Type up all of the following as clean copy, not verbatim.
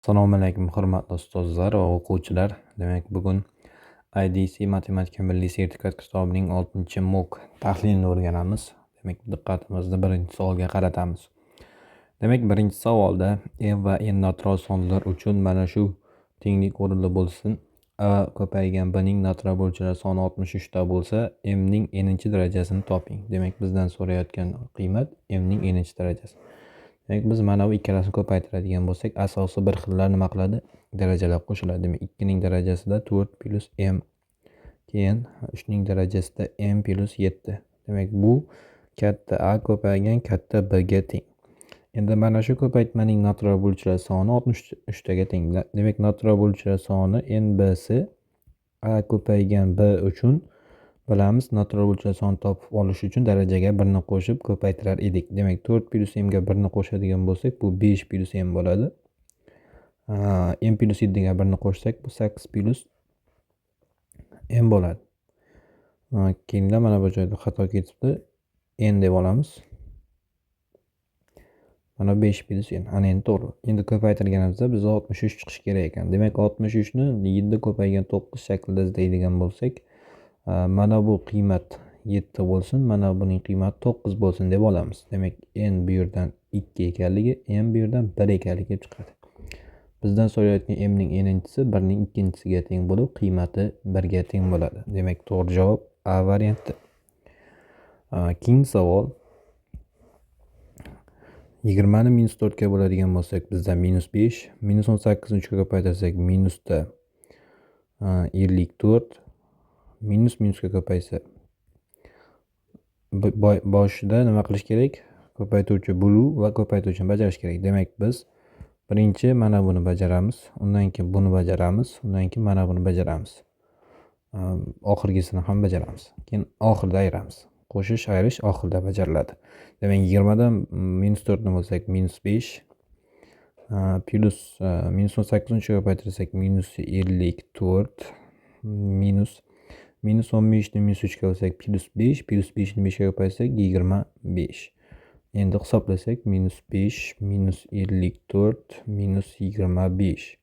Assalomu alaykum, hurmatli ustozlar va o'quvchilar. Demak, bugun IDC matematika milliy sertifikat kitobining 6-MOQ tahlilini o'rganamiz. Demak, diqqatimizni birinchi savolga qaratamiz. Demak, birinchi savolda m va n natural sonlar uchun mana shu tenglik o'rinli bo'lsin. A ko'paygan b ning natural bo'lchilar soni 63 ta bo'lsa, m ning n-inchi darajasini toping. Demak, bizdan so'rayotgan qiymat m ning n-inchi darajasi. Demak, biz mana bu ikkalasini ko'paytiradigan bo'lsak, asosi bir xillar nima qiladi? Darajalar qo'shiladi. Demak, 2 ning darajasida 4 plus m, keyin 3 ning darajasida m plus 7. Demak, bu katta A ko'paygan katta B ga teng. Endi mana shu ko'paytmaning natural bo'lchilar soni 63 taga teng. Demak, natural bo'lchilar soni NBC A ko'paygan B uchun bilamiz, natural bo'lchilar sonini topib olish uchun darajaga 1 ni qo'shib ko'paytirar edik. Demak, 4 plus m ga 1 ni qo'shadigan bo'lsak, bu 5 plus m bo'ladi. M plus 7 ga 1 ni qo'shsak, bu 8 plus m bo'ladi. Keyinda mana bu joyda xato ketibdi. N deb olamiz. Mana 5 plus n. Ana endi to'g'ri. Endi ko'paytirganimizda bizga 63 chiqishi kerak ekan. Demak, 63 ni 7 ko'paygan 9 shaklida izlaydigan bo'lsak, mana bu qiymat 7 bo'lsin, mana buning qiymati 9 bo'lsin deb olamiz. Demak, n bu yerdan 2 ekanligi, m bu yerdan 1 ekanligi kelib chiqadi. Bizdan so'rayotgan m ning n-inchisi 1 ning ikkinchisiga teng bo'lib, qiymati 1 ga teng bo'ladi. Demak, to'g'ri javob A varianti. Keyingi savol. 20 ni minus 4 ga bo'ladigan bo'lsak, bizda minus 5, minus 18 ni 3 ga ko'paytirsak, minusda 54, minus minusga ko'paysa, boshida nima qilish kerak? Ko'paytiruvchi bo'luv va ko'paytiruvchini bajarish kerak. Demak, biz birinchi mana buni bajaramiz, undan keyin buni bajaramiz, undan keyin mana buni bajaramiz. Oxirgisini ham bajaramiz. Keyin oxirida ayiramiz. Qo'shish, ayirish oxirida bajariladi. Demak, 20 dan minus 4 ni bo'lsak, minus 5, plus minus 18 ni 3 ga ko'paytirsak, minus 54, minus 15 ni minus 3 ga bo'lsak, plus 5, plus 5 ni 5 ga ko'paytirsak, 25. Endi hisoblasak, minus 5, minus 54, minus 25.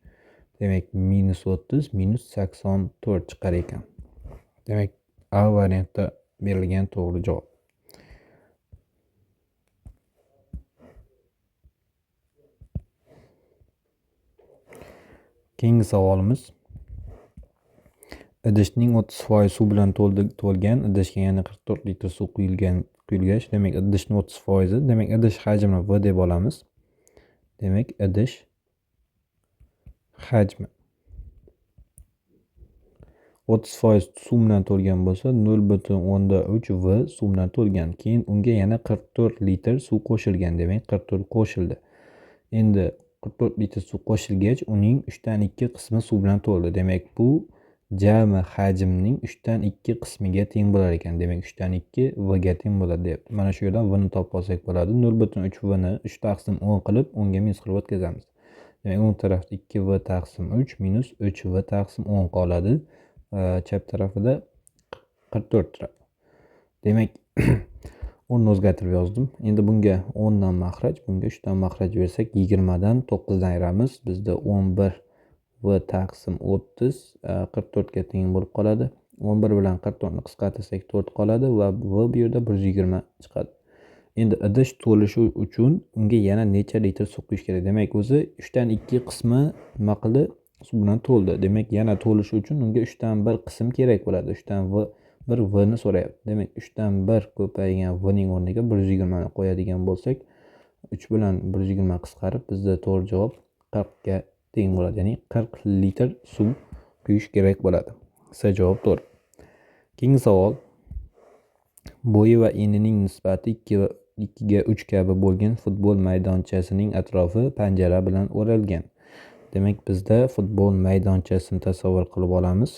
Demak, minus 30, minus 84 chiqar ekan. Demak, A variantda berilgan to'g'ri javob. Keyingi savolimiz. Idishning 30% suv bilan to'lgan, idishga yana 44 litr suv quyilgach, demak, idishning 30%, demak, idish hajmini V deb olamiz. Demak, idish hajmi 30% suv bilan to'lgan bo'lsa, 0,3 V suv bilan to'lgan. Keyin unga yana 44 litr suv qo'shilgan, demak, 44 qo'shildi. Endi 44 litr suv qo'shilgach, uning 3 2 qismi suv bilan to'ldi. Demak, bu jami hajmning 3 2 qismiga teng bo'lar ekan. Demak, 3 2 V ga teng bo'ladi deyapti. Mana shu yerdan V ni topib olsak bo'ladi. 0,3 V ni 3 taqsim 10 qilib, 10 ga minus qilib o'tkazamiz. Demak, o'ng tarafda 2 V taqsim 3 minus 3 V taqsim 10 qoladi. Chap tarafida 44 turadi. Demak, o'rnini o'zgartirib yozdim. Endi bunga 10 dan maxraj, bunga 3 dan maxraj bersak, 20 dan 9 dan ayiramiz. Bizda 11 V taqsim 30, 44 ga teng bo'lib qoladi. 11 bilan 44 ni qisqartirsak 4 qoladi va V bu yerda 120 chiqadi. Endi idish to'lishi uchun unga yana necha litr suv quyish kerak? Demak, o'zi 3 2 qismi nima qildi? Suv bilan to'ldi. Demak, yana to'lishi uchun unga 1/3 qism kerak bo'ladi. 1/3 V ni so'rayapti. Demak, 1/3 ko'paygan V ning o'rniga 120 ni qo'yadigan bo'lsak, 3 bilan 120 qisqarib, bizda to'g'ri javob 40 ga teng bo'ladi. Ya'ni 40 litr suv quyish kerak bo'ladi. C javob to'g'ri. Keyingi savol. Bo'yi va enining nisbati 2 ga 3 kabi bo'lgan futbol maydonchasining atrofi panjara bilan o'ralgan. Demak, bizda futbol maydonchasini tasavvur qilib olamiz.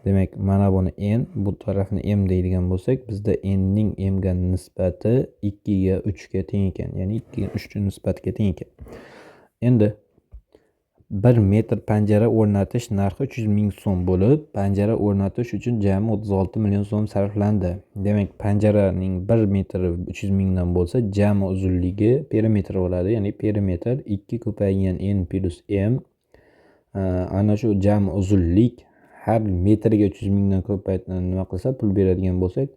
Demak, mana buni n, bu tarafni m deydigan bo'lsak, bizda n ning m ga nisbati 2 ga 3 ga teng ekan. Ya'ni 2 ga 3 nisbatiga teng ekan. Endi 1 metr panjara o'rnatish narxi 300 ming so'm bo'lib, panjara o'rnatish uchun jami 36 million so'm sarflandi. Demak, panjaraning 1 metri 300 mingdan bo'lsa, jami uzunligi perimetr bo'ladi. Ya'ni perimetr 2 ko'paygan n plus m. Ana shu jami uzunlik har metriga 300 mingdan ko'payt nima qilsa, pul beradigan bo'lsak,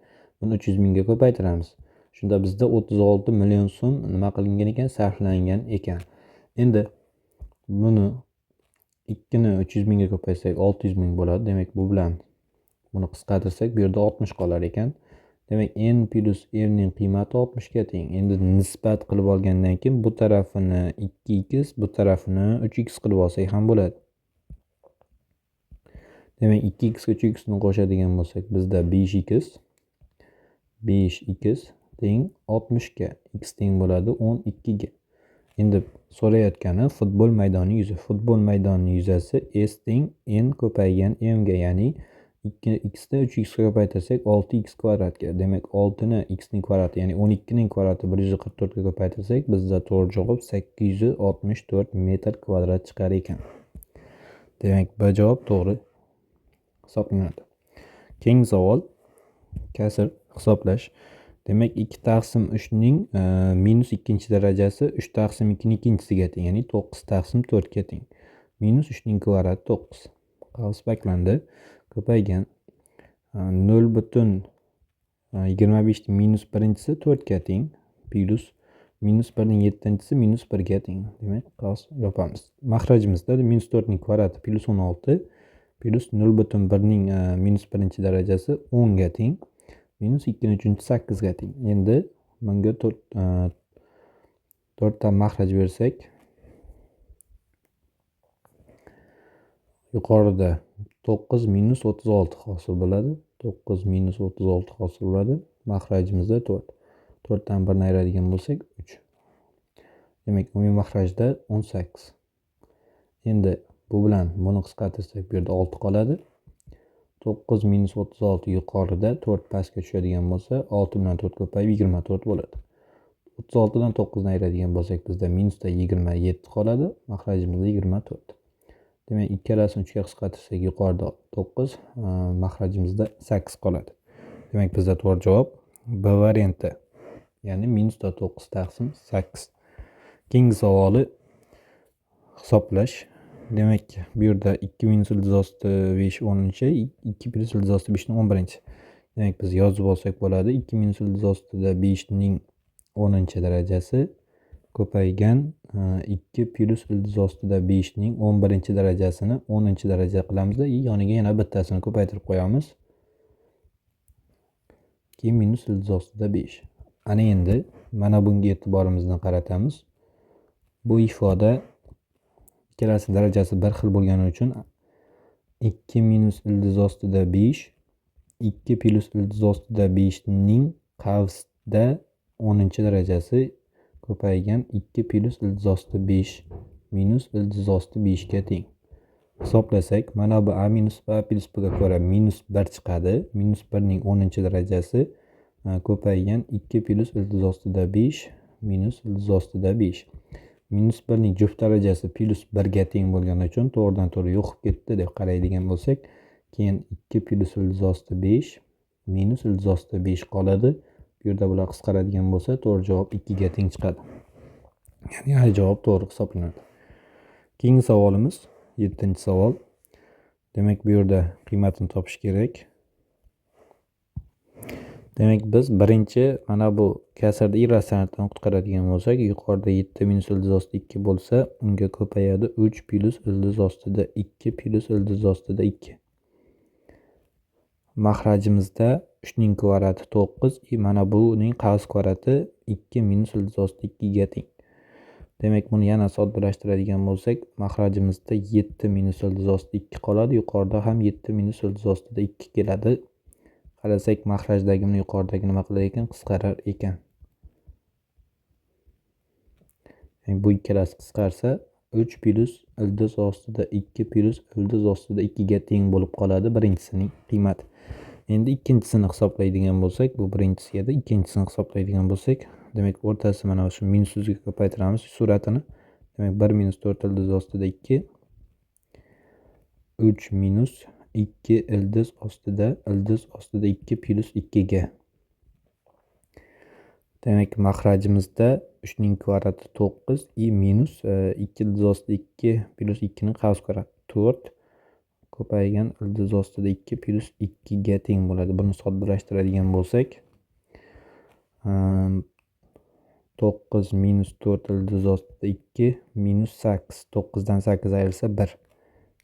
buni 300 mingga ko'paytiramiz. Shunda bizda 36 million so'm nima qilingan ekan, sarflangan ekan. Endi buni 2 ni 300 mingga ko'paytsak 600 ming bo'ladi. Demak, bu bilan buni qisqartirsak, bu yerda 60 qolar ekan. Demak, n plus m ning qiymati 60 ga teng. Endi nisbat qilib olgandan keyin bu tarafini 2x, bu tarafini 3x qilib olsak ham bo'ladi. Demak, 2x ga 3x ni qo'shadigan bo'lsak, bizda 5x 5x teng 60 ga, x teng bo'ladi 12 ga. Endi so'rayotgani futbol maydoni yuzi. Futbol maydonining yuzasi s teng n ko'paygan m ga, ya'ni 2x ni 3x ga ko'paytirsak 6x kvadratga. Demak, 6 ni x ning kvadrati, ya'ni 12 ning kvadrati 144 ga ko'paytirsak, bizda to'g'ri javob 864 metr kvadrat chiqar ekan. Demak, B javob to'g'ri hisoblanadi. Keyingi savol kasr hisoblash. Demak, 2 taqsim 3 ning minus 2 darajasi 3 taqsim 2 ning ikkinchisiga teng, ya'ni 9 taqsim 4 ga teng. Minus 3 ning kvadrati 9. Qavs paklandi. Ko'paygan 0,25 ning minus birinchisi 4 ga teng, plus minus 1 ning yettinchisi minus 1 ga teng. Demak, qavs yopamiz. Maxrajimizda minus 4 ning kvadrati plus 16 plus 0,1 ning minus birinchi darajasi 10 ga teng. Minus 2 ning uchinchisi 8 ga teng. Endi bunga 4 ta maxraj bersak, yuqorida 9 minus 36 hosil bo'ladi. 9 minus 36 hosil bo'ladi. Maxrajimizda 4. 4 dan 1 ni ayiradigan bo'lsak 3. Demak, umumiy maxrajda 18. Endi bu bilan buni qisqartirsak, bu yerda 6 qoladi. 9 minus 36 yuqorida, 4 pastga tushadigan bo'lsa, 6 bilan 4 ko'payib 24 bo'ladi. 36 dan 9 ni ayiradigan bo'lsak, bizda minusda 27 qoladi, maxrajimizda 24. Demak, ikkalasini 3 ga qisqartirsak, yuqorida 9, maxrajimizda 8 qoladi. Demak, bizda to'g'ri javob B varianti, ya'ni minusda 9 taqsim 8. Keyingi savoli hisoblash. Demak, bu yerda 2 minus ildiz osti 5 o'ninchi, 2 plyus ildiz osti 5 ning 11-chi. Demak, biz yozib olsak bo'ladi. 2 minus ildiz ostida 5 ning 10 darajasi ko'paygan 2 plyus ildiz ostida 5 ning 11 darajasini 10 daraja qilamizda, yoniga yana bittasini ko'paytirib qo'yamiz. Keyin minus ildiz ostida 5. Ana endi mana bunga e'tiborimizni qaratamiz. Bu ifoda ikkalasi darajasi bir xil bo'lgani uchun 2 minus ildiz ostida 5, 2 plyus ildiz ostida 5 ning qavsda 10 darajasi ko'paygan 2 plyus ildiz osti 5 minus ildiz osti 5 ga teng. Hisoblasak, mana bu a minus b, a plyus b ga ko'ra minus 1 chiqadi. Minus 1 ning 10 darajasi ko'paygan 2 plyus ildiz ostida 5 minus ildiz ostida 5. Minus 1 ning juft darajasi plyus 1 ga teng bo'lgani uchun to'g'ridan to'g'ri yo'qib ketdi deb qaraydigan bo'lsak, keyin 2 plyus ildiz osti 5 minus ildiz ostida 5 qoladi. Bu yerda bular qisqaradigan bo'lsa, to'g'ri javob 2 ga teng chiqadi. Ya'ni A javob to'g'ri hisoblanadi. Keyingi savolimiz 7-savol. Demak, bu yerda qiymatini topish kerak. Demak, biz birinchi mana bu kasrni irratsionaldan qutqaradigan bo'lsak, yuqorida 7 minus ildiz ostida 2 bo'lsa, unga ko'payadi 3 plyus ildiz ostida 2 plyus ildiz ostida 2. Maxrajimizda 3 ning kvadrati 9, mana buning qavs kvadrati 2 minus ildiz ostida 2 ga teng. Demak, buni yana soddalashtiradigan bo'lsak, maxrajimizda 7 minus ildiz ostida 2 qoladi, yuqorida ham 7 minus ildiz ostida 2 keladi. Qarasak, maxrajdagi buni yuqoridagi nima qilar ekan? Qisqarar ekan. Yani bu ikkalasi qisqarsa 3 plyus ildiz ostida 2 plyus ildiz ostida 2 ga teng bo'lib qoladi birinchisining qiymati. Endi ikkinchisini hisoblaydigan bo'lsak, bu birinchisi edi, ikkinchisini hisoblaydigan bo'lsak, demak o'rtasi mana shu minus yuzga ko'paytiramiz suratini. Demak 1 minus 4 ildiz ostida 2 3 minus 2 ildiz ostida 2 plus 2 ga. Demak, mahrajimizda 3 ning kvadrati 9 i minus 2 ildiz ostida 2 plus 2 ni qavs kvadrati 4 ko'paygan ildiz ostida 2 plus 2 ga teng bo'ladi. Buni soddalashtiradigan bo'lsak, 9 minus 4 ildiz ostida 2 minus 8, 9 dan 8 ayrilsa 1.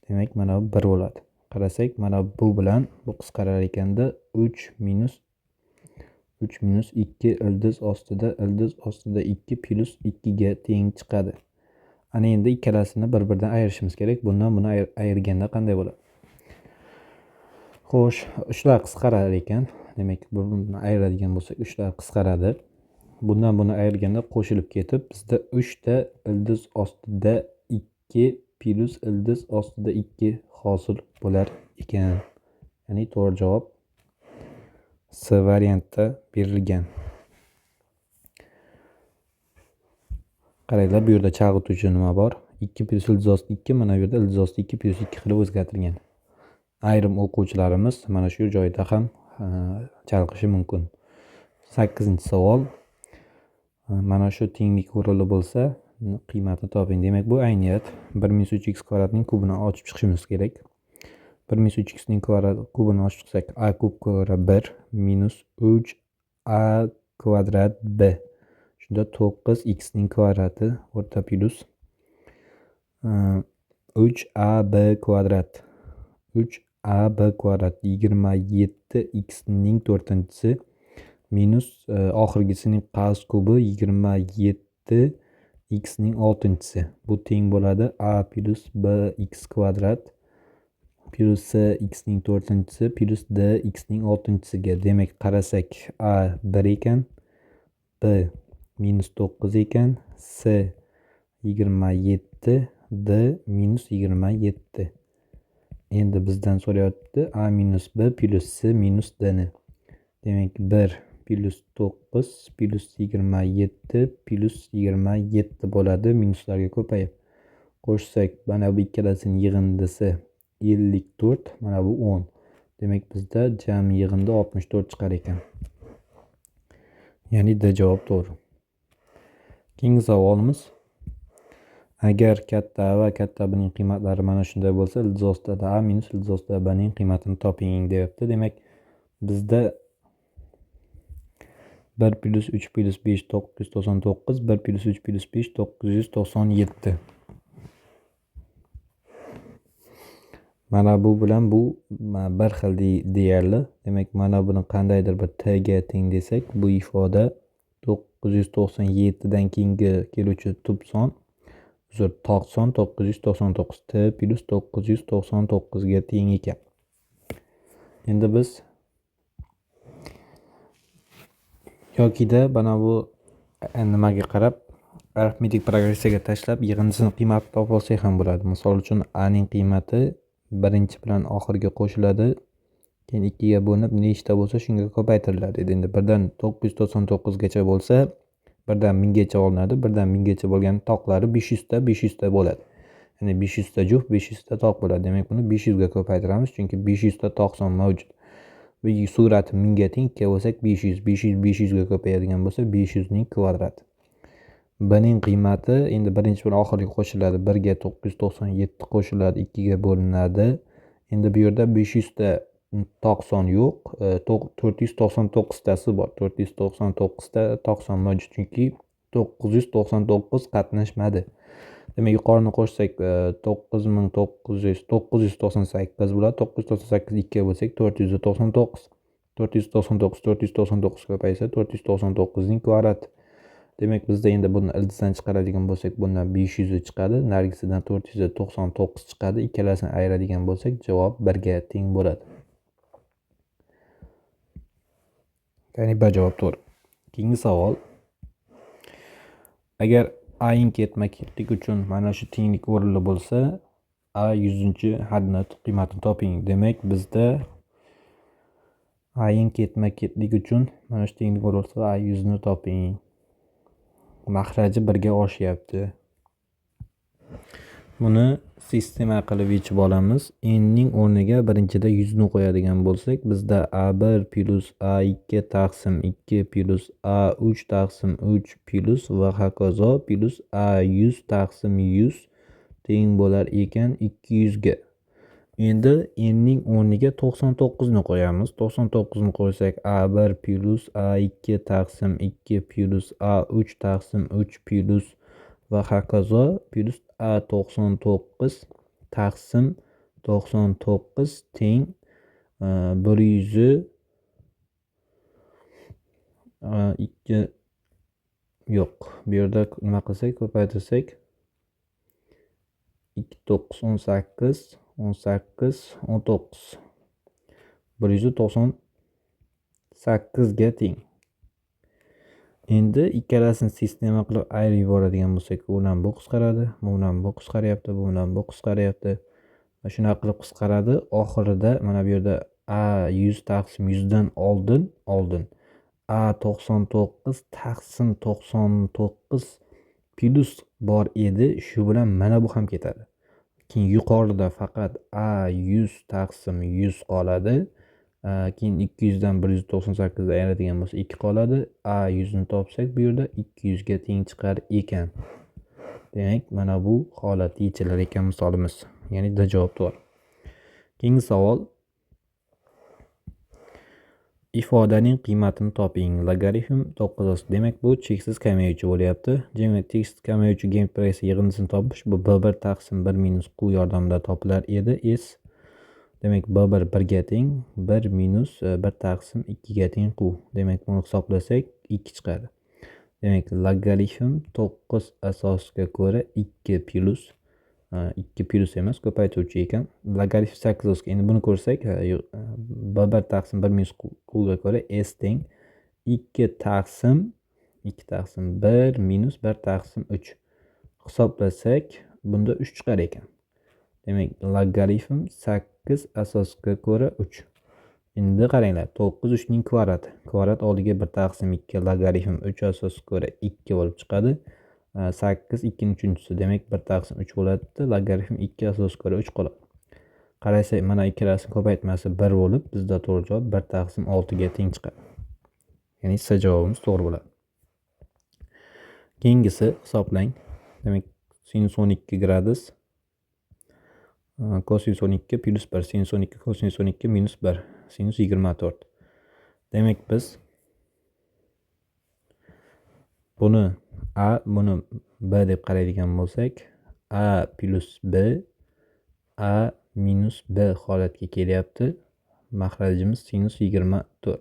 Demak, mana bu 1 bo'ladi. Qarasak, mana bu bilan bu qisqarar ekanda 3 minus 2 ildiz ostida 2 plus 2 ga teng chiqadi. Ana endi ikkalasini bir-biridan ayirishimiz kerak. Bundan buni ayirganda qanday bo'ladi? Xo'sh, 3lar qisqarar ekan. Demak, bir-birini ayiradigan bo'lsak, 3lar qisqaradi. Bundan buni ayirganda qo'shilib ketib, bizda 3 ta ildiz ostida 2 plus ildiz ostida 2 hosil bo'lar ekan. Ya'ni to'g'ri javob C variantda berilgan. Qaranglar, bu yerda chalg'ituvchi nima bor? 2 plus ildiz ostida 2, mana bu yerda ildiz ostida 2 plus 2 qilib o'zgartirgan. Ayrim o'quvchilarimiz mana shu joyda ham chalg'ishi mumkin. 8-savol. Mana shu tenglik o'rinli bo'lsa, qiymatini toping. Demak, bu ayniyat 1 minus 3x kvadratning kubini ochib chiqishimiz kerak. 1 minus 3x ning kubini ochib chiqsak, a kub kvadrat 1 minus 3 a kvadrat b. Shunda 9x ning kvadrati o'rta plus 3ab kvadrat. 3ab kvadrat 27x ning to'rtinchisi minus oxirgisining qavs kubi 27 x ning oltinchisi. Bu teng bo'ladi a plus bx kvadrat plus c x ning to'rtinchisi plus d x ning oltinchisiga. Demak, qarasak, a 1 ekan, b minus 9 ekan, c 27, d minus 27. Endi bizdan so'rayapti a minus b plus c minus d ni. Demak, 1 plus 9 plus 27 plus 27 bo'ladi minuslarga ko'payib. Qo'shsak, mana bu ikkalasining yig'indisi 54, mana bu 10. Demak, bizda jami yig'indi 64 chiqar ekan. Ya'ni D javob to'g'ri. Keyingi savolimiz. Agar katta A va katta B ning qiymatlari mana shunday bo'lsa, ildiz ostida A minus ildiz ostida B ning qiymatini toping deyapti. Demak, bizda 1 plus 3 plus 5 999, 1 plus 3 plus 5 997. Mana bu bilan bu bir xil deyarli. Demak, mana buni qandaydir bir t ga teng desak, bu ifoda 997 dan keyingi keluvchi tub son, uzr, toq son 999, t plus 999 ga teng ekan. Endi biz yokida mana bu nimaga qarab arifmetik progressiyaga tashlab yig'indisini qiymatini topib olsak ham bo'ladi. Misol uchun a ning qiymati birinchi bilan oxirgi qo'shiladi, keyin 2 ga bo'linib nechta bo'lsa shunga ko'paytiriladi. Endi birdan 999 gacha bo'lsa, birdan 1000 gacha olinadi, birdan 1000 gacha bo'lgan toqlari 500 ta 500 ta bo'ladi. Ya'ni 500 ta juft 500 ta toq bo'ladi. Demak, buni 500 ga ko'paytiramiz, chunki 500 ta toq son mavjud. Bu surati 1000 ga teng, 2 bo'lsak 500, 500 500 ga ko'payadigan bo'lsa 500 ning kvadrati. B ning qiymati endi birinchi bilan oxirgi qo'shiladi, 1 ga 997 qo'shiladi, 2 ga bo'linadi. Endi bu yerda 500 ta toq son yo'q, 499 tasi bor. 499 ta toq son mavjud, chunki 999 qatnashmadi. Demak, yuqorini qo'shsak 9998 bo'ladi. 998 2 ga bo'lsak 499. 499 499 ko'paysa 499 ning kvadrati. Demak, bizda endi buni ildizdan chiqaradigan bo'lsak, bundan 500 chiqadi, narigisidan 499 chiqadi. Ikkalasini ayiradigan bo'lsak, javob 1 ga teng bo'ladi. Ya'ni B javob to'g'ri. Keyingi savol. Agar a ing ketma-ketlik uchun mana shu tenglik o'rinli bo'lsa, a 100-haddini qiymatini toping. Demak, bizda a ing ketma-ketlik uchun mana shu tenglik o'rinli bo'lsa, a 100 ni toping. Mahraji 1 ga oshyapti. Buni Sistema qilib yechib olamiz. N ning o'rniga birinchida 100 ni qo'yadigan bo'lsak, bizda A1 plus A2 taqsim 2 plus A3 taqsim 3 plus va hokazo plus A100 taqsim 100 teng bo'lar ekan 200 ga. Endi n ning o'rniga 99 ni qo'yamiz. 99 ni qo'ysak A1 plus A2 taqsim 2 plus A3 taqsim 3 plus va hokazo plus A99 taqsim 99 teng 100 2 yo'q. Bu yerda nima qilsak, ko'paytirsak 2 9 18 18 19 198 ga teng. Endi ikkalasini sistema qilib ayirib yuboradigan bo'lsak, bu bilan bu qisqaradi, bu bilan bu qisqaryapti, bu bilan bu qisqaryapti. Va shunaqa qilib qisqaradi. Oxirida mana bu yerda A100 taqsim 100 dan oldin A99 taqsim 99 plus bor edi. Shu bilan mana bu ham ketadi. Keyin yuqorida faqat A100 taqsim 100 qoladi. Keyin 200 dan 198 ni ayiradigan bo'lsa 2 qoladi. A100 ni topsak bu yerda 200 ga teng chiqar ekan. Demak, mana bu holat yechilar ekan misolimiz. Ya'ni D javob to'g'ri. Keyingi savol. Ifodaning qiymatini toping. Logaritm 9. Demak, bu cheksiz kamayuvchi bo'lyapti. Demak, cheksiz kamayuvchi geometriyasi yig'indisini topish bu B1 taqsim 1 minus Q yordamida topilar edi. S demak B1 1 ga teng, 1 minus 1 taqsim 2 ga teng Q. Demak, buni hisoblasak 2 chiqadi. Demak, logaritm 9 asosiga ko'ra 2 plus 2 plus emas, ko'paytiruvchi ekan. Logaritm 8 asosiga. Endi buni ko'rsak, B1 taqsim 1 minus Q ga ko'ra S teng 2 taqsim 2 taqsim 1 minus 1 taqsim 3. Hisoblasak, bunda 3 chiqar ekan. Demak, logaritm 8 asosga ko'ra 3. Endi qaranglar, 9 3 ning kvadrati. Kvadrat oldiga 1 taqsim 2 logaritm 3 asosga ko'ra 2 bo'lib chiqadi. 8 2 ning uchinchisi, demak 1 taqsim 3 bo'ladi. Logaritm 2 asosga ko'ra 3 qoladi. Qarasak, mana ikkalasini ko'paytmasi 1 bo'lib, bizda to'g'ri javob 1 taqsim 6 ga teng chiqadi. Ya'ni C javobimiz to'g'ri bo'ladi. Keyingisi hisoblang. Demak, sinus 12 gradus kosinus 12 plus 1, sinus 12 kosinus 12 minus 1, sinus 24. Demak, biz buni A, buni B deb qaraydigan bo'lsak, A plus B, A minus B holatga kelyapti. Mahrajimiz sinus 24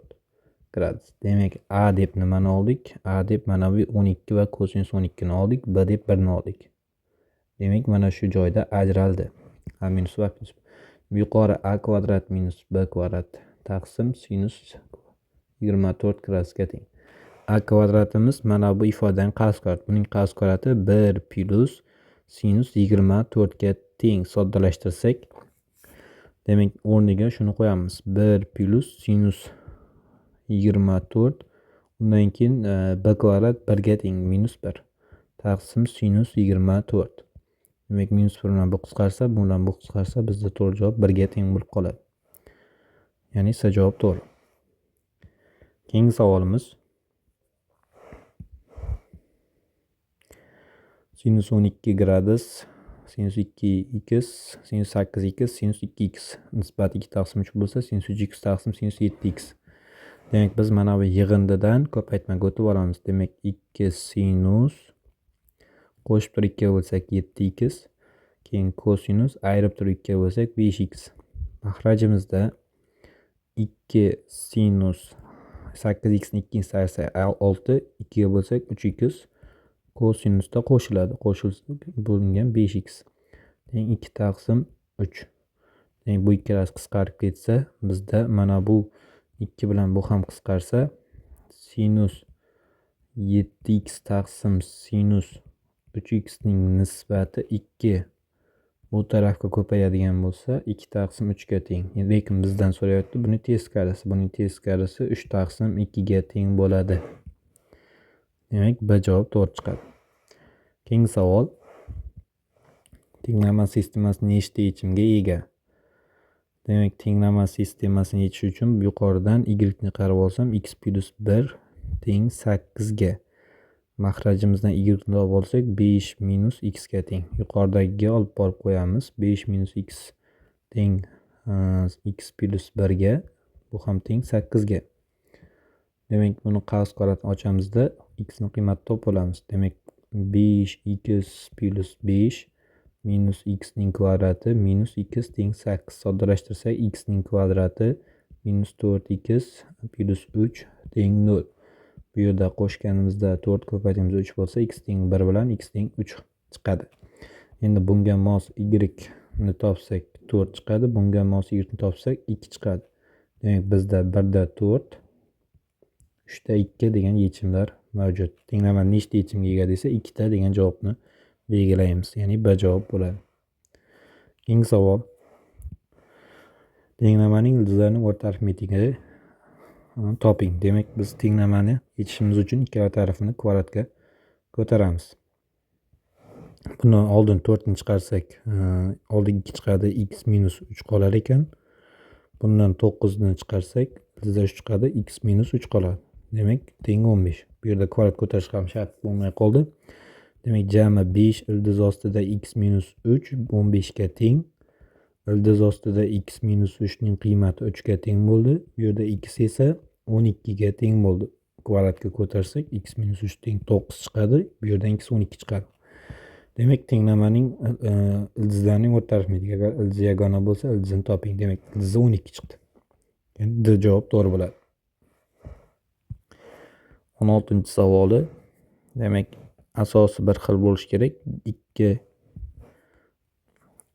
gradus. Demak, A deb nimani oldik? A deb mana bu 12 va kosinus 12 ni oldik, B deb 1 ni oldik. Demak, mana shu joyda ajraldi. A minus va plus. Yuqori A kvadrat minus B kvadrat taqsim sinus 24 gradusga teng. A kvadratimiz mana bu ifodaning qavs kvadrati. Buning qavs kvadrati 1 plus sinus 24 ga teng. Soddalashtirsak, demak, o'rniga shuni qo'yamiz. 1 plus sinus 24, undan keyin B kvadrat 1 ga teng minus 1 taqsim sinus 24. Demak, minus 1 bilan bu qisqarsa, bu bilan bu qisqarsa, bizda to'g'ri javob 1 ga teng bo'lib qoladi. Ya'ni C javob to'g'ri. Keyingi savolimiz. Sinus 12 gradus, sinus 2x, sinus 8x, sinus 2x nisbati 2 taqsim 3 bo'lsa, sinus 3x taqsim sinus 7x. Demak, biz mana bu yig'indidan ko'paytmaga o'tib olamiz. Demak, 2 sinus qo'shib turib 2 bo'lsak 7x, keyin kosinus ayirib turib 2 bo'lsak 5x. Mahrajimizda 2 sinus 8x ni 2 ga ayirsak 6, 2 ga bo'lsak 3x kosinusda qo'shiladi. Qo'shilsa bo'lingan 5x teng 2 taqsim 3. Demak, bu ikkalasi qisqarib ketsa, bizda mana bu 2 bilan bu ham qisqarsa, sinus 7x taqsim sinus 3x ning nisbati 2 bu tarafga ko'payadigan bo'lsa 2 taqsim 3 ga teng. Lekin bizdan so'rayapti buni teskarisi. Buning teskarisi 3 taqsim 2 ga teng bo'ladi. Demak, B javob to'g'ri chiqadi. Keyingi savol. Tenglama sistemasi nechta yechimga ega? Demak, tenglama sistemasini yechish uchun yuqoridan y ni qarab olsam x plus 1 teng 8 ga. Mahrajimizdan y ni topib olsak 5 minus x ga teng. Yuqoridagiga olib borib qo'yamiz. 5 minus x teng x plus 1 ga, bu ham teng 8 ga. Demak, buni qavs kvadratini ochamizda x ni qiymatini topib olamiz. Demak, 5x plus 5 minus x ning kvadrati minus x teng 8. Soddalashtirsak x ning kvadrati minus 4x plus 3 teng 0. Bu yerda qo'shganimizda 4 ko'paytiramiz 3 bo'lsa x teng 1 bilan x teng 3 chiqadi. Endi bunga mos y ni topsak 4 chiqadi, bunga mos y ni topsak 2 chiqadi. Demak, bizda 1 da 4, 3 da 2 degan yechimlar mavjud. Tenglama nechta yechimga ega desa 2 ta degan javobni belgilaymiz. Ya'ni B javob bo'ladi. Keyingi savol. Tenglamaning ildizlarining o'rta arifmetikini toping. Demak, biz tenglamani yechishimiz uchun ikkala tarafini kvadratga ko'taramiz. Bundan oldin 4 ni chiqarsak, oldingi 2 chiqadi, x minus 3 qolar ekan. Bundan 9 ni chiqarsak, ildizda 3 chiqadi, x minus 3 qoladi. Demak, teng 15. Bu yerda kvadrat ko'tarish ham shart bo'lmay qoldi. Demak, jami 5 ildiz ostida x minus 3 15 ga teng. Ildiz ostida x minus 3 ning qiymati 3 ga teng bo'ldi. Bu yerda x esa 12 ga teng bo'ldi. Kvadratga ko'tarsak x minus 3 teng 9 chiqadi. Bu yerdan x 12 chiqadi. Demak, tenglamaning ildizlarining o'rta arifmetiki, agar ildiz yagona bo'lsa, ildizini toping. Demak, ildizi 12 chiqdi. Ya'ni D javob to'g'ri bo'ladi. 16-savoli. Demak, asosi bir xil bo'lishi kerak.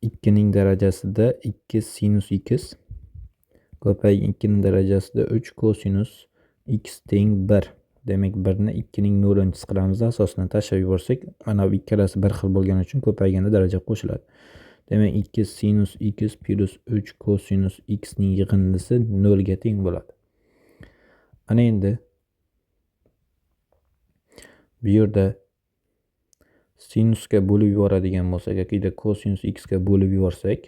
2 ning darajasida 2 sinus x ko'paygan 2 ning darajasida 3 kosinus x teng 1. Demak, 1 ni 2 ning 0-chisi qilamiz, asosini tashlab yuborsak, mana bu ikkalasi bir xil bo'lgani uchun ko'payganda daraja qo'shiladi. Demak, 2 sinus x plus 3 kosinus x ning yig'indisi 0 ga teng bo'ladi. Ana endi bu yerda sinusga bo'lib yuboradigan bo'lsak yoki kosinus x ga bo'lib yuborsak,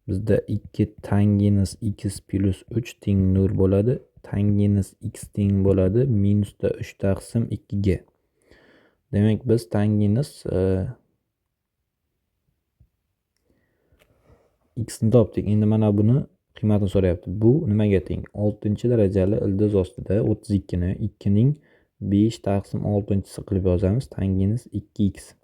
bizda 2 tangens x plus 3 teng 0 bo'ladi. Tangens x teng bo'ladi minusda 3 taqsim 2 ga. Demak, biz tangens x ni topdik. Endi mana buni qiymatini so'rayapti. Bu nimaga teng? 6-darajali ildiz ostida 32 ni 2 ning 5 taqsim 6-chisi qilib yozamiz. Tangens 2x.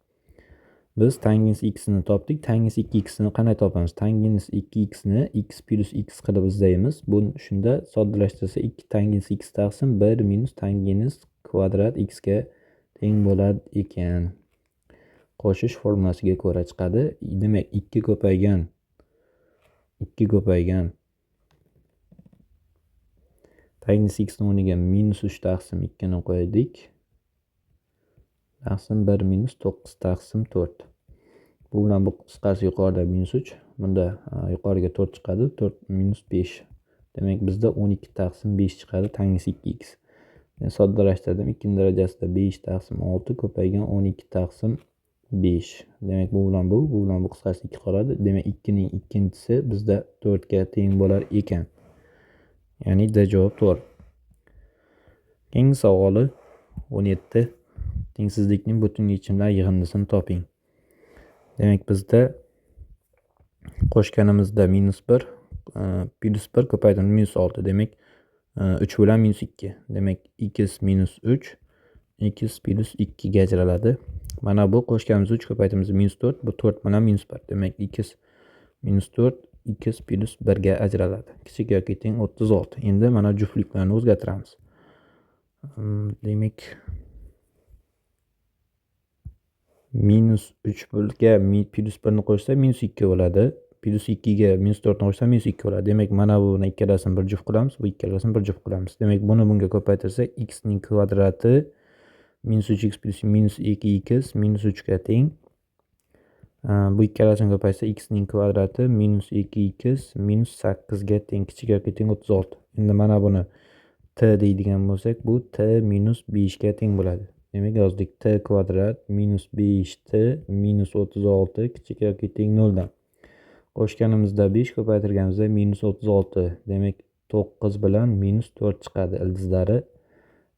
Biz tangens x ni topdik. Tangens 2x ni qanday topamiz? Tangens 2x ni x plus x qilib izlaymiz. Bu shunda soddalashtirsa 2 tangens x taqsim 1 minus tangens kvadrat x ga teng bo'ladi ekan. Qo'shish formulasiga ko'ra chiqadi. Demak, 2 ko'paygan 2 ko'paygan tangens x ni o'rniga minus 3 taqsim 2 ni qo'ydik. Taqsim 1 minus 9 taqsim 4. Bu bilan bu qisqasi yuqorida minus 3, bunda yuqoriga 4 chiqadi, 4 minus 5. Demak, bizda 12 taqsim 5 chiqadi tangens 2x. Men soddalashtirdim. 2 ning darajasida 5 taqsim 6 ko'paygan 12 taqsim 5. Demak, bu bilan bu, bu bilan bu qisqasi 2 qoladi. Demak, 2 ning ikkinchisi bizda 4 ga teng bo'lar ekan. Ya'ni D javob to'g'ri. Keyingi savoli 17. Tengsizlikning butun yechimlar yig'indisini toping. Demak, bizda qo'shganimizda minus 1 plus 1 ko'paytirib minus 6. Demak, 3 bilan minus 2. Demak, x minus 3 x plus 2 ga ajraladi. Mana bu qo'shganimiz 3 ko'paytirimiz minus 4, bu 4 bilan minus 1. Demak, x minus 4 x plus 1 ga ajraladi. Kichik yoki teng 36. Endi mana juftliklarni o'zgartiramiz. Demak, minus 3 ga plus 1 ni qo'shsa minus 2 bo'ladi. Plus 2 ga minus 4 ni qo'shsa minus 2 bo'ladi. Demak, mana buni ikkalasini bir juft qilamiz, bu ikkalasini bir juft qilamiz. Demak, buni bunga ko'paytirsak x ning kvadrati minus 3x plus minus 2x minus 3 ga teng. Bu ikkalasini ko'paytsa x ning kvadrati minus 2x minus 8 ga teng, kichik yoki teng 36. Endi mana buni t deydigan bo'lsak, bu t minus 5 ga teng bo'ladi. Demak, yozdik t kvadrat minus 5t minus 36 kichik yoki teng 0 dan. Qo'shganimizda 5, ko'paytirganimizda minus 36. Demak, 9 bilan minus 4 chiqadi ildizlari.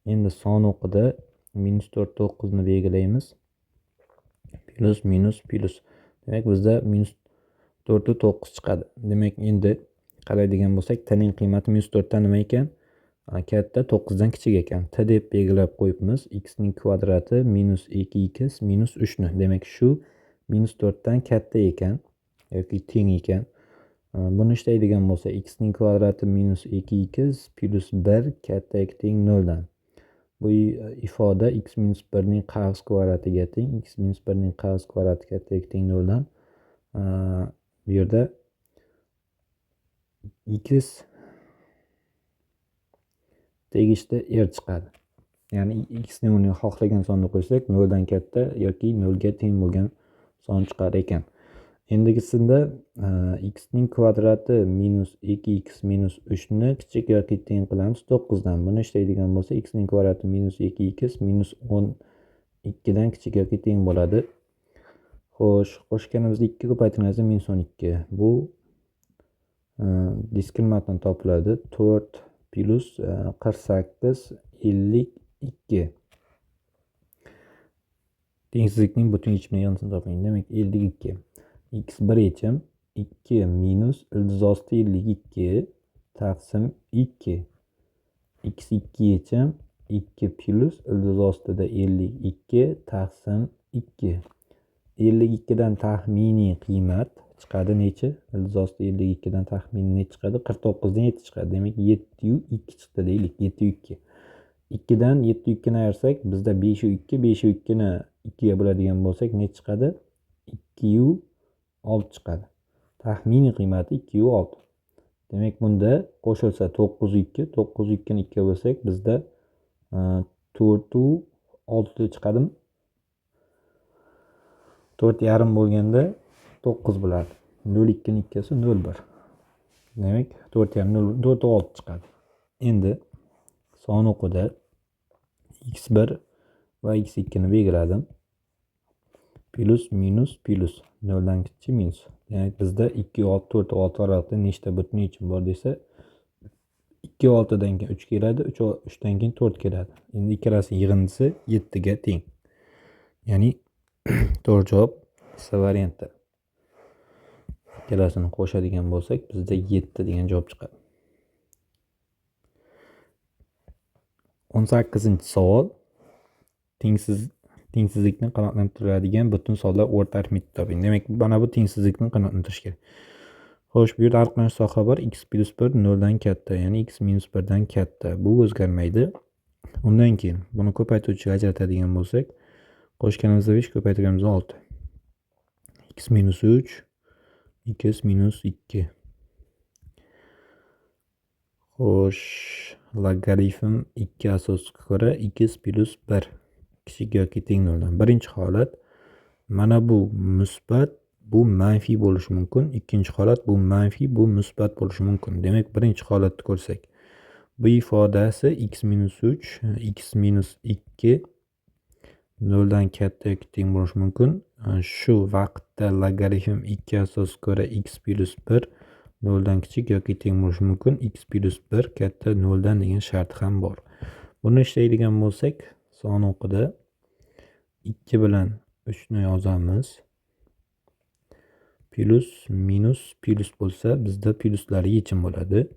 Endi son o'qida minus 4 9 ni belgilaymiz. Plus minus plus. Demak, bizda minus 4 va 9 chiqadi. Demak, endi qaraydigan bo'lsak, t ning qiymati minus 4 dan nima ekan? Katta, 9 dan kichik ekan. T deb belgilab qo'yibmiz. X ning kvadrati minus 2x minus 3 ni. Demak, shu minus 4 dan katta ekan yoki teng ekan. Buni ishlaydigan bo'lsa, x ning kvadrati minus 2x plus 1 katta yoki teng 0 dan. Bu ifoda x minus 1 ning qavs kvadratiga teng, x minus 1 ning qavs kvadrati katta yoki teng 0 dan. Bu yerda x tegishli r chiqadi. Ya'ni x ni uni xohlagan sonni qo'ysak, 0 dan katta yoki 0 ga teng bo'lgan son chiqar ekan. Endigisida x ning kvadrati minus 2x minus 3 ni kichik yoki teng qilamiz 9 dan. Buni ishlaydigan bo'lsa, x ning kvadrati minus 2x minus 12 dan kichik yoki teng bo'ladi. Xo'sh, qo'shganimizda 2 ko'paytirganimizda minus 12. Bu diskriminantdan topiladi. 4 plus 48 52. Tengsizlikning butun yechimini yig'indisini toping. Demak, 52. X1 yechim 2 minus ildiz osti 52 taqsim 2. X2 yechim 2 plus ildiz ostida 52 taqsim 2. 52 dan taxminiy qiymat chiqadi necha? Ildiz osti 52 dan taxminiy necha chiqadi? 49 dan 7 chiqadi. Demak, 7 2 chiqdi deylik. 7 2. 2 dan 7 2 ni ayirsak, bizda 5 2, 5 2 ni 2 ga bo'ladigan bo'lsak, necha chiqadi? 2 6 chiqadi. Taxminiy qiymati 2 6. Demak, bunda qo'shilsa 9 2, 9 2 ni 2 ga bo'lsak, bizda 4 6 chiqadimi? 4,5 bo'lganda 9 bo'ladi. 0 2 ning ikkisi 0 1. Demak, 4,5 0 4 6 chiqadi. Endi son o'qida x1 va x2 ni belgiladim. Plus minus plus 0 dan kichik minus. Demak, bizda 2 6 4 6 oralig'ida nechta butun yechim bor desa, 2 6 dan keyin 3 keladi, 3 3 dan keyin 4 keladi. Endi ikkalasi yig'indisi 7 ga teng. Ya'ni to'g'ri javob C varianti. Ikkalasini qo'shadigan bo'lsak, bizda 7 degan javob chiqadi. 18-savol. Tengsizlikni qanoatlantiradigan butun sonlar o'rta arifmetik toping. Demak, mana bu tengsizlikni qanoatlantirish kerak. Xo'sh, bu yerda aniqlanish soha bor. X plus 1 0 dan katta, ya'ni x minus 1 dan katta. Bu o'zgarmaydi. Undan keyin buni ko'paytiruvchiga ajratadigan bo'lsak, qo'shganimizda 5, ko'paytirganimizda 6. X minus 3, x minus 2. Xo'sh, logaritm 2 asosiga ko'ra x plus 1 kichik yoki teng 0 dan. Birinchi holat mana bu musbat, bu manfiy bo'lishi mumkin. Ikkinchi holat bu manfiy, bu musbat bo'lishi mumkin. Demak, birinchi holatni ko'rsak, bu ifodasi x minus 3, x minus 2 0 dan katta yoki teng bo'lishi mumkin. Shu vaqtda logaritm 2 asosiga ko'ra x plus 1 0 dan kichik yoki teng bo'lishi mumkin. X plus 1 katta 0 dan degan shart ham bor. Buni ishlaydigan bo'lsak, son o'qida 2 bilan 3 ni yozamiz. Plus minus plus bo'lsa, bizda pluslari yechim bo'ladi.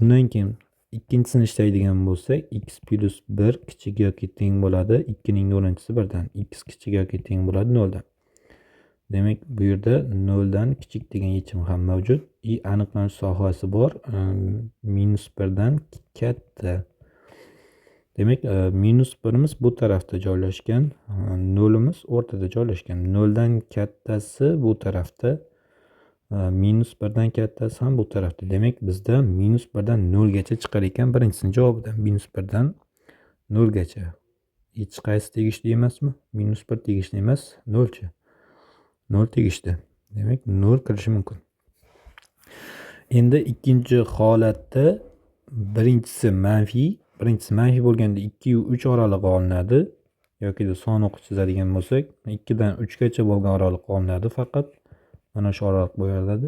Undan keyin ikkinchisini ishlaydigan bo'lsak, x plus 1 kichik yoki teng bo'ladi 2 ning 0-chisi 1 dan. X kichik yoki teng bo'ladi 0 dan. Demak, bu yerda 0 dan kichik degan yechim ham mavjud. I aniqlanish sohasi bor, minus 1 dan katta. Demak, minus 1imiz bu tarafda joylashgan, 0imiz o'rtada joylashgan. 0 dan kattasi bu tarafda, minus 1 dan kattasi ham bu tarafda. Demak, bizda minus 1 dan 0 gacha chiqar ekan birinchisining javobida. Minus 1 dan 0 gacha. Hech qaysi tegishli emasmi? Minus 1 tegishli emas, 0chi. 0 tegishli. Demak, 0 kirishi mumkin. Endi ikkinchi holatda birinchisi manfiy, Birinchisi manfiy bo'lganda 2 yu 3 oralig'i olinadi yoki son o'qi chizadigan bo'lsak, 2 dan 3 gacha bo'lgan oraliq olinadi faqat. Mana shu oraliq bo'yaladi.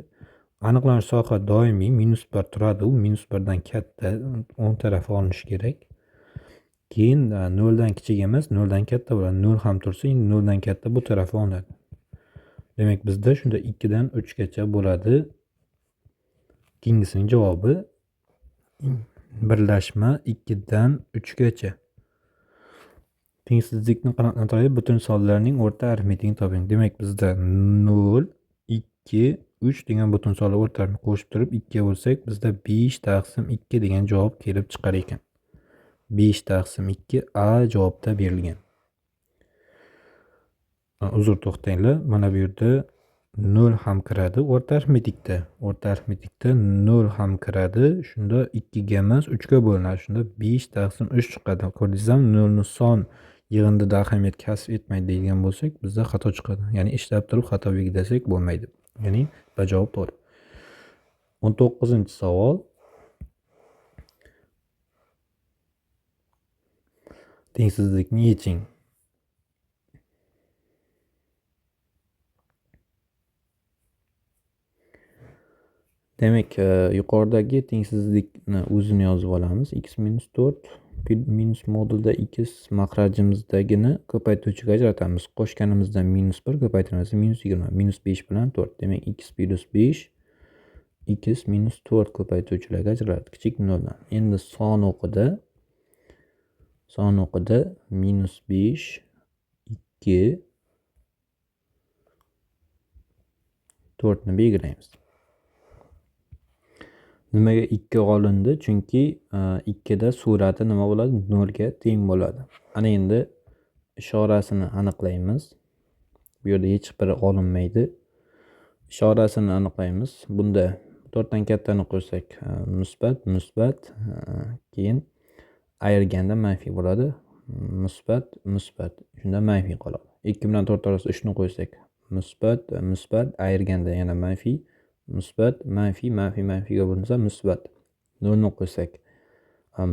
Aniqlanish soha doimiy -1 turadi, u -1 dan katta, o'ng tarafi olinishi kerak. Keyin 0 dan kichik emas, 0 dan katta bo'ladi. 0 ham tursa, endi 0 dan katta bu tarafi olinadi. Demak, bizda shunda 2 dan 3 gacha bo'ladi. Keyingisining javobi birlashma 2 dan 3 gacha. Tengsizlikni qanoatlantiradigan butun sonlarning o'rta arifmetikini toping. Demak, bizda 0, 2, 3 degan butun sonlar o'rta arifmetikni qo'shib turib 2 ga bo'lsak, bizda 5 taqsim 2 degan javob kelib chiqar ekan. 5 taqsim 2 A javobda berilgan. Uzr, to'xtanglar. Mana bu yerda 0 ham kiradi o'rta arifmetikda. O'rta arifmetikda 0 ham kiradi. Shunda 2 ga emas, 3 ga bo'linadi. Shunda 5 taqsim 3 chiqadi. Ko'rdingizmi? 0 ni son yig'indida ahamiyat kasb etmaydi degan bo'lsak, bizda xato chiqadi. Ya'ni ishlab turib xato belgi desak bo'lmaydi. Ya'ni javob to'g'ri. 19-savol. Tengsizlikni yeching. Demak, yuqoridagi tengsizlikni o'zini yozib olamiz. X minus 4 minus modulda x maxrajimizdagini ko'paytiruvchiga ajratamiz. Qo'shganimizda minus 1 ko'paytiramizda minus 20, minus 5 bilan 4. Demak, x plus 5 x minus 4 ko'paytiruvchilarga ajraladi. Kichik 0 dan. Endi son o'qida minus 5 2 4 ni belgilaymiz. Nimaga 2 olindi? Chunki 2 da surati nima bo'ladi? 0 ga teng bo'ladi. Ana endi ishorasini aniqlaymiz. Bu yerda hech biri olinmaydi. Ishorasini aniqlaymiz. Bunda 4 dan kattani qo'ysak, musbat, musbat, keyin ayirganda manfiy bo'ladi. Musbat, musbat. Shunda manfiy qoladi. 2 bilan 4 orasida 3 ni qo'ysak, musbat, musbat, ayirganda yana manfiy. Musbat, manfiy, manfiy, manfiyga bo'linsa musbat. 0 ni qo'ysak,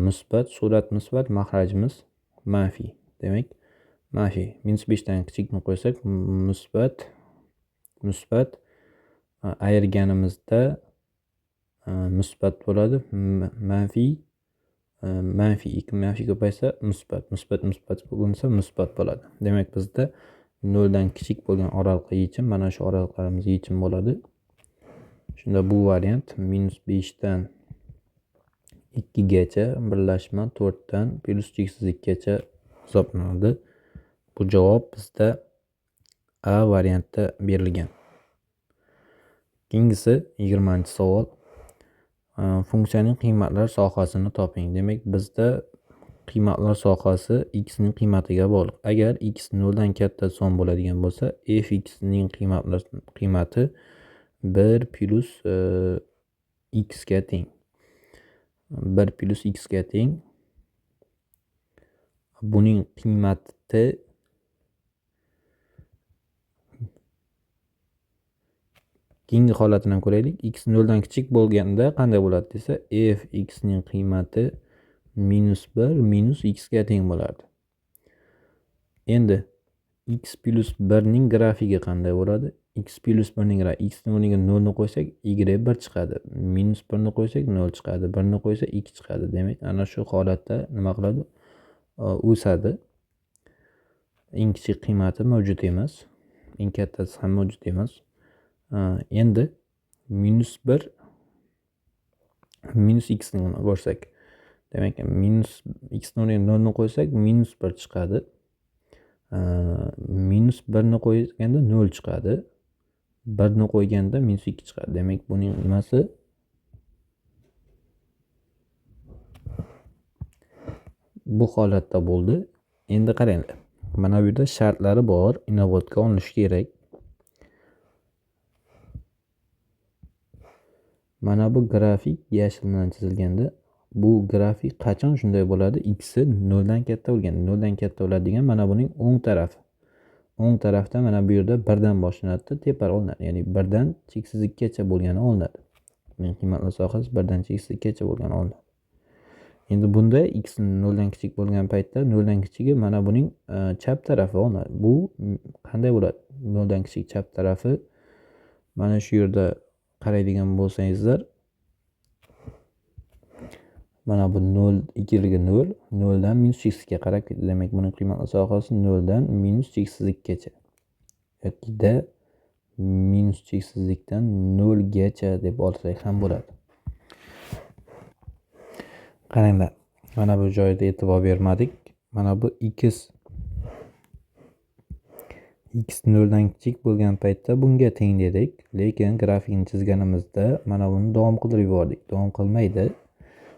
musbat, surat musbat, maxrajimiz manfiy. Demak, manfiy. Minus 5 dan kichikni qo'ysak, musbat, musbat, ayirganimizda musbat bo'ladi, manfiy, manfiy, 2 manfiy ko'paysa musbat, musbat, musbat bo'linsa musbat bo'ladi. Demak, bizda 0 dan kichik bo'lgan oraliqqa yechim, mana shu oraliqlarimiz yechim bo'ladi. Shunda bu variant minus 5 dan 2 gacha birlashma 4 dan plus cheksizlikkacha hisoblanadi. Bu javob bizda A variantda berilgan. Keyingisi 20-savol. Funksiyaning qiymatlar sohasini toping. Demak, bizda qiymatlar sohasi x ning qiymatiga bog'liq. Agar x 0 dan katta son bo'ladigan bo'lsa, fx ning qiymati 1 plus x ga teng. 1 plus x ga teng. Buning qiymati keyingi holatini ham ko'raylik. X 0 dan kichik bo'lganda qanday bo'ladi desa, f x ning qiymati minus 1 minus x ga teng bo'ladi. Endi x plus 1 ning grafigi qanday bo'ladi? X plus 1 ning grafigi, x ning o'rniga 0 ni qo'ysak, y 1 chiqadi. Minus 1 ni qo'ysak 0 chiqadi. 1 ni qo'ysak 2 chiqadi. Demak, ana shu holatda nima qiladi? O'sadi. Eng kichik qiymati mavjud emas. Eng kattasi ham mavjud emas. Endi minus 1 minus x ni ko'rsak, demak, minus x ni o'rniga 0 ni qo'ysak, minus 1 chiqadi. Minus 1 ni qo'yganda 0 chiqadi. 1 ni qo'yganda minus 2 chiqadi. Demak, buning nimasi? Bu holatda bo'ldi. Endi qaranglar. Mana bu yerda shartlari bor, inobatga olinishi kerak. Mana bu grafik yashil bilan chizilganda, bu grafik qachon shunday bo'ladi? X 0 dan katta bo'lganda, 0 dan katta bo'ladi degan mana buning o'ng tarafi. O'ng tarafda mana bu yerda 1 dan boshlanadi, tepa olinadi. Ya'ni 1 dan cheksizlikkacha bo'lgani olinadi. Buning qiymatlar sohasi 1 dan cheksizlikkacha bo'lgani olinadi. Endi bunda x 0 dan kichik bo'lgan paytda 0 dan kichigi mana buning chap tarafi. Bu qanday bo'ladi? 0 dan kichik chap tarafi mana shu yerda qaraydigan bo'lsangizlar, mana bu 0, y 0, 0 dan minus cheksizga qarab ketdi. Demak, buning qiymatli sohasi 0 dan minus cheksizlikkacha yoki minus cheksizlikdan 0 gacha deb olsak ham bo'ladi. Qaranglar, mana bu joyda e'tibor bermadik. Mana bu x 0 dan kichik bo'lgan paytda bunga teng dedik, lekin grafikni chizganimizda mana buni davom qildirib yubordik. Davom qilmaydi.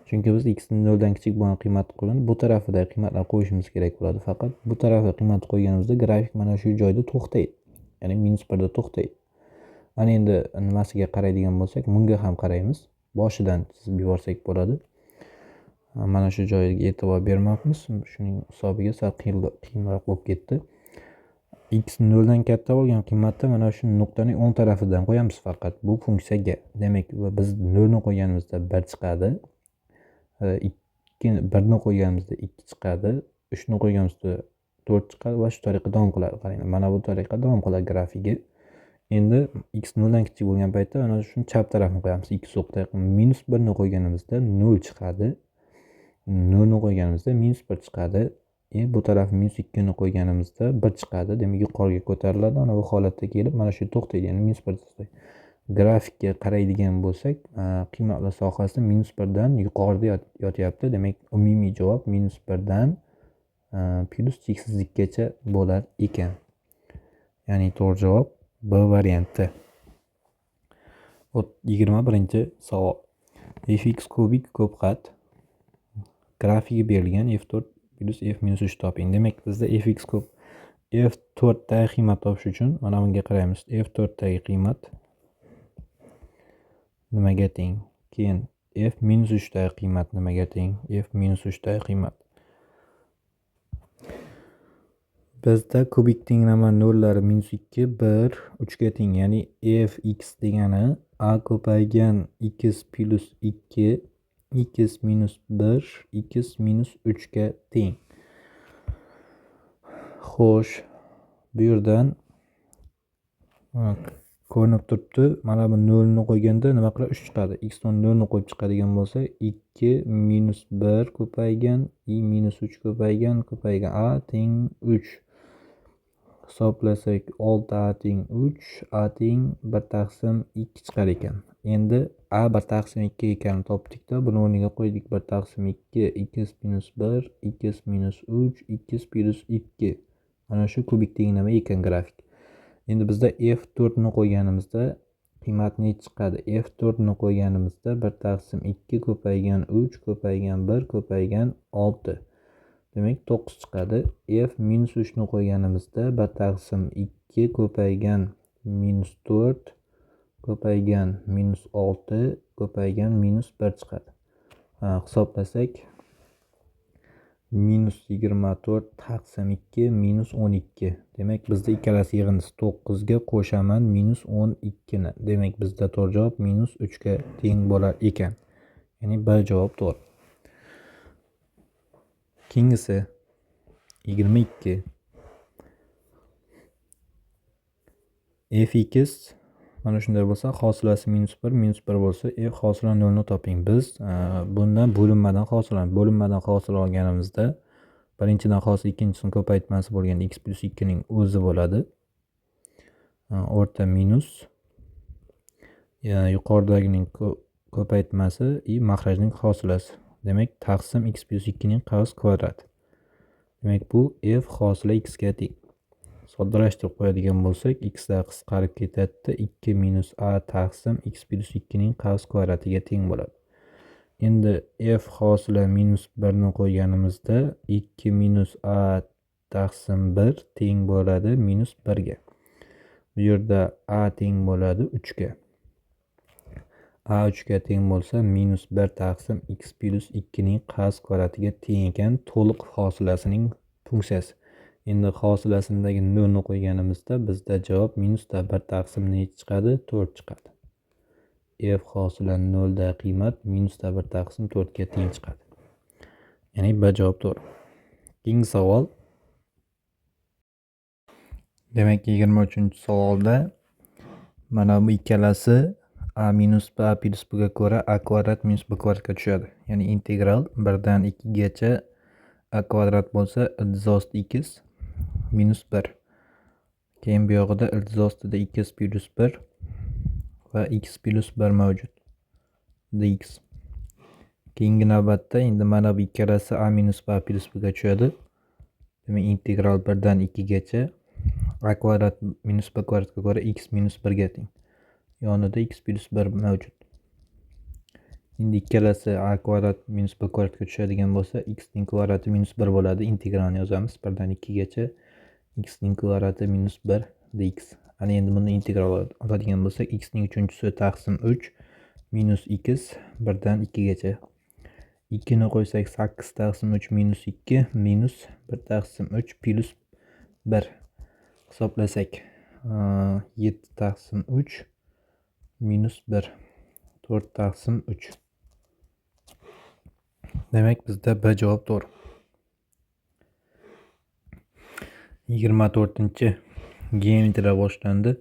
Chunki biz x 0 dan kichik bo'lgan qiymatni qo'ygan, bu tarafida qiymatlar qo'yishimiz kerak bo'ladi. Faqat bu tarafida qiymat qo'yganimizda grafik mana shu joyda to'xtaydi. Ya'ni minus 1 da to'xtaydi. Mana endi nimasiga qaraydigan bo'lsak, bunga ham qaraymiz. Boshidan chizib yuborsak bo'ladi. Mana shu joyga e'tibor bermabmiz. Shuning hisobiga sal qiyinroq bo'lib ketdi. X 0 dan katta bo'lgan qiymatda mana shu nuqtaning o'ng tarafidan qo'yamiz faqat bu funksiyaga. Demak, biz 0 ni qo'yganimizda 1 chiqadi. 1 ni qo'yganimizda 2 chiqadi, 3 ni qo'yganimizda 4 chiqadi va shu tariqa davom qiladi. Qaranglar, mana bu tariqa davom qiladi grafigi. Endi x 0 dan kichik bo'lgan paytda mana shuni chap tarafini qo'yamiz. X o'qda minus 1 ni qo'yganimizda 0 chiqadi. 0 ni qo'yganimizda minus 1 chiqadi. Bu tarafi minus 2 ni qo'yganimizda 1 chiqadi. Demak, yuqoriga ko'tariladi. Mana bu holatda kelib mana shu to'xtaydi, ya'ni minus 1 to'xtaydi. Grafikka qaraydigan bo'lsak, qiymatlar sohasi minus 1 dan yuqorida yotyapti. Demak, umumiy javob minus 1 dan plus cheksizlikkacha bo'lar ekan. Ya'ni to'g'ri javob B varianti. 21-savol. Fx kubik ko'pqat grafigi berilgan f4 plus f minus 3 toping. Demak, bizda fx kub f4 dagi qiymat topish uchun mana bunga qaraymiz. F4 dagi qiymat nimaga teng? Keyin f minus 3 dagi qiymat nimaga teng? F minus 3 dagi qiymat. Bizda kubik tenglama nollari minus 2, 1, 3 ga teng. Ya'ni fx degani a ko'paygan x plus 2, x minus 1, x minus 3 ga teng. Xo'sh, bu yerdan ko'rinib turibdi. Mana bu 0 ni qo'yganda nima qiladi? 3 chiqadi. X ni 0 ni qo'yib chiqadigan bo'lsa, 2 minus 1 ko'paygan i minus 3 ko'paygan ko'paygan a teng 3. Hisoblasak 6 a teng 3, a teng 1 taqsim 2 chiqar ekan. Endi a 1 taqsim 2 ekanini topdik-da, buni o'rniga qo'ydik 1 taqsim 2, x minus 1, x minus 3, x plus 2. Mana shu kubik tenglama ekan grafik. Endi bizda f4 ni qo'yganimizda qiymat necha chiqadi? F4 ni qo'yganimizda 1 taqsim 2 ko'paygan 3 ko'paygan 1 ko'paygan 6. Demak, 9 chiqadi. F minus 3 ni qo'yganimizda 1 taqsim 2 ko'paygan minus 4 ko'paygan minus 6 ko'paygan minus 1 chiqadi. Hisoblasak minus 24 taqsim 2 minus 12. Demak, bizda ikkalasi yig'indisi 9 ga qo'shaman minus 12 ni. Demak, bizda to'g'ri javob minus 3 ga teng bo'lar ekan. Ya'ni B javob to'g'ri. Keyingisi 22. Fx mana shunday bo'lsa, hosilasi minus 1, minus 1 bo'lsa, f hosila 0 ni toping. Biz bundan bo'linmadan hosil olamiz. Bo'linmadan hosil olganimizda birinchidan hosil ikkinchisini ko'paytmasi bo'lgan x plus 2 ning o'zi bo'ladi. O'rta minus yuqoridagining ko'paytmasi i mahrajning hosilasi. Demak, taqsim x plus 2 ning qavs kvadrati. Demak, bu f hosila x ga teng. Soddalashtirib qo'yadigan bo'lsak, x da qisqarib ketadi. 2 minus a taqsim x plus 2 ning qavs kvadratiga teng bo'ladi. Endi f hosila minus 1 ni qo'yganimizda 2 minus a taqsim 1 teng bo'ladi minus 1 ga. Bu yerda a teng bo'ladi 3 ga. A 3 ga teng bo'lsa, minus 1 taqsim x plus 2 ning qavs kvadratiga teng ekan to'liq hosilasining funksiyasi. Endi hosilasindagi 0 ni qo'yganimizda bizda javob minusda 1 taqsim necha chiqadi? 4 chiqadi. F hosila 0 da qiymat minusda 1 taqsim 4 ga teng chiqadi. Ya'ni B javob to'g'ri. Keyingi savol. Demak, 23-savolda mana bu ikkalasi a minus b a plyus b ga ko'ra a kvadrat minus b kvadratga tushadi. Ya'ni integral 1 dan 2 gacha a kvadrat bo'lsa ildiz osti x minus 1. Keyin bu yog'ida ildiz ostida x plyus 1 va x plyus 1 mavjud. Dx. Keyingi navbatda endi mana bu ikkalasi a minus b a plyus b ga tushadi. Demak, integral 1 dan 2 gacha a kvadrat minus b kvadratga ko'ra x minus 1 ga teng. Yonida x plyus 1 mavjud. Endi ikkalasi a kvadrat minus b kvadratga tushadigan bo'lsa, x ning kvadrati minus 1 bo'ladi. Integralni yozamiz 1 dan 2 gacha x ning kvadrati minus 1 dx. Ana endi buni integral oladigan bo'lsak, x ning uchinchisi taqsim 3 minus x 1 dan 2 gacha. 2 ni qo'ysak 8 taqsim 3 minus 2 minus 1 taqsim 3 plyus 1. Hisoblasak 7 taqsim 3 minus 1 4 taqsim 3. Demak, bizda B javob to'g'ri. 24-chi geometriya boshlandi.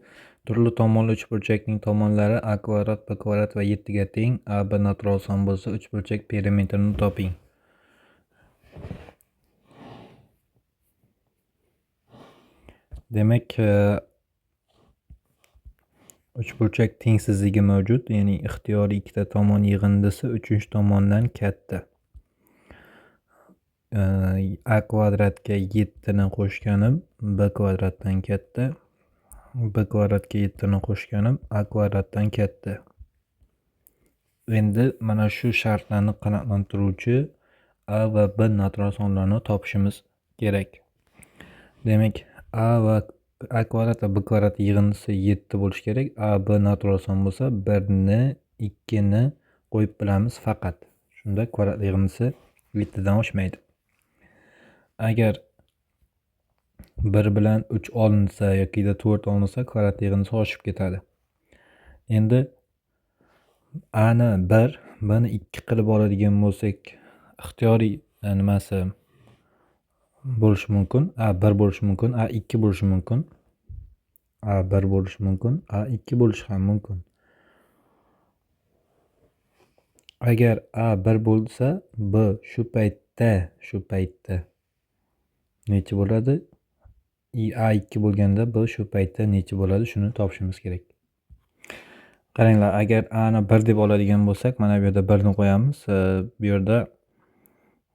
Turli tomonli uchburchakning tomonlari a kvadrat, b kvadrat va 7 ga teng. A, b natural son bo'lsa, uchburchak perimetrini toping. Demak, uchburchak tengsizligi mavjud, ya'ni ixtiyoriy ikkita tomon yig'indisi uchinchi tomondan katta. A kvadratga 7 ni qo'shganim b kvadratdan katta, b kvadratga 7 ni qo'shganim a kvadratdan katta. Endi mana shu shartlarni qanoatlantiruvchi a va b natural sonlarini topishimiz kerak. Demak, a va a kvadrat va b kvadrat yig'indisi 7 bo'lishi kerak. A, b natural son bo'lsa, 1 ni, 2 ni qo'yib bilamiz faqat. Shunda kvadrat yig'indisi 7 dan oshmaydi. Agar 1 bilan 3 olinsa yoki 4 olinsa, kvadrat yig'indisi oshib ketadi. Endi a ni 1, b ni 2 qilib oladigan bo'lsak, ixtiyoriy nimasi bo'lishi mumkin? A 1 bo'lishi mumkin, a 2 bo'lishi mumkin. A 1 bo'lishi mumkin, a 2 bo'lishi ham mumkin. Agar a 1 bo'lsa, b shu paytda necha bo'ladi? A 2 bo'lganda b shu paytda necha bo'ladi? Shuni topishimiz kerak. Qaranglar, agar a ni 1 deb oladigan bo'lsak, mana bu yerda 1 ni qo'yamiz. Bu yerda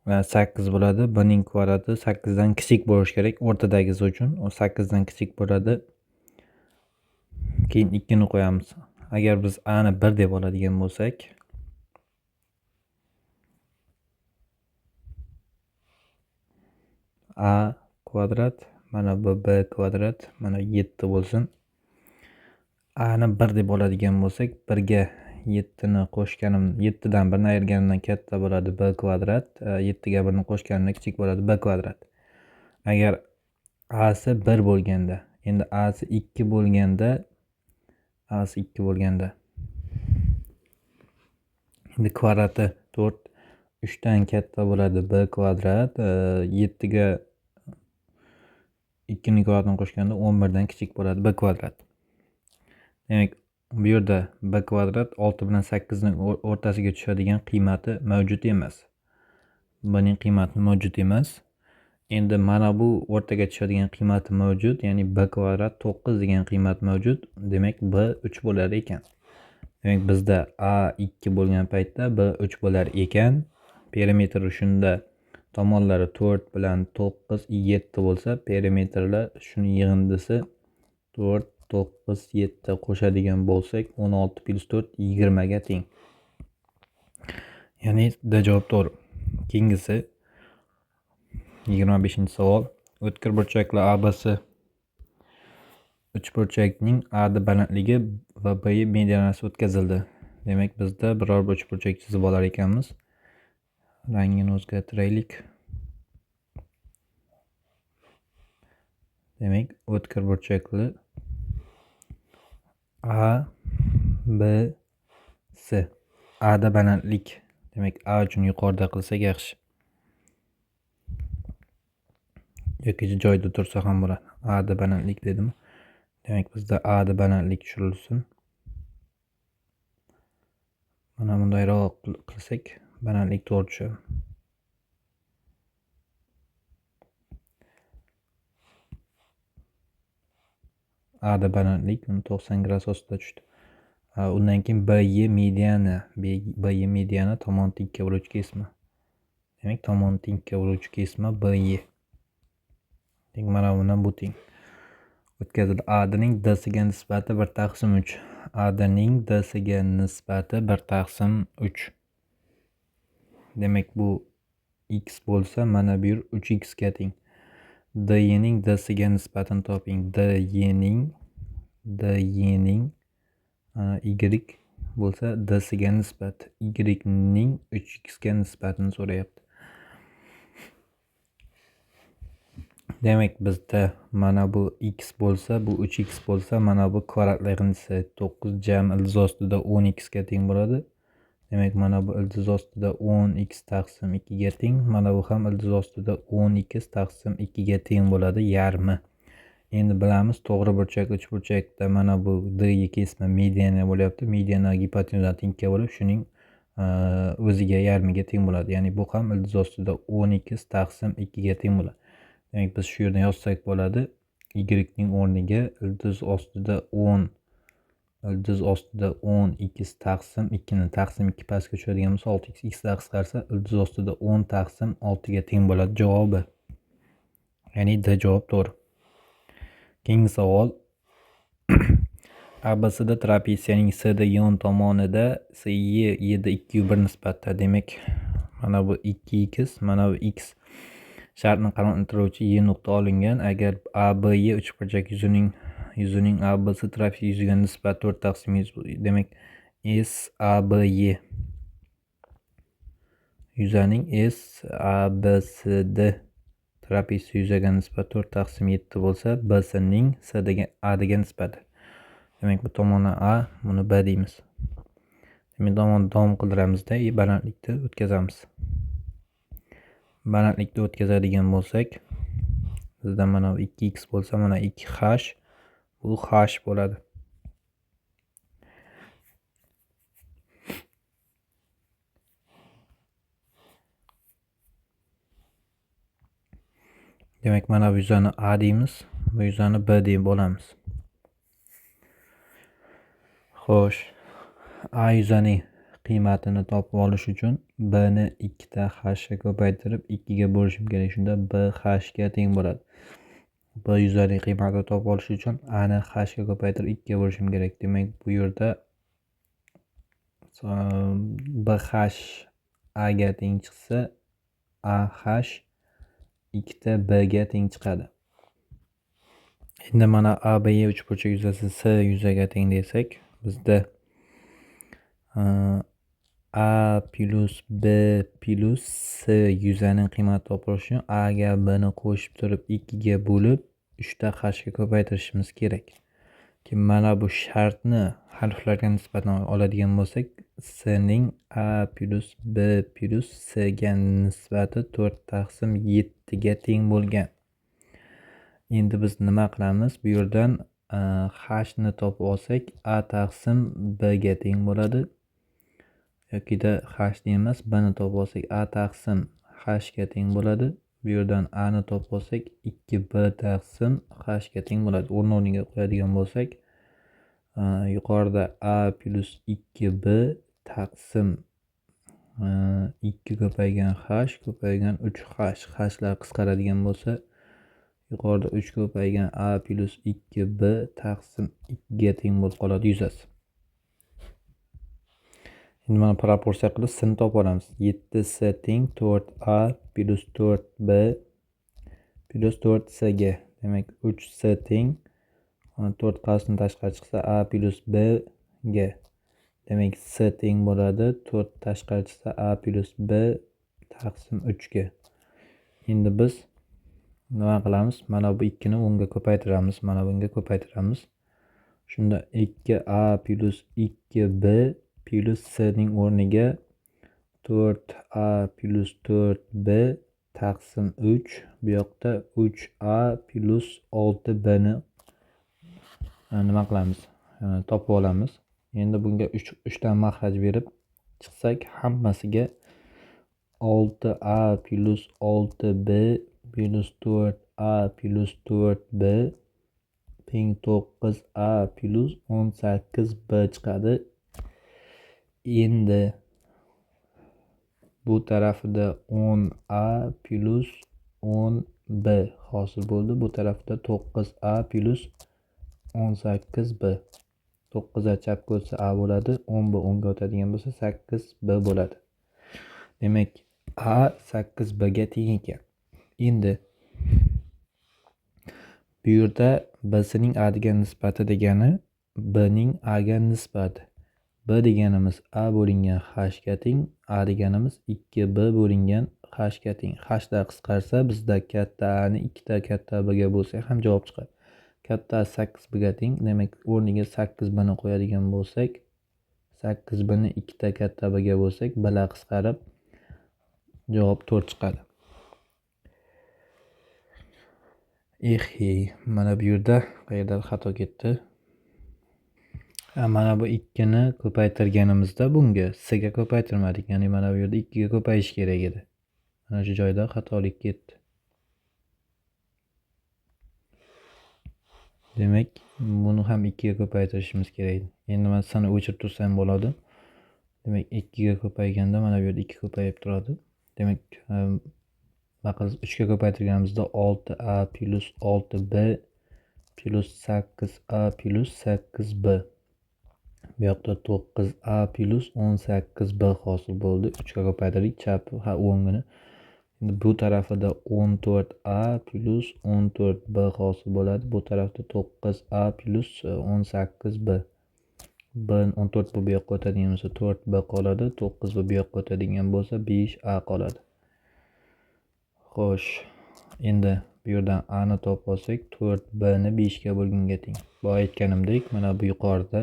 8 bo'ladi. B ning kvadrati 8 dan kichik bo'lishi kerak o'rtadagisi uchun. U 8 dan kichik bo'ladi. Keyin 2 ni qo'yamiz. Agar biz a ni 1 deb oladigan bo'lsak, a kvadrat, mana bu b kvadrat, mana 7 bo'lsin. A ni 1 deb oladigan bo'lsak, 1 ga 7 ni qo'shganim, 7 dan 1 ni ayirganimdan katta bo'ladi b kvadrat, 7 ga 1 ni qo'shganimdan kichik bo'ladi b kvadrat. Agar a si 1 bo'lganda, endi a si 2 bo'lganda, a si 2 bo'lganda, endi kvadrati 4, 3 dan katta bo'ladi b kvadrat, 7 ga 2 ning kvadratini qo'shganda 11 dan kichik bo'ladi b kvadrat. Demak, bu yerda b kvadrat 6 bilan 8 ning o'rtasiga tushadigan qiymati mavjud emas. Buning qiymati mavjud emas. Endi mana bu o'rtaga tushadigan qiymati mavjud, ya'ni b kvadrat 9 degan qiymat mavjud. Demak, b 3 bo'lar ekan. Demak, bizda a 2 bo'lgan paytda b 3 bo'lar ekan. Perimetri shunda tomonlari 4 bilan 9, 7 bo'lsa, perimetrlar shuni yig'indisi 4, 9, 7 qo'shadigan bo'lsak, 16 plyus 4 20 ga teng. Ya'ni D javob to'g'ri. Keyingisi 25-savol. O'tkir burchakli ABC uchburchakning A da balandligi va B medianasi o'tkazildi. Demak, bizda biror bir uchburchak chizib olar ekanmiz. Rangini o'zgartiraylik. Demak, o'tkir burchakli A, B, C. A da balandlik. Demak, A uchun yuqorida qilsak yaxshi. Yoki joyida tursa ham bo'ladi. A da balandlik dedimi? Demak, bizda A da balandlik tushirilsin. Mana bundayroq qilsak, balandlik to'g'ri tushadi. A da balandlik 90 gradus ostida tushdi. Undan keyin BY mediani, BY mediani tomon tikka bo'luvchi kesma. Demak, tomon tikka bo'luvchi kesma BY. Demak, mana bundan bu teng. O'tkazildi. ADning D siga nisbati 1/3. ADning D siga nisbati 1/3. Demak, bu x bo'lsa, mana bu yer 3x ga teng. DYning D siga nisbatini toping. DYning y bo'lsa D siga nisbat. Y ning 3x ga nisbatini so'rayapti. Demak, bizda mana bu x bo'lsa, bu 3x bo'lsa, mana bu kvadratli yig'indisi 9 jam ildiz ostida 10x ga teng bo'ladi. Demak, mana bu ildiz ostida 10x taqsim 2 ga teng, mana bu ham ildiz ostida 10x taqsim 2 ga teng bo'ladi, yarmi. Endi bilamiz, to'g'ri burchak uchburchakda mana bu D kesma mediana bo'lyapti. Mediana gipotenuzadan tengga bo'lib, shuning o'ziga yarmiga teng bo'ladi. Ya'ni bu ham ildiz ostida 10x taqsim 2 ga teng bo'ladi. Demak, biz shu yerdan yozsak bo'ladi. Y ning o'rniga ildiz ostida 10 ildiz ostida 10x taqsim 2 ni taqsim 2 pastga tushadigan bo'lsa 6x, x lar qisqarsa ildiz ostida 10 taqsim 6 ga teng bo'ladi javobi. Ya'ni D javob to'g'ri. Keyingi savol. ABCD trapetsiyaning CD yon tomonida CE 7 2 1 nisbatda. Demak, mana bu 2x, mana bu x. Shartni qanoatlantiruvchi Y nuqta olingan. Agar ABY uchburchak yuzining ABC trapetsiya yuziga nisbat 4/100, demak SABY yuzaning SABCD trapetsiya yuzaga nisbat 4/7 bo'lsa, BC ning C A ga nisbati. Demak, bu tomoni A, buni B deymiz. Demak, tomonni davom qildiramizda, balandlikni o'tkazamiz. Balandlikni o'tkazadigan bo'lsak, bizda mana bu 2x bo'lsa, mana 2h, bu h bo'ladi. Demak, mana bu yuzani A deymiz, bu yuzani B deb olamiz. Xo'sh, A yuzaning qiymatini topib olish uchun B ni 2 ta h ga ko'paytirib 2 ga bo'lishim kerak. Shunda B h ga teng bo'ladi. B yuzaning qiymatini topib olish uchun A ni h ga ko'paytirib 2 ga bo'lishim kerak. Demak, bu yerda B h A ga teng chiqsa, A h 2 ta B ga teng chiqadi. Endi mana A B Y uchburchak yuzasi S yuzaga teng desak, bizda A plus B plus S yuzaning qiymati topilishi uchun A ga B ni qo'shib turib 2 ga bo'lib 3 ta h ga ko'paytirishimiz kerak. Keyin mana bu shartni harflarga nisbatan oladigan bo'lsak, S ning A plus B plus S ga nisbati 4/7 ga teng bo'lgan. Endi biz nima qilamiz? Bu yerdan h ni topib olsak, A taqsim B ga teng bo'ladi. Yokida h ni emas, B ni topib olsak, A taqsim h ga teng bo'ladi. Bu yerdan A ni topib olsak, 2b taqsim h ga teng bo'ladi. O'rni o'rniga qo'yadigan bo'lsak, yuqorida A plus 2b taqsim 2 ko'paygan h ko'paygan 3h, h lar qisqaradigan bo'lsa, yuqorida 3 ko'paygan A plus 2b taqsim 2 ga teng bo'lib qoladi yuzasi. Endi mana proporsiya qilib s ni topib olamiz. 7s teng 4a plus 4b plus 4cg. Demak, 3c teng 4 qavsdan tashqari chiqsa a plus b ga. Demak, c teng bo'ladi 4 tashqari chiqsa a plus b taqsim 3 ga. Endi biz nima qilamiz? Mana bu 2 ni 10 ga ko'paytiramiz, mana bunga ko'paytiramiz. Shunda 2a plus 2b plus c ning o'rniga 4a plus 4b taqsim 3, bu yoqda 3a plus 6b ni nima qilamiz? Topib olamiz. Endi bunga 3 dan maxraj berib chiqsak, hammasiga 6a plus 6b plus 4a plus 4b teng 9a plus 18b chiqadi. Endi bu tarafida 10a plus 10b hosil bo'ldi. Bu tarafda 9a plus 18b. 9a chapga o'tsa a bo'ladi, 10b 10ga o'tadigan bo'lsa 8b bo'ladi. Demak, a 8b ga teng ekan. Endi bu yerda b ning a degan nisbati degani b ning a ga nisbati. B deganimiz a bo'lingan h ga teng, a deganimiz 2b bo'lingan h ga teng. H da qisqarsa bizda katta a ni ikkita katta b ga bo'lsak ham javob chiqadi. Katta a 8b ga teng, demak o'rniga 8b ni qo'yadigan bo'lsak, 8b ni ikkita katta b ga bo'lsak, b lar qisqarib javob 4 chiqadi. Mana bu yerda qayerda xato ketdi? Mana bu 2 ni ko'paytirganimizda bunga s ga ko'paytirmadik. Ya'ni mana bu yerda 2 ga ko'payish kerak edi. Mana shu joyda xatolik ketdi. Demak, buni ham 2 ga ko'paytirishimiz kerak edi. Endi men s ni o'chirib tursam bo'ladi. Demak, 2 ga ko'payganda mana bu yerda 2 ko'payib turadi. Demak, nima 3 ga ko'paytirganimizda 6a plus 6b plus 8a plus 8b. Bu yoqda 9a plus 18b hosil bo'ldi. 3 ga ko'paytirdik, chap ha o'ngini. Endi bu tarafida 14a plus 14b hosil bo'ladi. Bu tarafda 9a plus 18b. B 14 bu yoqqa o'tadigan bo'lsa 4b qoladi, 9b bu yoqqa o'tadigan bo'lsa 5a qoladi. Xo'sh, endi bu yerdan a ni topib olsak, 4b ni 5 ga bo'lganga teng. Boya aytganimdek, mana bu yuqorida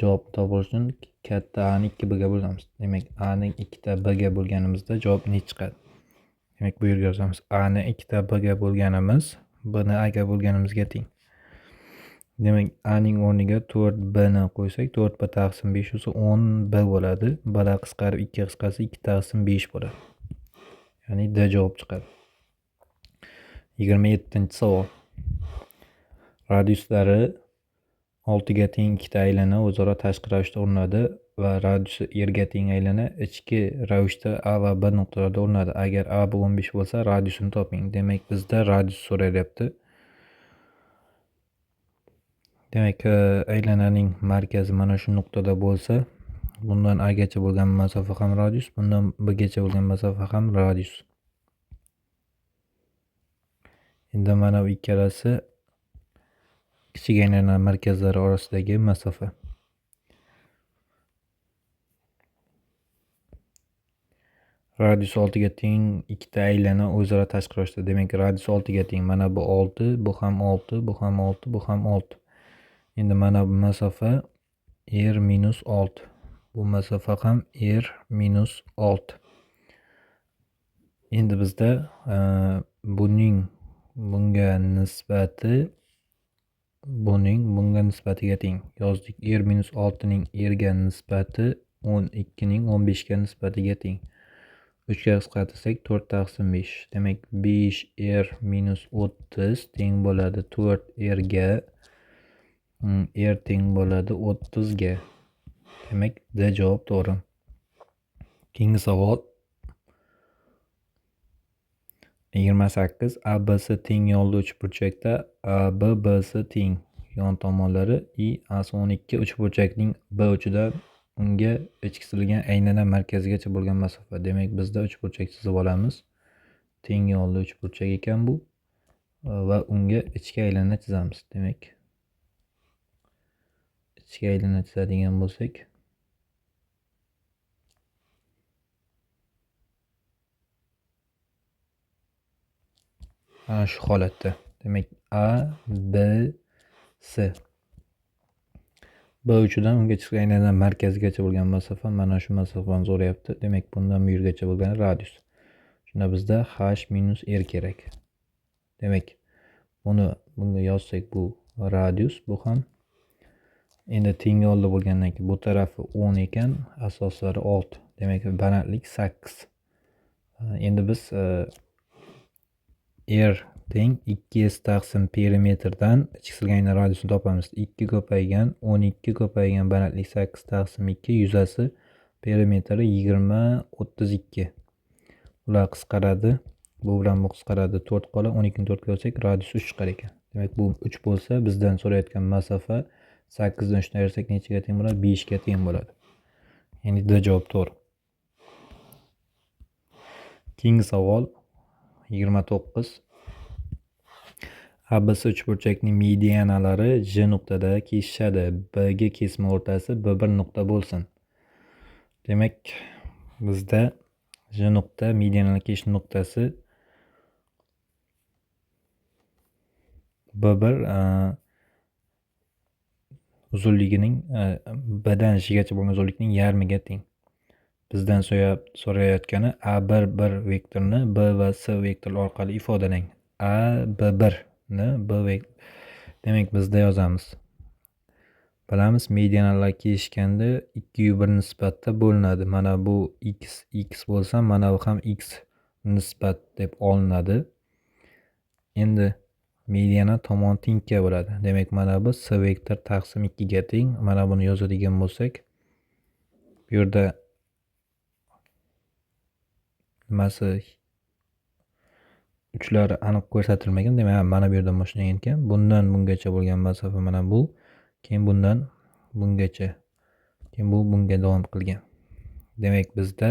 javobni topish uchun katta a ni 2b ga bo'lamiz. Demak, a ni 2 b ga bo'lganimizda javob necha chiqadi? Demak, bu yerga yozamiz. A ni 2 b ga bo'lganimiz b ni a ga bo'lganimizga teng. Demak, a ning o'rniga 4b ni qo'ysak, 4b taqsim 5 bo'lsa 10b bo'ladi. B lar qisqarib 2 qisqarsa 2 taqsim 5 bo'ladi. Ya'ni D javob chiqadi. 27-savol. Radiuslari 6 ga teng ikkita aylana o'zaro tashqi ravishda urinadi va radiusi r ga teng aylana ichki ravishda A va B nuqtalarida urinadi. Agar A B 15 bo'lsa, radiusini toping. Demak, bizda radius so'ralyapti. Demak, aylananing markazi mana shu nuqtada bo'lsa, bundan A gacha bo'lgan masofa ham radius, bundan B gacha bo'lgan masofa ham radius. Endi mana bu ikkalasi kichik aylana markazlari orasidagi masofa. Radius 6 ga teng ikkita aylana o'zaro tashqi ravishda. Demak, radius 6 ga teng. Mana bu 6, bu ham 6, bu ham 6, bu ham 6. Endi mana bu masofa r minus 6. Bu masofa ham r minus 6. Endi bizda buning bunga nisbati buning bunga nisbatiga teng. Yozdik, r minus 6 ning r ga nisbati 12 ning 15 ga nisbatiga teng. 3 ga qisqartirsak 4 taqsim 5. Demak, 5r minus 30 teng bo'ladi 4r ga, r teng bo'ladi 30 ga. Demak, D javob to'g'ri. Keyingi savol 28. ABC teng yonli uchburchakda AB BC teng yon tomonlari I AC 12 uchburchakning B uchida unga ichki chizilgan aylana markazigacha bo'lgan masofa. Demak, bizda uchburchak chizib olamiz. Teng yonli uchburchak ekan bu va unga ichki aylana chizamiz. Demak, ichki aylana chizadigan bo'lsak, mana shu holatda. Demak, A, B, C. B uchidan unga chiqqan aylana markazigacha bo'lgan masofa mana shu masofani so'rayapti. Demak, bundan bu yergacha bo'lgan radius. Shunda bizda h minus r kerak. Demak, buni bunga yozsak bu radius, bu ham endi tengi oldi bo'lgandan keyin bu tarafi 10 ekan, asoslari 6. Demak, balandlik 8. Endi biz r teng 2s taqsim perimetrdan ichki chiqilgan radiusni topamiz. 2 ko'paygan 12 ko'paygan balandlik 8 taqsim 2 yuzasi perimetri 20 32. Ular qisqaradi. Bu bilan bu qisqaradi, 4 qoladi. 12 ni 4 ga bo'lsak radius 3 chiqar ekan. Demak, bu 3 bo'lsa, bizdan so'rayotgan masofa 8 dan 3 ni ayirsak nechaga teng bo'ladi? 5 ga teng bo'ladi. Ya'ni D javob to'g'ri. Keyingi savol 29. ABC uchburchakning medianalari J nuqtada kesishadi. BG kesma o'rtasi B1 nuqta bo'lsin. Demak, bizda J nuqta medianalar kesishma nuqtasi B1 uzunligining B dan J gacha bo'lgan uzunlikning yarmiga teng. Bizdan so'rayotgani A11 vektorini B va C vektori orqali ifodalang. AB1 ni B vektor. Demak, bizda yozamiz. Bilamiz, medianalar kesishganda 2 1 nisbatda bo'linadi. Mana bu x x bo'lsa, mana bu ham x nisbat deb olinadi. Endi mediana tomon tengka bo'ladi. Demak, mana bu c vektor taqsim 2 ga teng. Mana buni yozadigan bo'lsak, bu yerda nimasi uchlari aniq ko'rsatilmagan. Demak, mana bu yerdan boshlangan ekan. Bundan bungacha bo'lgan masofa mana bu, keyin bundan bungacha, keyin bu bunga davom qilgan. Demak, bizda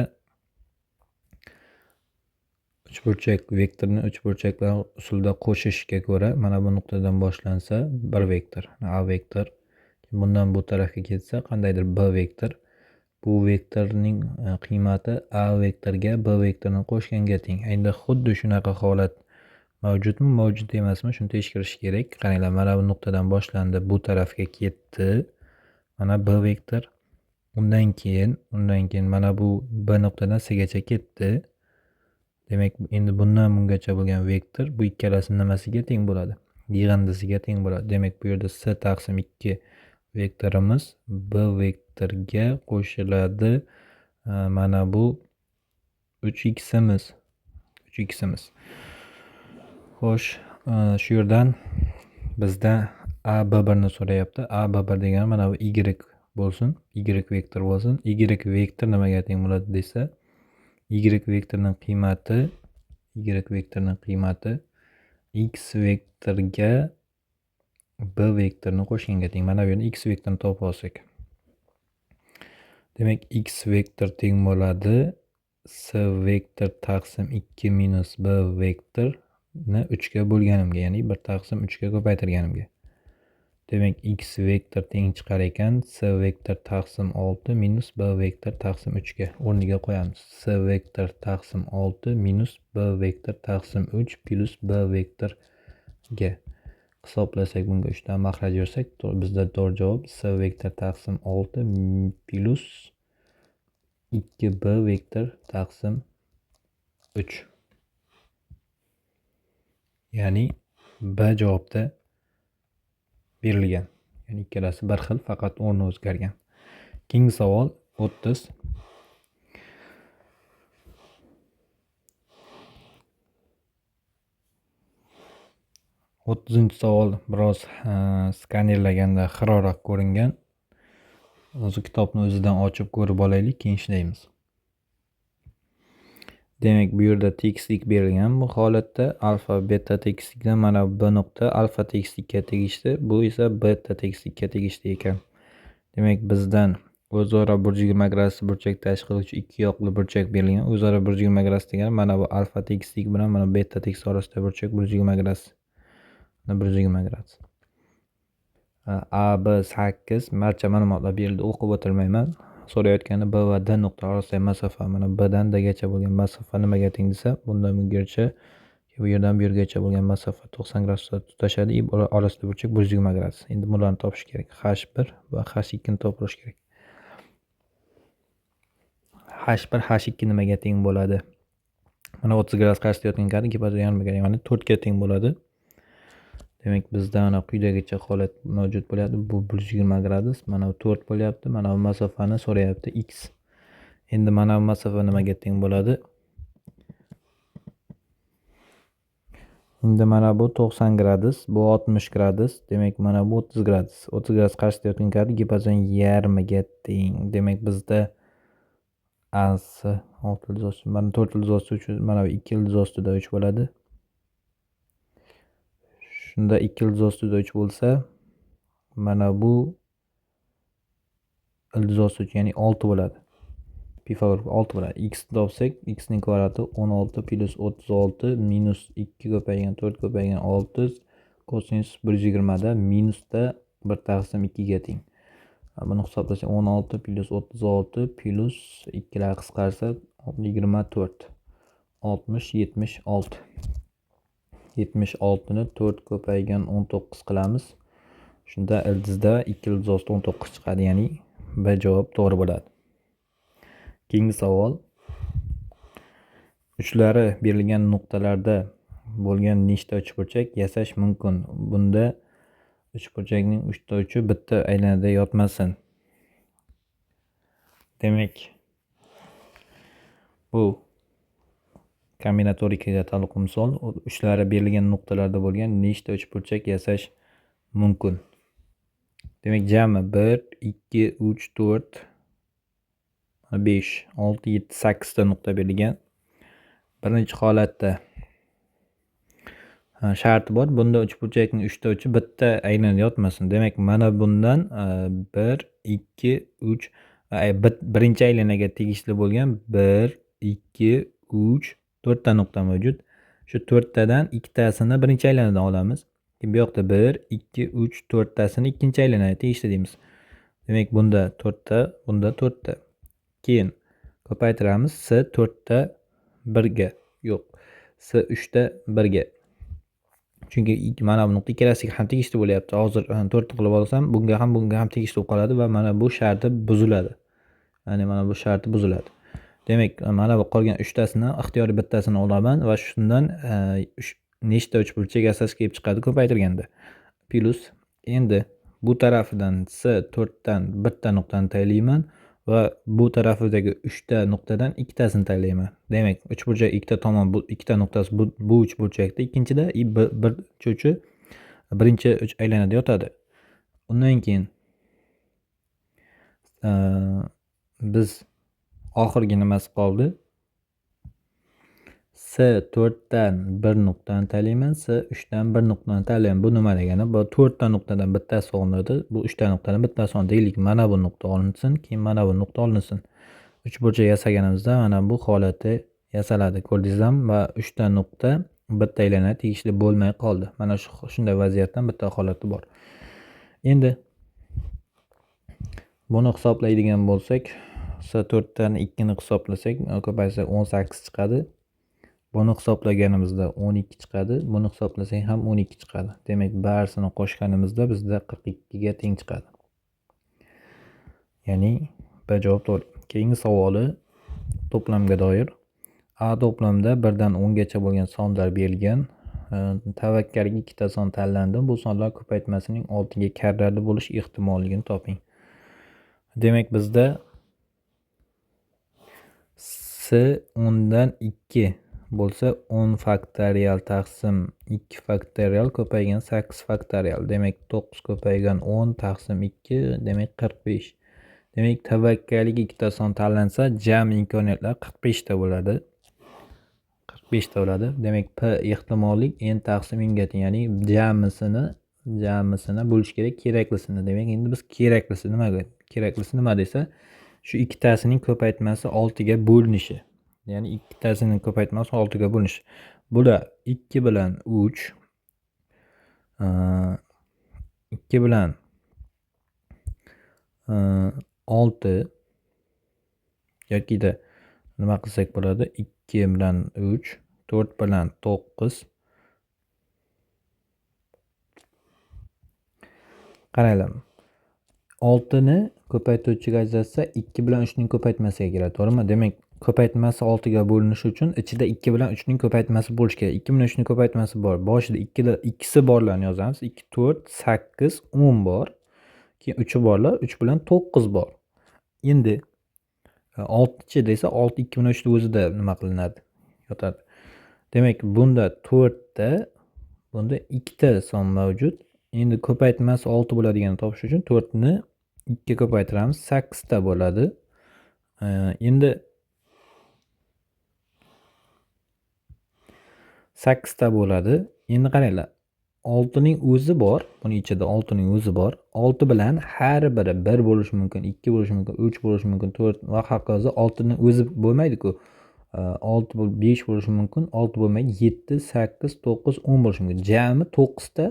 uchburchak vektorini uchburchaklar usulida qo'shishga ko'ra mana bu nuqtadan boshlansa bir vektor, A vektor, bundan bu tarafga ketsa qandaydir B vektor. Bu vektorning qiymati A vektorga B vektorini qo'shganga teng. Endi xuddi shunaqa holat mavjudmi, mavjud emasmi, shuni tekshirish kerak. Qaranglar, mana bu nuqtadan boshlandi, bu tarafga ketdi. Mana B vektor. Undan keyin mana bu B nuqtadan C gacha ketdi. Demak, endi bundan bungacha bo'lgan vektor bu ikkalasi nimasiga teng bo'ladi? Yig'indisiga teng bo'ladi. Demak, bu yerda C taqsim 2 vektorimiz B vektorga qo'shiladi. Mana bu 3x'imiz. 3x'imiz. Xo'sh, shu yerdan bizda AB1 ni so'rayapti. AB1 degani mana bu y bo'lsin, y vektor bo'lsin. Y vektor nimaga teng bo'ladi desa, y vektorining qiymati, y vektorining qiymati x vektorga b vektorini qo'shganga teng. Mana bu yerda x vektorini topib olsak. Demak, x vektor teng bo'ladi c vektor taqsim 2 minus b vektorni 3 ga bo'lganimga, ya'ni 1 taqsim 3 ga ko'paytirganimga. Demak, x vektor teng chiqar ekan c vektor taqsim 6 minus b vektor taqsim 3 ga. O'rniga qo'yamiz. C vektor taqsim 6 minus b vektor taqsim 3 plus b vektorga. Hisoblasak, bunga 3 dan maxraj yursak, bizda to'g'ri javob c vektor taqsim 6 plus 2b vektor taqsim 3. Ya'ni B javobda berilgan. Ya'ni ikkalasi bir xil, faqat o'rni o'zgargan. Keyingi savol 30. O'ttizinchi savol biroz skanerlaganda xiroroq ko'ringan. O'zi kitobni o'zidan ochib ko'rib olaylik, keyin ishlaymiz. Demak, bu yerda tekislik berilgan. Bu holatda alfa beta tekislikdan mana B nuqta alfa tekislikka tegishli, bu esa beta tekislikka tegishli ekan. Demak, bizdan o'zaro 120 gradus burchak tashkil qiluvchi ikki yoqli burchak berilgan. O'zaro 120 gradus degani mana bu alfa tekislik bilan mana beta tekislik orasida burchak 120 gradus. Mana 120 gradus. A, B 8, barcha ma'lumotlar berildi, o'qib o'tirmayman. So'rayotgani B va D nuqta orasidagi masofa, mana B dan D gacha bo'lgan masofa nimaga teng desa, bundan bungacha, bu yerdan bu yergacha bo'lgan masofa 90 gradusda tutashadi, orasida burchak 120 gradus. Endi bularni topish kerak. H1 va H2 ni topish kerak. H1 H2 nimaga teng bo'ladi? Mana 30 gradus qarshisida yotgan katet gipotenuza yarmiga, ya'ni 4 ga teng bo'ladi. Demak, bizda mana quyidagicha holat mavjud bo'ladi. Bu 120 gradus, mana bu 4 bo'lyapti. Mana bu masofani so'rayapti x. Endi mana bu masofa nimaga teng bo'ladi? Endi mana bu 90 gradus, bu 60 gradus, demak mana bu 30 gradus. 30 gradus qarshisida yotgan katet gipotenuza yarmiga teng. Demak, bizda AC 6 ildiz osti, mana 4 ildiz osti 3, mana bu 2 ildiz ostida 3 bo'ladi. Shunda 2 ildiz ostida 3 bo'lsa, mana bu ildiz osti 3, ya'ni 6 bo'ladi. Pifagor 6 bo'ladi. X topsak, x ning kvadrati 16 plus 36 minus 2 ko'paygan 4 ko'paygan 6 kosinus 120 da minusda 1 taqsim 2 ga teng. Buni hisoblasak 16 plus 36 plus 2 lar qisqarsa 24 60 76. 76 ni 4 ko'paygan 19 qilamiz. Shunda ildizda 2 ildiz osti 19 chiqadi, ya'ni B javob to'g'ri bo'ladi. Keyingi savol. Uchlari berilgan nuqtalarda bo'lgan nechta uchburchak yasash mumkin? Bunda uchburchakning 3 ta uchi bitta aylanada yotmasin. Demak, bu kombinatorikaga taalluqli misol. Uchlari berilgan nuqtalarda bo'lgan nechta uchburchak yasash mumkin? Demak, jami 1, 2, 3, 4, 5, 6, 7, 8 ta nuqta berilgan. Birinchi holatda sharti bor. Bunda uchburchakning 3 ta uchi bitta aylanada yotmasin. Demak, mana bundan 1, 2, 3 birinchi aylanaga tegishli bo'lgan 1, 2, 3, 4 ta nuqta mavjud. Shu 4 tadan ikkitasini birinchi aylanadan olamiz. Keyin bu yoqda 1, 2, 3, 4 tasini ikkinchi aylanaga tegishli deymiz. Demak, bunda 4 ta, bunda 4 ta. Keyin ko'paytiramiz. S 4 ta 1 ga, yo'q. S 3 ta 1 ga. Chunki mana bu nuqta ikkalasiga ham tegishli bo'lyapti. Hozir 4 ta qilib olsam, bunga ham, bunga ham tegishli bo'lib qoladi va mana bu sharti buziladi. Ya'ni mana bu sharti buziladi. Demak, mana bu qolgan 3 tasini ixtiyoriy bittasini olaman va shundan nechta uchburchak yasash kelib chiqadi ko'paytirganda. Plus endi bu tarafidan S 4 dan bitta nuqtani tayinlayman va bu tarafidagi 3 ta nuqtadan ikkitasini tayinlayman. Demak, uchburchak ikkita tomon, bu ikkita nuqtasi bu uchburchakda, ikkinchida i bir uchi birinchi uch aylanada yotadi. Undan keyin biz oxirgi nimasi qoldi? S 4 dan 1 nuqtani tayinlayman, S 3 dan 1 nuqtani tayinlayman. Bu nima degani? Bu 4 ta nuqtadan bittasi olinadi, bu 3 ta nuqtadan bittasi olinadi. Deylik, mana bu nuqta olinsin, keyin mana bu nuqta olinsin. Uchburchak yasaganimizda mana bu holati yasaladi. Ko'rdingizmi? Va 3 ta nuqta bitta aylana tegishli bo'lmay qoldi. Mana shunday vaziyatdan bitta holati bor. Endi buni hisoblaydigan bo'lsak, S 4 dan 2 ni hisoblasak, ko'paysa 18 chiqadi. Buni hisoblaganimizda 12 chiqadi. Buni hisoblasak ham 12 chiqadi. Demak, barisini qo'shganimizda bizda 42 ga teng chiqadi. Ya'ni B javob to'g'ri. Keyingi savoli to'plamga doir. A to'plamda 1 dan 10 gacha bo'lgan sonlar berilgan. Tavakkalga ikkita son tanlandi. Bu sonlar ko'paytmasining 6 ga karrali bo'lish ehtimolligini toping. Demak, bizda S 10 dan 2 bo'lsa 10 faktorial taqsim 2 faktorial ko'paygan 8 faktorial. Demak, 9 ko'paygan 10 taqsim 2, demak 45. Demak, tavakkalga ikkita son tanlansa, jami imkoniyatlar 45 ta bo'ladi. 45 ta bo'ladi. Demak, P ehtimollik n taqsim n ga teng, ya'ni jamisini bo'lish kerak, keraklisini. Demak, endi biz keraklisi nimaga? Keraklisi nima desa, shu ikkitasining ko'paytmasi 6 ga bo'linishi. Ya'ni ikkitasining ko'paytmasi 6 ga bo'linishi. Bular 2 bilan 3, 2 bilan 6 yokida nima qilsak bo'ladi? 2 bilan 3, 4 bilan 9. Qaranglar. 6 ni ko'paytiruvchiga ajratsa 2 bilan 3 ning ko'paytmasiga keladi, to'g'rimi? Demak, Ko'paytmasi 6 ga bo'linishi uchun ichida 2 bilan 3 ning ko'paytmasi bo'lishi kerak. 2 bilan 3 ning ko'paytmasi bor. Boshida ikkisi borlarni yozamiz. 2, 4, 8, 10 bor. Keyin 3 borlar, 3 bilan 9 bor. Endi 6-chi desa 6 2 bilan 3 ni o'zida nima qilinadi? Yotadi. Demak, bunda 4 ta, bunda 2 ta son mavjud. Endi ko'paytmasi 6 bo'ladiganini topish uchun 4 ni 2 ga ko'paytiramiz, 8 ta bo'ladi. Endi 8 ta bo'ladi. Endi qaranglar, 6 ning o'zi bor, buning ichida 6 ning o'zi bor. 6 bilan har biri 1 bo'lishi mumkin, 2 bo'lishi mumkin, 3 bo'lishi mumkin, 4 va hokazo. 6 ning o'zi bo'lmaydi-ku. 6 bo'lib 5 bo'lishi mumkin, 6 bo'lmaydi, 7, 8, 9, 10 bo'lishi mumkin. Jami 9 ta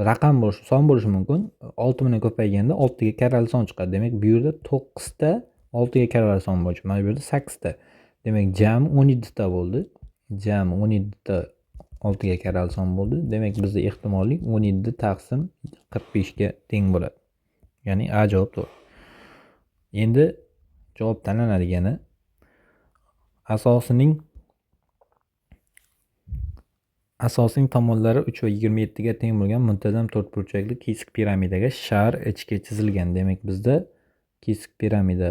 raqam bo'lishi, son bo'lishi mumkin. 6 bilan ko'payganda 6 ga karrali son chiqadi. Demak, bu yerda 9 ta 6 ga karrali son bo'lishi. Mana bu yerda 8 ta. Demak, jami 17 ta bo'ldi. Jami 17 ta 6 ga karrali son bo'ldi. Demak, bizda ehtimollik 17 taqsim 45 ga teng bo'ladi. Ya'ni A javob to'g'ri. Endi javob tanlanadigani asosining tomonlari 3 va 27 ga teng bo'lgan muntazam to'rtburchakli kesik piramidaga shar ichki chizilgan. Demak, bizda kesik piramida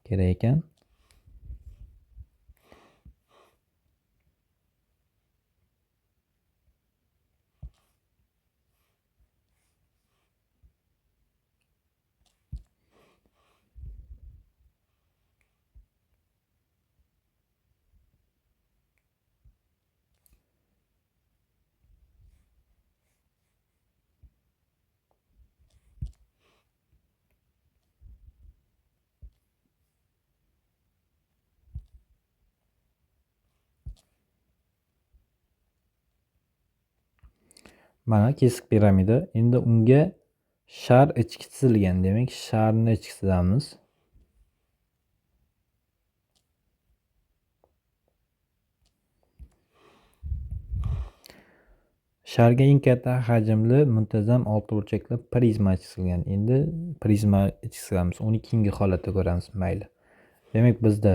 kerak ekan. Mana kesik piramida. Endi unga shar ichki chizilgan. Demak, sharni ichki chizamiz. Sharga eng katta hajmli muntazam oltiburchakli prizma chizilgan. Endi prizma chizamiz. Uni keyingi holatda ko'ramiz, mayli. Demak, bizda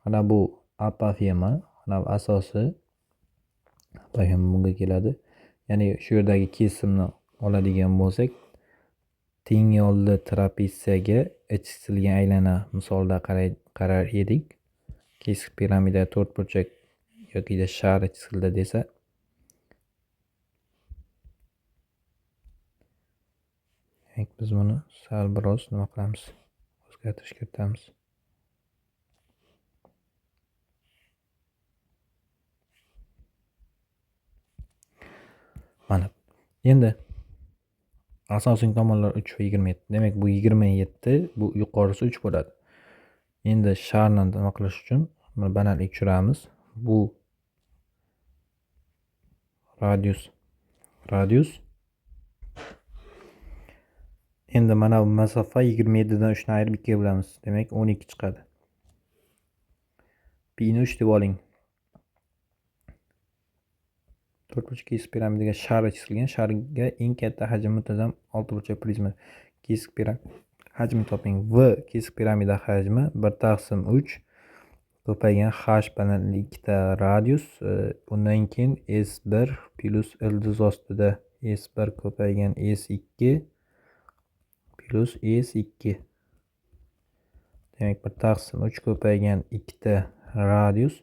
mana bu apofema, mana bu asosi apofema bunga keladi. Ya'ni shu yerdagi kesimni oladigan bo'lsak, teng yolli trapetsiyaga chizilgan aylana misolda qarar edik. Kesik piramida to'rtburchak yoki shar chizildi desa, demak biz buni sal biroz nima qilamiz? O'zgartirish kiritamiz. Mana endi asosiy tomonlar 3 va 27. Demak, bu 27, bu yuqorisi 3 bo'ladi. Endi sharni nima qilish uchun buni balandlik tushiramiz. Bu radius. Endi mana bu masofa 27 dan 3 ni ayirib 2 ga bo'lamiz. Demak, 12 chiqadi. Pi ni 3 deb oling. To'rtburchak kesik piramidaga shar chizilgan. Sharga eng katta hajm muntazam oltiburchak prizma kesik piramida hajmi toping. V kesik piramida hajmi 1 taqsim 3 ko'paygan h balandlik ikkita radius, undan keyin S1 plus ildiz ostida S1 ko'paygan S2 plus S2. Demak, 1 taqsim 3 ko'paygan ikkita radius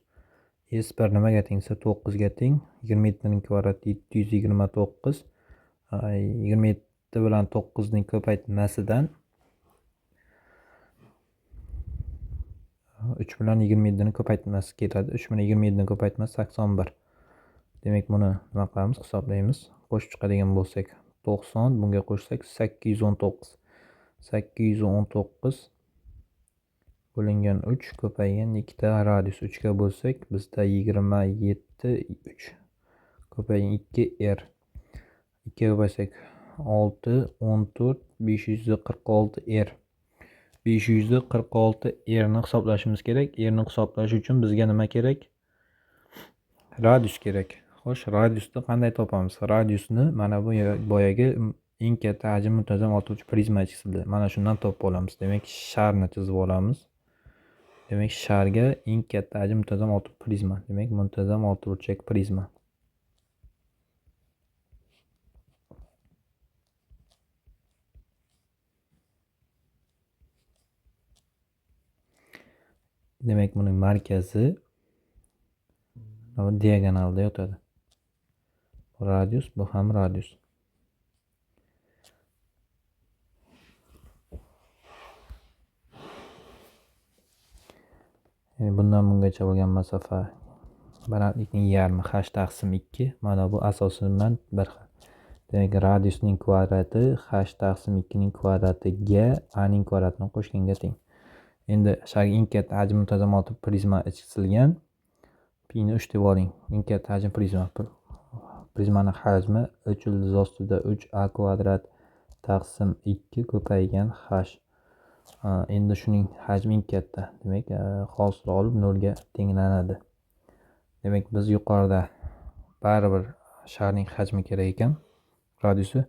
S1 nimaga teng desa 9 ga teng. 27 ning kvadrati 729. 27 bilan 9 ning ko'paytmasidan 3 bilan 27 ning ko'paytmasi keladi. 3 bilan 27 ning ko'paytmasi 81. Demak, buni nima qilamiz? Hisoblaymiz. Qo'shib chiqadigan bo'lsak 90, bunga qo'shsak 819. 819 bo'lingan 3 ko'paygan ikkita radius 3 ga bo'lsak, bizda 27 3 ko'paygan 2 r. 2 ga ko'paysak 6 14 546 r. 546 r ni hisoblashimiz kerak. R ni hisoblash uchun bizga nima kerak? Radius kerak. Xo'sh, radiusni qanday topamiz? Radiusni mana bu boyagi Eng katta hajm muntazam oltiburchak prizma chizildi. Mana shundan topib olamiz. Demak, sharni chizib olamiz. Demak, sharga eng katta hajm muntazam oltiburchak prizma. Demak, muntazam oltiburchak prizma. Demak, buning markazi diagonalda yotadi. Radius, bu ham radius. Yani bundan bungacha bo'lgan masofa balandlikning yarmi h taqsim 2. Mana bu asosi bilan bir xil. Demak, radiusning kvadrati h taqsim 2 ning kvadratiga a ning kvadratini qo'shganga teng. Endi sharga eng katta hajm muntazam olti prizma chizilgan. Pi ni 3 deb oling. Eng katta hajm prizma. Prizmani hajmi 3 ildiz ostida 3 a kvadrat taqsim 2 ko'paygan h. Endi shuning hajmi eng katta. Demak, hosil olib 0 ga tenglanadi. Demak, biz yuqorida baribir sharning hajmi kerak ekan, radiusi.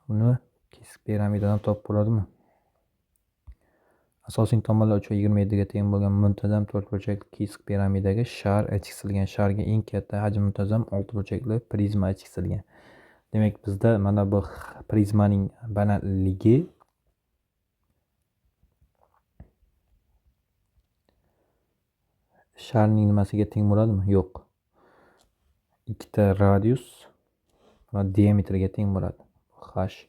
Uni kesik piramidadan topib bo'ladimi? Asosiy tomonlar 3 va 27 ga teng bo'lgan muntazam to'rtburchakli kesik piramidaga shar chizilgan. Sharga eng katta hajm muntazam oltiburchakli prizma chizilgan. Demak, bizda mana bu prizmaning balandligi sharning nimasiga teng bo'ladimi? Yo'q. Ikkita radius va diametrga teng bo'ladi. H.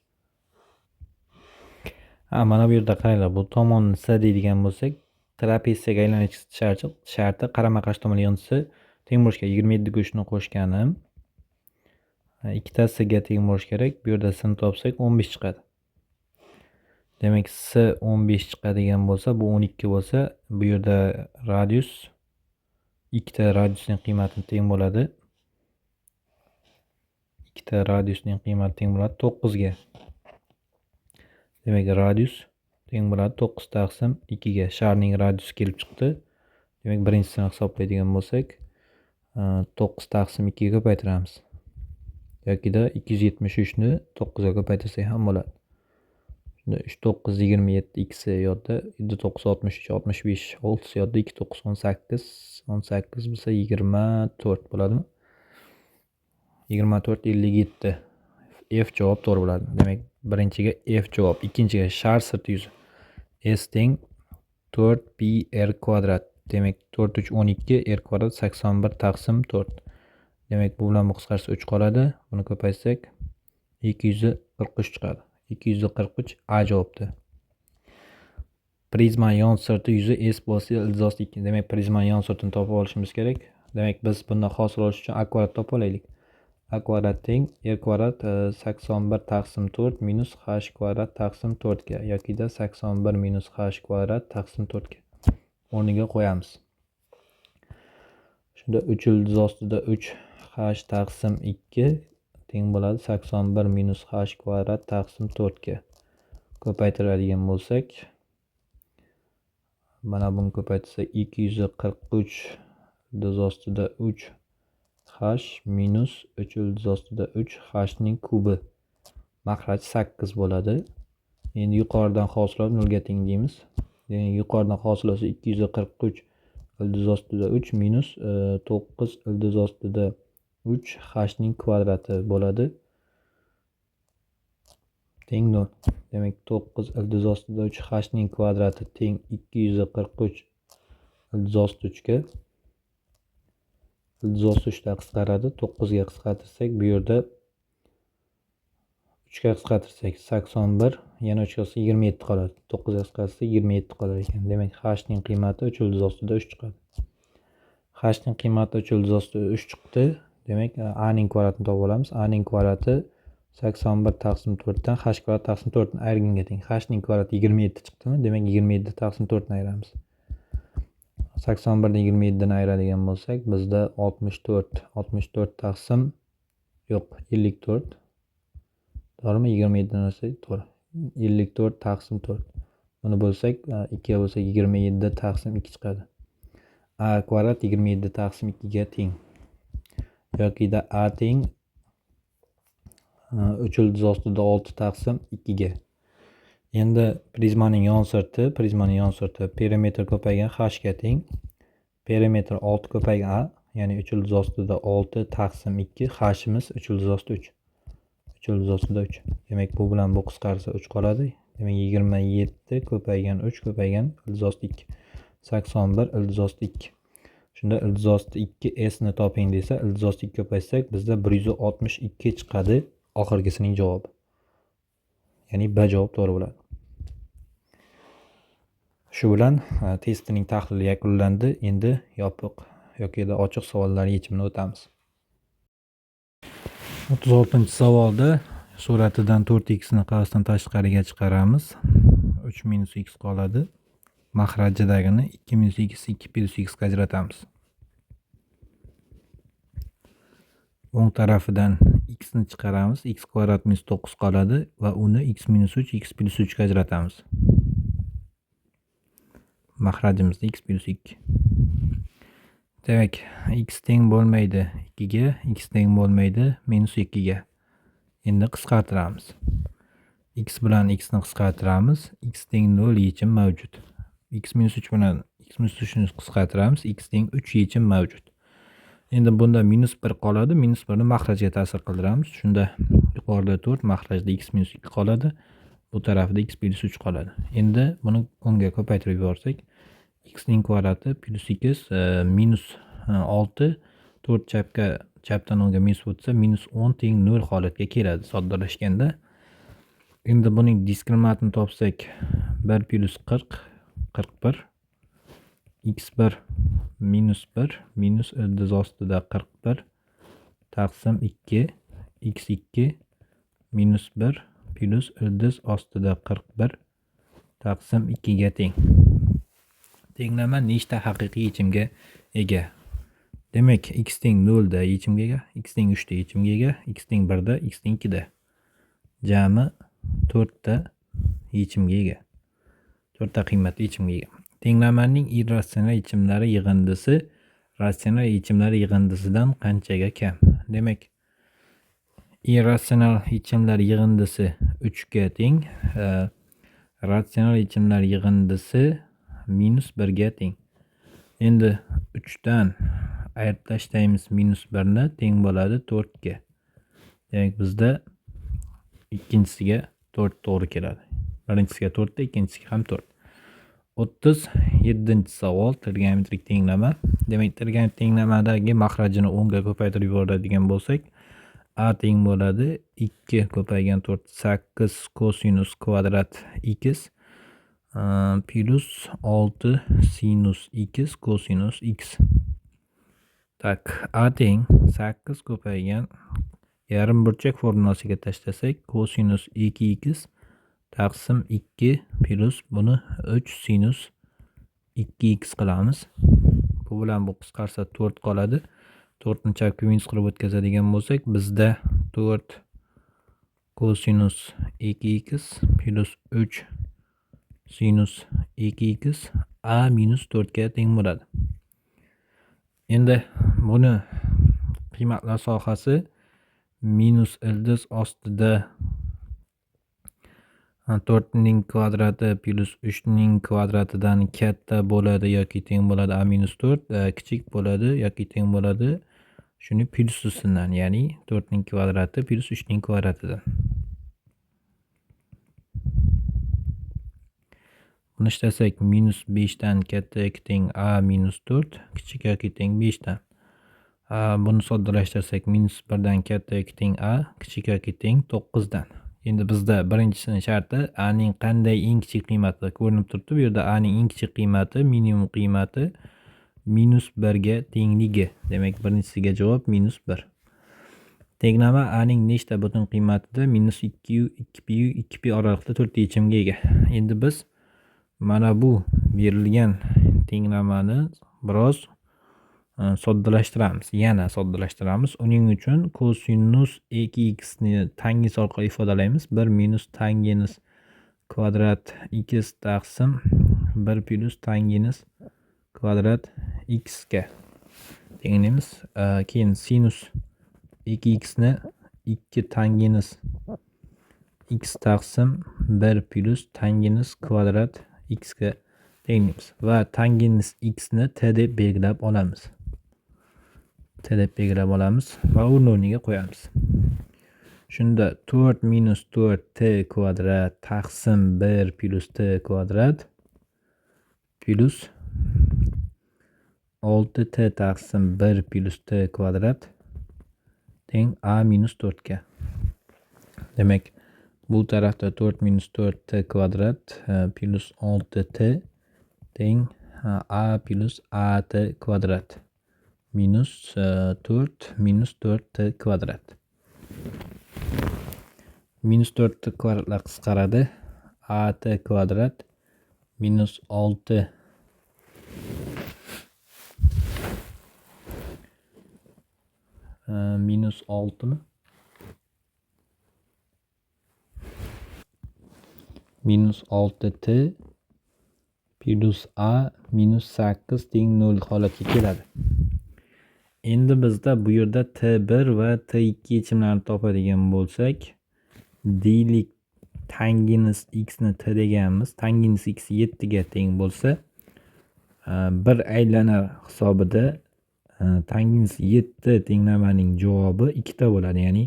Mana bu yerda qaranglar, bu tomonni S deydigan bo'lsak, trapetsiyaga aylanish sharti qarama-qarshi tomonlar yig'indisi teng bo'lishi kerak. 27 ga 3 ni qo'shganim ikkita S ga teng bo'lishi kerak. Bu yerda S ni topsak 15 chiqadi. Demak, S 15 chiqadigan bo'lsa, bu 12 bo'lsa, bu yerda radius ikkita radiusning qiymati teng bo'ladi. Ikkita radiusning qiymati teng bo'ladi 9 ga. Demak, radius teng bo'ladi 9 taqsim 2 ga. Sharning radiusi kelib chiqdi. Demak, birinchisini hisoblaydigan bo'lsak, 9 taqsim 2 ga ko'paytiramiz. Yokida 273 ni 9 ga ko'paytirsak ham bo'ladi. Shunda 3 9 27 ikkisi yodda, 7 9 63 65 oltisi yodda, 2 9 18 18 bo'lsa 24 bo'ladimi? 24 57. F javob to'g'ri bo'ladi. Demak, birinchiga F javob, ikkinchiga shar sirti yuzi S teng 4 pi r kvadrat. Demak, 4 3 12 r kvadrat 81 taqsim 4. Demak, bu bilan bu qisqarsa 3 qoladi. Buni ko'paytsak 243 chiqadi. 243 A javobdi. Prizma yon sirti yuzi S bo'lsa ildiz osti 2. Demak, prizma yon sirtini topib olishimiz kerak. Demak, biz bundan hosil olish uchun a kvadrat topib olaylik. A kvadrat teng r kvadrat 81 taqsim 4 minus h kvadrat taqsim 4 ga yokida 81 minus h kvadrat taqsim 4 ga o'rniga qo'yamiz. Shunda 3 ildiz ostida 3 h taqsim 2 teng bo'ladi 81 minus h kvadrat taqsim 4 ga. Ko'paytiradigan bo'lsak, mana buni ko'paytirsak 243 ildiz ostida 3 h minus 3 ildiz ostida 3 h ning kubi. Mahraj 8 bo'ladi. Endi yuqoridan hosil olib 0 ga teng deymiz. Demak, yuqoridan hosil olsa 243 ildiz ostida 3 minus 9 ildiz ostida 3 h ning kvadrati bo'ladi. Teng 0. Demak, 9 ildiz ostida 3 h ning kvadrati teng 243 ildiz osti 3 ga. Ildiz osti 3 da qisqaradi. 9 ga qisqartirsak, bu yerda 3 ga qisqartirsak 81, yana 3 ga qisqartirsak 27 qoladi. 9 ga qisqartirsak 27 qolar ekan. Demak, h ning qiymati 3 ildiz ostida 3 chiqadi. H ning qiymati 3 ildiz ostida 3 chiqdi. Demak, a ning kvadratini topib olamiz. A ning kvadrati 81 taqsim 4 dan h kvadrat taqsim 4 ni ayirganga teng. H ning kvadrati 27 chiqdimi? Demak, 27 taqsim 4 ni ayiramiz. 81 dan 27 ni ayiradigan bo'lsak, bizda 64, 64 taqsim yo'q, 54. To'g'rimi? 27 ni olsak, to'g'ri. 54 taqsim 4. Buni bo'lsak, 2 ga bo'lsak 27 taqsim 2 chiqadi. A kvadrat 27 taqsim 2 ga teng. Yokida a teng 3 ildiz ostida 6 taqsim 2 ga. Endi prizmaning yon sirti, perimetr ko'paygan h ga teng. Perimetr 6 ko'paygan a, ya'ni 3 ildiz ostida 6 taqsim 2, h'imiz 3 ildiz ostida 3. 3 ildiz ostida 3. Demak, bu bilan bu qisqarsa 3 qoladi. Demak, 27 ko'paygan 3 ko'paygan ildiz osti 2. 81 ildiz osti 2. Shunda ildiz osti 2 s ni toping desa, ildiz osti 2 ko'paytsak, bizda 162 chiqadi oxirgisining javobi. Ya'ni B javob to'g'ri bo'ladi. Shu bilan testning tahlili yakunlandi. Endi yopiq yoki ochiq savollar yechimini o'tamiz. 36-savolda suratidan 4x ni qavsdan tashqariga chiqaramiz. 3 minus x qoladi. Maxrajidagini 2 minus x 2 plus x ga ajratamiz. O'ng tarafidan x ni chiqaramiz. X kvadrat minus 9 qoladi va uni x minus 3 x plus 3 ga ajratamiz. Maxrajimizda x plus 2. Demak, x teng bo'lmaydi 2 ga, x teng bo'lmaydi minus 2 ga. Endi qisqartiramiz. X bilan x ni qisqartiramiz. X teng 0 yechim mavjud. X minus 3 bilan x minus 3 ni qisqartiramiz. X teng 3 yechim mavjud. Endi bunda minus 1 qoladi. Minus 1 ni maxrajga ta'sir qildiramiz. Shunda yuqorida 4, maxrajda x minus 2 qoladi. Bu tarafida x plus 3 qoladi. Endi buni o'ngga ko'paytirib yuborsak, x ning kvadrati plus x minus 6, 4 chapdan o'ngga minus o'tsa, minus 10 teng 0 holatga keladi soddalashganda. Endi buning diskriminantini topsak, 1 plus 40, 41, x1 minus 1 minus ildiz ostida 41 taqsim 2, x2 minus 1 plus ildiz ostida 41 taqsim 2 ga teng. Tenglama nechta haqiqiy yechimga ega? Demak, x teng 0 da yechimga ega, x teng 3 da yechimga ega, x teng 1 da, x teng 2 da. Jami 4 ta yechimga ega. 4 ta qiymatli yechimga ega. Tenglamaning irratsional yechimlari yig'indisi ratsional yechimlar yig'indisidan qanchaga kam? Demak, irratsional yechimlar yig'indisi 3 ga teng, ratsional yechimlar yig'indisi minus 1 ga teng. Endi 3 dan ayirib tashlaymiz minus 1 ni, teng bo'ladi 4 ga. Demak, bizda ikkinchisiga 4 to'g'ri keladi. Birinchisiga 4 ta, ikkinchisiga ham 4. 37-savol trigonometrik tenglama. Demak, trigonometrik tenglamadagi maxrajini o'ngga ko'paytirib yuboradigan bo'lsak, a teng bo'ladi 2 ko'paygan 4 8 kosinus kvadrat x plus 6 sinus x kosinus x. Tak, a teng 8 ko'paygan yarim burchak formulasiga tashlasak, kosinus 2x taqsim 2 plus buni 3 sinus 2x qilamiz. Bu bilan bu qisqarsa 4 qoladi. 4 ni chapga minus qilib o'tkazadigan bo'lsak, bizda 4 kosinus 2x plus 3 sinus 2x a minus 4 ga teng bo'ladi. Endi buni qiymatlar sohasi minus ildiz ostida 4 ning kvadrati plus 3 ning kvadratidan katta bo'ladi yoki teng bo'ladi a minus 4, kichik bo'ladi yoki teng bo'ladi shuni plusidan, ya'ni 4 ning kvadrati plus 3 ning kvadratidan. Buni ishlasak minus 5 dan katta yoki teng a minus 4, kichik yoki teng 5 dan. Buni soddalashtirsak minus 1 dan katta yoki teng a, kichik yoki teng 9 dan. Endi bizda birinchisini sharti a ning qanday eng kichik qiymati ko'rinib turibdi. Bu yerda a ning eng kichik qiymati, minimum qiymati minus 1 ga tengligi. Demak, birinchisiga javob minus 1. Tenglama a ning nechta butun qiymatida minus 2 2 pi 2 pi oraliqda 4 ta yechimga ega. Endi biz mana bu berilgan tenglamani biroz soddalashtiramiz, yana soddalashtiramiz. Uning uchun kosinus 2x ni tangens orqali ifodalaymiz. 1 minus tangens kvadrat x taqsim 1 plus tangens kvadrat x ga tenglaymiz. Keyin sinus 2x ni 2 tangens x taqsim 1 plus tangens kvadrat x ga tenglaymiz va tangens x ni t deb belgilab olamiz. T deb belgilab olamiz va uni o'rniga qo'yamiz. Shunda 4 minus 4 t kvadrat taqsim 1 plus t kvadrat plus 6t taqsim 1 plus t kvadrat teng a minus 4 ga. Demak, bu tarafda 4 minus 4 t kvadrat plus 6t teng a plus at kvadrat minus 4 minus 4 t kvadrat. Minus 4 t kvadratlar qisqaradi. At kvadrat minus 6 minus 6 mı? Minus 6t plus a minus 8 teng 0 holatga keladi. Endi bizda bu yerda t1 va t2 yechimlarini topadigan bo'lsak, deylik tangens x ni t deganmiz. Tangens x 7 ga teng bo'lsa, bir aylana hisobida tangens 7 tenglamaning javobi 2 ta bo'ladi. Ya'ni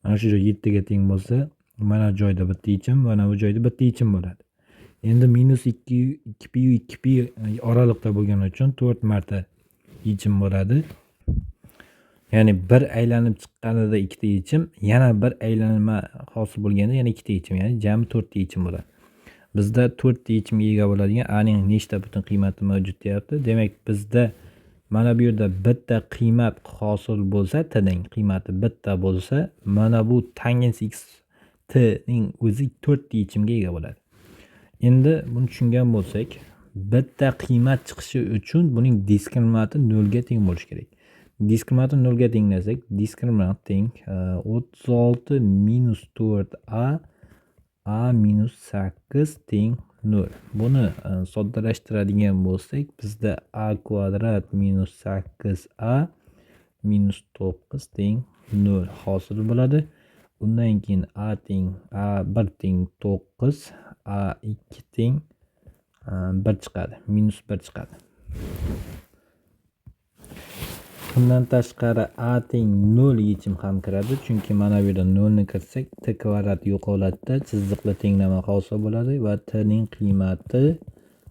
mana shu joy 7 ga teng bo'lsa, mana joyda bitta yechim, mana bu joyda bitta yechim bo'ladi. Endi minus 2, 2 pi 2 pi oraliqda bo'lgani uchun 4 marta yechim bo'ladi. Ya'ni bir aylanib chiqqanida 2 ta yechim, yana bir aylanma hosil bo'lganda yana 2 ta yechim, ya'ni jami 4 ta yechim bo'ladi. Bizda 4 ta yechimga ega bo'ladigan a ning nechta butun qiymati mavjud deyapti. Demak, bizda mana bu yerda bitta qiymat hosil bo'lsa, t ning qiymati bitta bo'lsa, mana bu tangens x t ning o'zi 4 ta yechimga ega bo'ladi. Endi buni tushungan bo'lsak, bitta qiymat chiqishi uchun buning diskriminanti 0 ga teng bo'lishi kerak. Diskriminantni 0 ga tenglasak, diskriminant teng 36 minus 4a a minus 8 teng 0. Buni soddalashtiradigan bo'lsak, bizda a kvadrat minus 8a minus 9 teng 0 hosil bo'ladi. Undan keyin a teng a1 teng 9, a2 teng 1 chiqadi, minus 1 chiqadi. Bundan tashqari a teng 0 yechim ham kiradi, chunki mana bu yerda 0 ni kiritsak t kvadrat yo'qoladida chiziqli tenglama hosil bo'ladi va t ning qiymati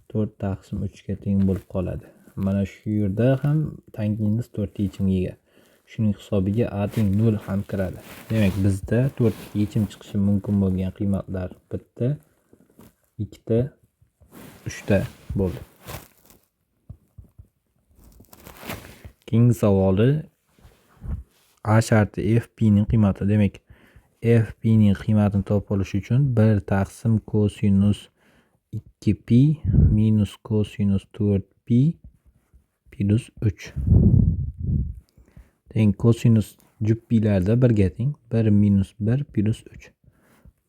4 taqsim 3 ga teng bo'lib qoladi. Mana shu yerda ham tangens 4 yechimga ega. Shuning hisobiga a teng 0 ham kiradi. Demak, bizda 4 yechim chiqishi mumkin bo'lgan qiymatlar 1, 2, 3 ta bo'ldi. Keyingi savoli a sharti f pi ning qiymati. Demak, f pi ning qiymatini topib olish uchun 1 taqsim kosinus 2 pi minus kosinus 4 pi plus 3 teng kosinus juft pilarda 1 ga teng 1 minus 1 plus 3.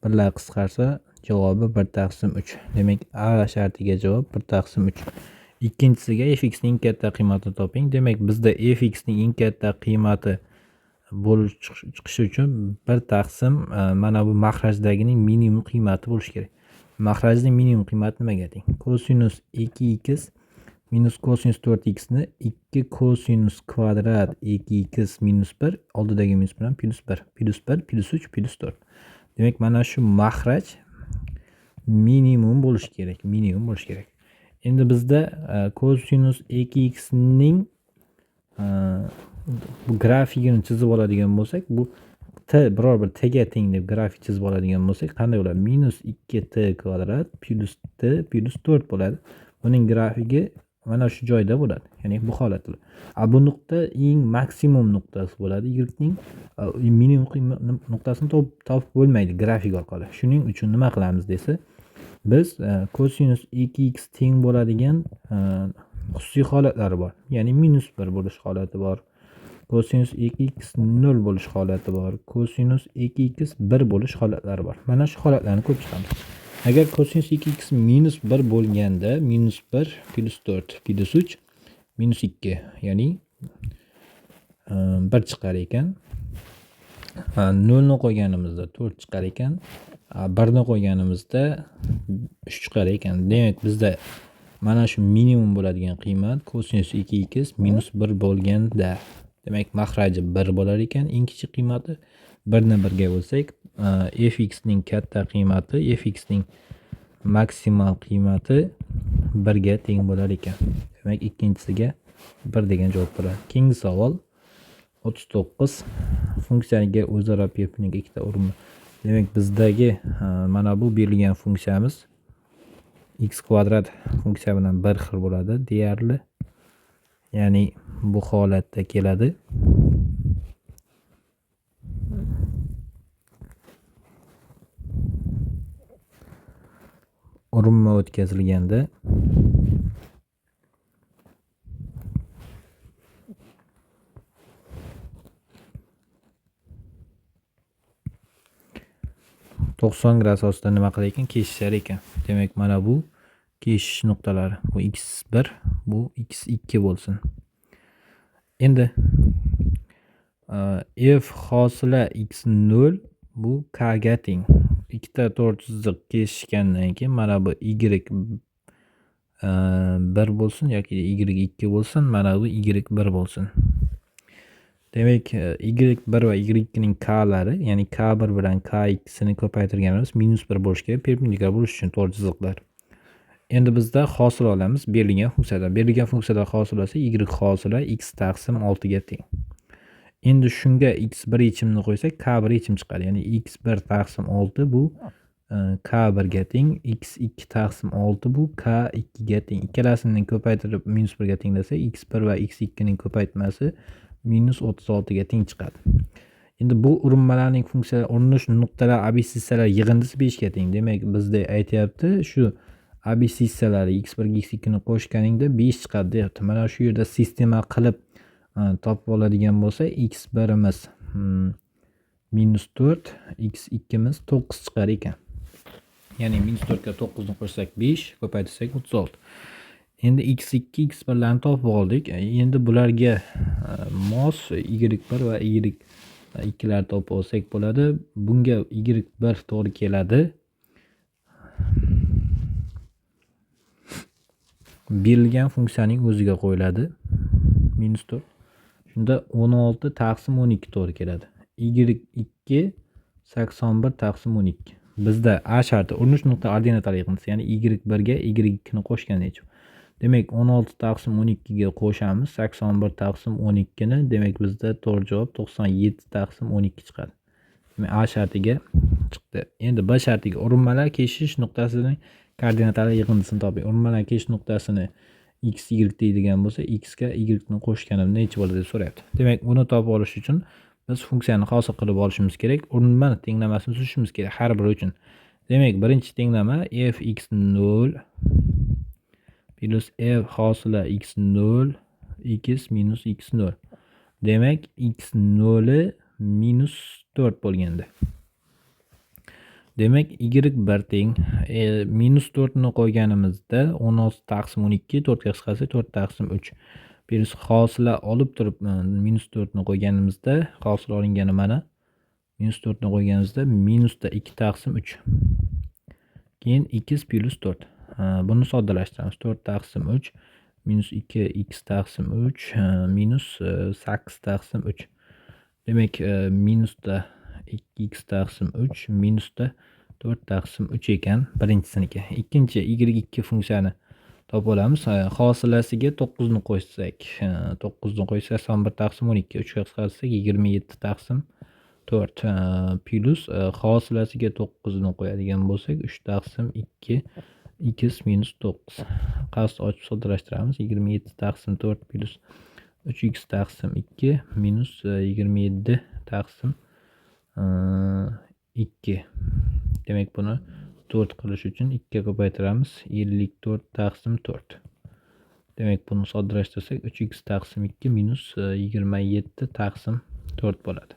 Birlar qisqarsa javobi 1 taqsim 3. Demak, a shartiga javob 1 taqsim 3. Ikkinchisiga fx ning katta qiymatini toping. Demak, bizda fx ning eng katta qiymati bo'lib chiqishi uchun 1 taqsim mana bu maxrajdagining minimum qiymati bo'lishi kerak. Maxrajning minimum qiymati nimaga teng? Kosinus 2x minus kosinus 4x ni 2 kosinus kvadrat 2x minus 1 oldidagi minus bilan plus 1 plus 1 plus 3 plus 4. Demak, mana shu maxraj minimum bo'lishi kerak, minimum bo'lishi kerak. Endi bizda kosinus 2x ning bu grafigini chizib oladigan bo'lsak, bu t biror bir t ga teng deb grafik chizib oladigan bo'lsak, qanday bo'ladi? Minus 2t kvadrat plus t plus 4 bo'ladi. Buning grafigi mana shu joyda bo'ladi. Ya'ni bu holatda. Bu nuqta eng maksimum nuqtasi bo'ladi. Y ning minimum nuqtasini topib bo'lmaydi grafik orqali. Shuning uchun nima qilamiz desa, biz kosinus 2x teng bo'ladigan xususiy holatlari bor. Ya'ni minus 1 bo'lish holati bor. Kosinus 2x 0 bo'lish holati bor. Kosinus 2x 1 bo'lish holatlari bor. Mana shu holatlarni ko'rib chiqamiz. Agar kosinus 2x minus 1 bo'lganda minus 1 plus 4 plus 3 minus 2, ya'ni 1 chiqar ekan. 0 ni qo'yganimizda 4 chiqar ekan, 1 ni qo'yganimizda 3 chiqar ekan. Demak, bizda mana shu minimum bo'ladigan qiymat kosinus 2x minus 1 bo'lganda, demak, mahraji 1 bo'lar ekan, eng kichik qiymati. 1 ni 1 ga bo'lsak, fx ning katta qiymati, fx ning maksimal qiymati 1 ga teng bo'lar ekan. Demak, ikkinchisiga 1 degan javob bo'ladi. Keyingi savol 39. Funksiyaga o'zaro perpendik ikkita urinma. Demak, bizdagi mana bu berilgan funksiyamiz x kvadrat funksiya bilan bir xil bo'ladi deyarli. Ya'ni bu holatda keladi. Urinma o'tkazilganda 90 gradus ostida nima qilar ekan? Kesishar ekan. Demak, mana bu keshish nuqtalari. Bu x1, bu x2 bo'lsin. Endi f hosila x0 bu k ga teng. Ikkita to'rt chiziq kesishgandan keyin mana bu y 1 bo'lsin yoki y2 bo'lsin, mana bu y1 bo'lsin. Demak, y1 va y2 ning k-lari, ya'ni k1 bilan k2sini ko'paytirganimiz minus 1 bo'lishi kerak, perpendikulyar bo'lishi uchun to'rt chiziqlar. Endi bizda hosil olamiz berilgan funksiyadan. Berilgan funksiyada hosil olsa y hosila x taqsim 6 ga teng. Endi shunga x1 yechimini qo'ysak, k1 yechim chiqadi. Ya'ni x1 taqsim 6 bu k1 ga teng, x2 taqsim 6 bu k2 ga teng. Ikkalasini ko'paytirib minus 1 ga tenglasak, x1 va x2 ning ko'paytmasi minus 36 ga teng chiqadi. Endi bu urinmalarning funksiya urinish nuqtalar abscissalar yig'indisi 5 ga teng. Demak, bizda aytyapti, shu abscissalari x1 ga x2 ni qo'shganingda 5 chiqadi deyapti. Mana shu yerda sistema qilib topib oladigan bo'lsa, x1imiz minus 4, x2imiz 9 chiqar ekan. Ya'ni minus 4 ga 9 ni qo'shsak 5, ko'paytirsak 36. Endi x2, x1larni topib oldik. Endi bularga mos y1 va y2lar topib olsak bo'ladi. Bunga y1 to'g'ri keladi. Berilgan funksiyaning o'ziga qo'yiladi. Minus 4. Shunda 16 taqsim 12 to'g'ri keladi. Y2 81 taqsim 12. Bizda A sharti urinish nuqta ordinatalari yig'indisi, ya'ni y1 ga y2 ni qo'shgan necha? Demak, 16 taqsim 12 ga qo'shamiz 81 taqsim 12 ni. Demak, bizda to'g'ri javob 97 taqsim 12 chiqadi. Demak, A shartiga chiqdi. Endi B shartiga urinmalar keshish nuqtasining koordinatalari yig'indisini toping. Urinmalar keshish nuqtasini x, y deydigan bo'lsa, x ga y ni qo'shganimda necha bo'ladi deb so'rayapti. Demak, buni topib olish uchun biz funksiyani hosil qilib olishimiz kerak. Urinma tenglamasini tuzishimiz kerak har biri uchun. Demak, birinchi tenglama f x 0 plus f hosila x 0 x minus x 0. Demak, x 0 minus 4 bo'lganda. Demak, y1 teng minus 4 ni qo'yganimizda 16 taqsim 12, 4 ga qisqarsa 4 taqsim 3. Plus hosila olib turib minus 4 ni qo'yganimizda hosil olingani mana minus 4 ni qo'yganimizda minusda 2 taqsim 3. Keyin x plus 4. Buni soddalashtiramiz. 4 taqsim 3 minus 2 x taqsim 3 minus 8 taqsim 3. Demak, minusda 2 x taqsim 3 minusda 4 taqsim 3 ekan birinchisiniki. Ikkinchi y2 funksiyani topib olamiz. Hosilasiga 9 ni qo'shsak, 9 ni qo'ysak 81 taqsim 12, 3 ga qisqartirsak 27 taqsim 4, plus hosilasiga 9 ni qo'yadigan bo'lsak 3 taqsim 2 x minus 9. Qasd ochib soddalashtiramiz. 27 taqsim 4 plus 3x taqsim 2 minus 27 taqsim 2. Demak, buni 4 qilish uchun 2 ga ko'paytiramiz. 54 taqsim 4. Demak, buni soddalashtirsak 3x taqsim 2 minus 27 taqsim 4 bo'ladi.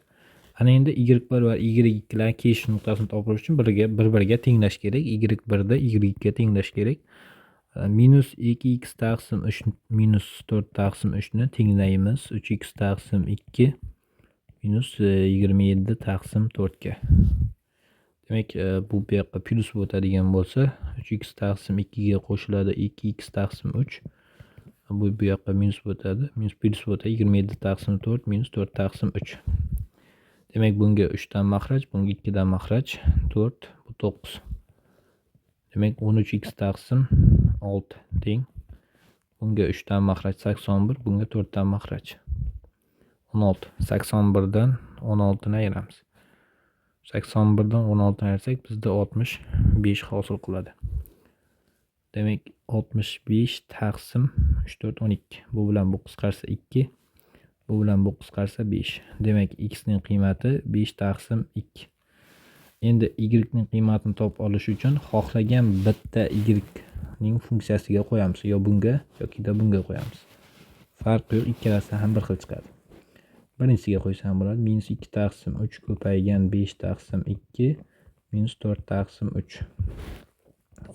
Ana endi y1 va y2lar keshish nuqtasini topish uchun bir-biriga tenglash kerak. Y1 da y2 ga tenglash kerak. Minus 2x taqsim 3 minus 4 taqsim 3 ni tenglaymiz. 3x taqsim 2 Minus 27 taqsim 4 ga. Demak, bu yoqqa plyus o'tadigan bo'lsa, 3x taqsim 2 ga qo'shiladi 2x taqsim 3. Bu yoqqa minus o'tadi, minus plyus o'tadi 27 taqsim 4 minus 4 taqsim 3. Demak, bunga 3 dan maxraj, bunga 2 dan maxraj, 4, bu 9. Demak, 13x taqsim 6 teng. Bunga 3 dan maxraj 81, bunga 4 dan maxraj 16. 81 dan 16 ni ayiramiz. 81 dan 16 ni ayirsak bizda 65 hosil qiladi. Demak, 65 taqsim 3 4 12. Bu bilan bu qisqarsa 2, bu bilan bu qisqarsa 5. Demak, x ning qiymati 5 taqsim 2. Endi y ning qiymatini topib olish uchun xohlagan bitta y ning funksiyasiga qo'yamiz, yo bunga yoki bunga qo'yamiz. Farqi yo'q, ikkalasi ham bir xil chiqadi. Birinchisiga qo'ysa ham bo'ladi. Minus 2 taqsim 3 ko'paygan 5 taqsim 2 minus 4 taqsim 3.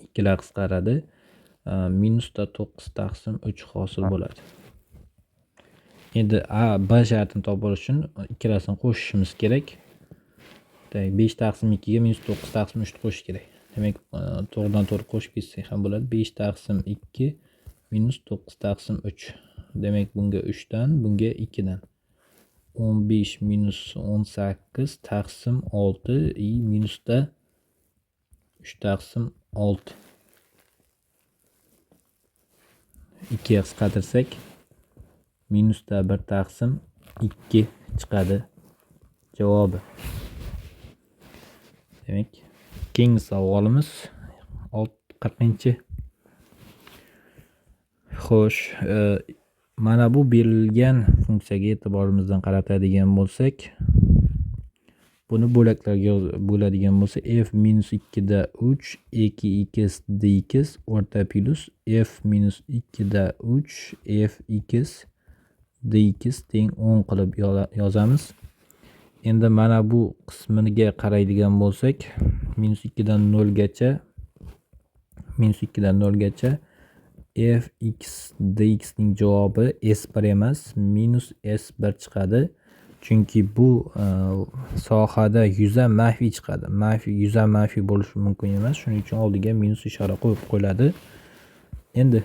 Ikkilar qisqaradi. Minusda 9 taqsim 3 hosil bo'ladi. Endi A, B shartini topib olish uchun ikkalasini qo'shishimiz kerak. Demak, 5 taqsim 2 ga minus 9 taqsim 3 ni qo'shish kerak. Demak, to'g'ridan to'g'ri qo'shib ketsak ham bo'ladi. 5 taqsim 2 minus 9 taqsim 3. Demak, bunga 3 dan, bunga 2 dan. 15 minus 18 taqsim 6 i minusda 3 taqsim 6. 2 ga qisqartirsak minusda 1 taqsim 2 chiqadi javobi. Demak, keyingi savolimiz 40. Xo'sh, mana bu berilgan funksiyaga e'tiborimizdan qaratadigan bo'lsak, buni bo'laklarga bo'ladigan bo'lsa, f minus 2 da 3 2x dx o'rta plyus f minus 2 da 3 fx dx teng 10 qilib yozamiz. Endi mana bu qismiga qaraydigan bo'lsak, minus 2 dan 0 gacha, minus 2 dan 0 gacha fx dx ning javobi s1 emas, minus s1 chiqadi. Chunki bu sohada yuza manfiy chiqadi. Manfiy yuza manfiy bo'lishi mumkin emas. Shuning uchun oldiga minus ishora qo'yib qo'yiladi. Endi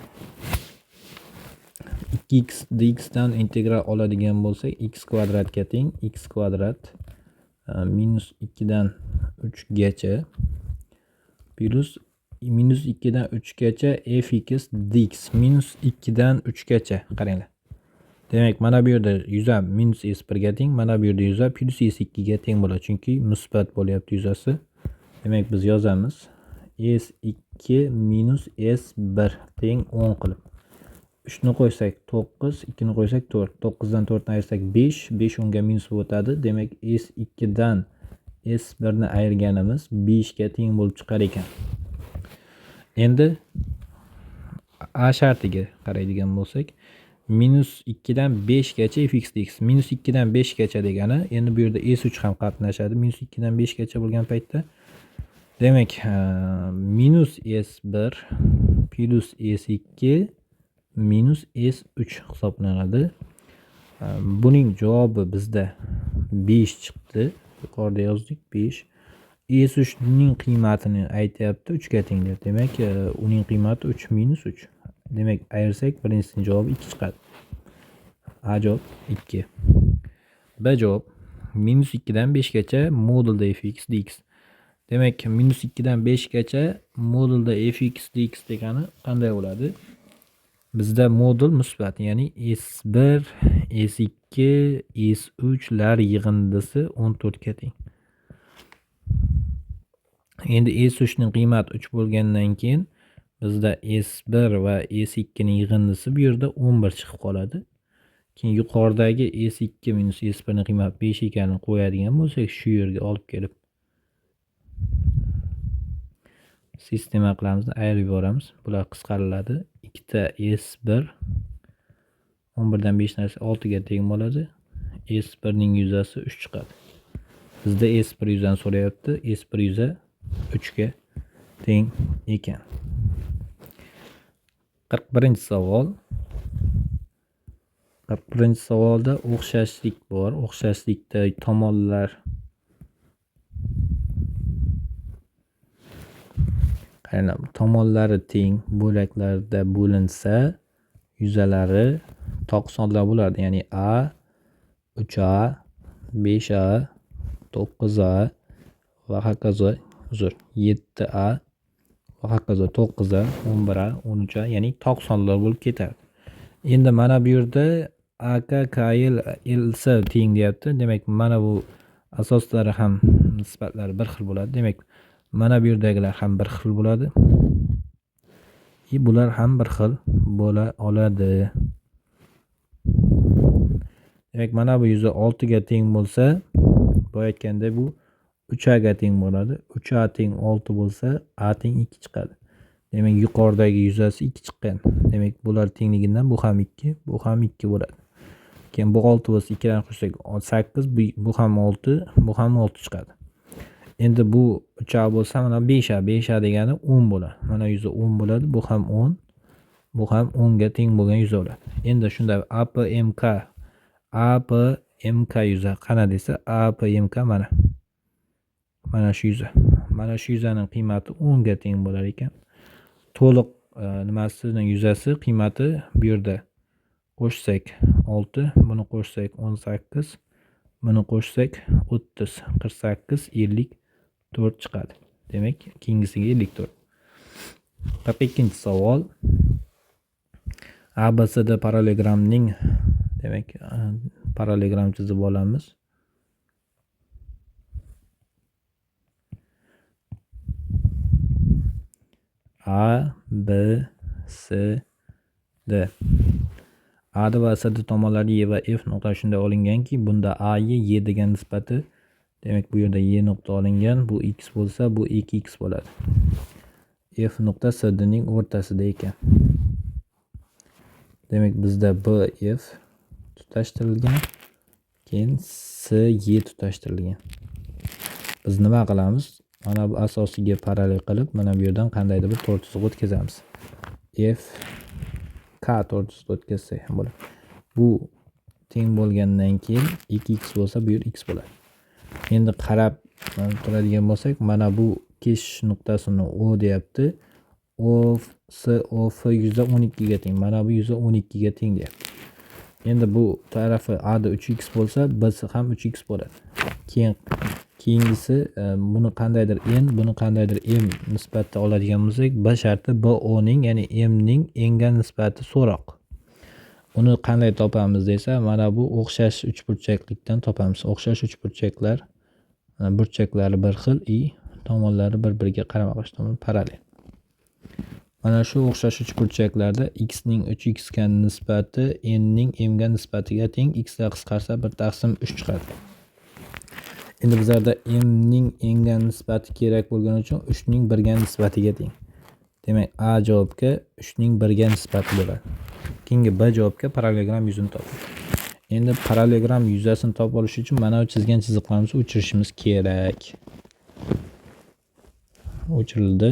2x dx dan integral oladigan bo'lsak, x kvadratga teng x kvadrat minus 2 dan 3 gacha plyus minus 2 dan 3 gacha fx dx minus 2 dan 3 gacha. Qaranglar. Demak, mana bu yerda yuza minus s1 ga teng, mana bu yerda yuza plyus s2 ga teng bo'ladi, chunki musbat bo'lyapti yuzasi. Demak, biz yozamiz s2 minus s1 teng 10 qilib. 3 ni qo'ysak 9, 2 ni qo'ysak 4. 9 dan 4 ni ayirsak 5, 5 unga minus o'tadi. Demak, s2 dan s1 ni ayirganimiz 5 ga teng bo'lib chiqar ekan. Endi A shartiga qaraydigan bo'lsak, minus 2 dan 5 gacha fx dx. Minus 2 dan 5 gacha degani, endi bu yerda s3 ham qatnashadi. Minus 2 dan 5 gacha bo'lgan paytda, demak, minus s1 plyus s2 minus s3 hisoblanadi. Buning javobi bizda 5 chiqdi. Yuqorida yozdik 5. S3 ning qiymatini aytyapti 3 ga teng deb. Demak, uning qiymati 3 minus 3. Demak, ayirsak birinchisining javobi 2 chiqadi. A javob 2. B javob minus 2 dan 5 gacha modulda fx dx. Demak, minus 2 dan 5 gacha modulda fx dx degani qanday bo'ladi? Bizda modul musbat, ya'ni S1, S2, S3 lar yig'indisi 14 ga teng. Endi S3 ning qiymati 3 bo'lgandan keyin bizda S1 va S2 ning yig'indisi bu yerda 11 chiqib qoladi. Keyin yuqoridagi S2 minus S1 ning qiymati 5 ekanini qo'yadigan bo'lsak, shu yerga olib kelib sistema qilamiz, ayirib yuboramiz. Bular qisqariladi. 2 ta S1 11 dan 5 narsa 6 ga teng bo'ladi. S1 ning yuzasi 3 chiqadi. Bizda S1 yuzani so'rayapti. S1 yuza 3 ga teng ekan. 41-savol. 41-savolda o'xshashlik bor. O'xshashlikda tomonlar qaranglar, tomonlari teng bo'laklarda bo'linsa, yuzalari toq sonlar bo'ladi. Ya'ni A 3A, 5A, 9A va hokazo, uzr, 7A va hokazo 9A, 11A, 13A, ya'ni toq sonlar bo'lib ketadi. Endi mana bu yerda AK, KL, LC teng deyapti. Demak, mana bu asoslari ham nisbatlari bir xil bo'ladi. Demak, mana bu yerdagilar ham bir xil bo'ladi. Bular ham bir xil bo'la oladi. Demak, mana bu yuza 6 ga teng bo'lsa, boya aytganda bu 3A ga teng bo'ladi. 3A teng 6 bo'lsa, A teng 2 chiqadi. Demak, yuqoridagi yuzasi 2 chiqqan. Demak, bular tengligidan bu ham 2, bu ham 2 bo'ladi. Keyin bu 6 bo'lsa, 2 dan qo'shsak 8, bu ham 6, bu ham 6 chiqadi. Endi bu 3A bo'lsa, mana 5A, 5A degani 10 bo'ladi. Mana yuza 10 bo'ladi, bu ham 10, bu ham 10 ga teng bo'lgan yuza bo'ladi. Endi shunda APMK, APMK yuza qana desa, APMK mana. Mana shu yuza. Mana shu yuzaning qiymati 10 ga teng bo'lar ekan. To'liq nimasining yuzasi qiymati bu yerda qo'shsak 6, buni qo'shsak 18, buni qo'shsak 30, 48, 54 chiqadi. Demak, keyingisiga 54. 42-savol. ABCD parallelogramning, demak, parallelogram chizib olamiz. A, B, C, D. A va C D tomonlari E va F nuqta shunday olinganki, bunda A Y Y degan nisbati, demak bu yerda Y nuqta olingan, bu X bo'lsa, bu 2x bo'ladi. F nuqta C D ning o'rtasida ekan. Demak, bizda B F tutashtirilgan, keyin C Y tutashtirilgan. Biz nima qilamiz? Mana bu asosiga parallel qilib, mana bu yerdan qandaydir bir to'rt chiziq o'tkazamiz. F K to'rt chiziq o'tkazsak ham bo'ladi. Bu teng bo'lgandan keyin 2x bo'lsa, bu yer x bo'ladi. Endi qarab turadigan bo'lsak, mana bu kesish nuqtasini O deyapti. O F, S O F yuza o'n ikkiga teng. Mana bu yuza o'n ikkiga teng deyapti. Endi bu tarafi A da 3x bo'lsa, B si ham 3x bo'ladi. Keyin keyingisi buni qandaydir N, buni qandaydir M nisbatda oladigan bo'lsak, B sharti B O ning, ya'ni M ning N ga nisbati so'roq. Uni qanday topamiz desa, mana bu o'xshash uchburchaklikdan topamiz. O'xshash uchburchaklar, mana burchaklari bir xil i tomonlari bir-biriga qarama-qarshi tomon parallel. Mana shu o'xshash uchburchaklarda x ning 3x ga nisbati n ning m ga nisbatiga teng, x ga qisqarsa 1/3 chiqadi. Endi bizlarda m ning n ga nisbati kerak bo'lgani uchun 3 ning 1 ga nisbatiga teng. Demak, A javobga 3 ning 1 ga nisbati bo'ladi. Keyingi B javobga parallelogram yuzini toping. Endi parallelogram yuzasini topib olish uchun mana bu chizgan chiziqlarimizni o'chirishimiz kerak. O'chirildi.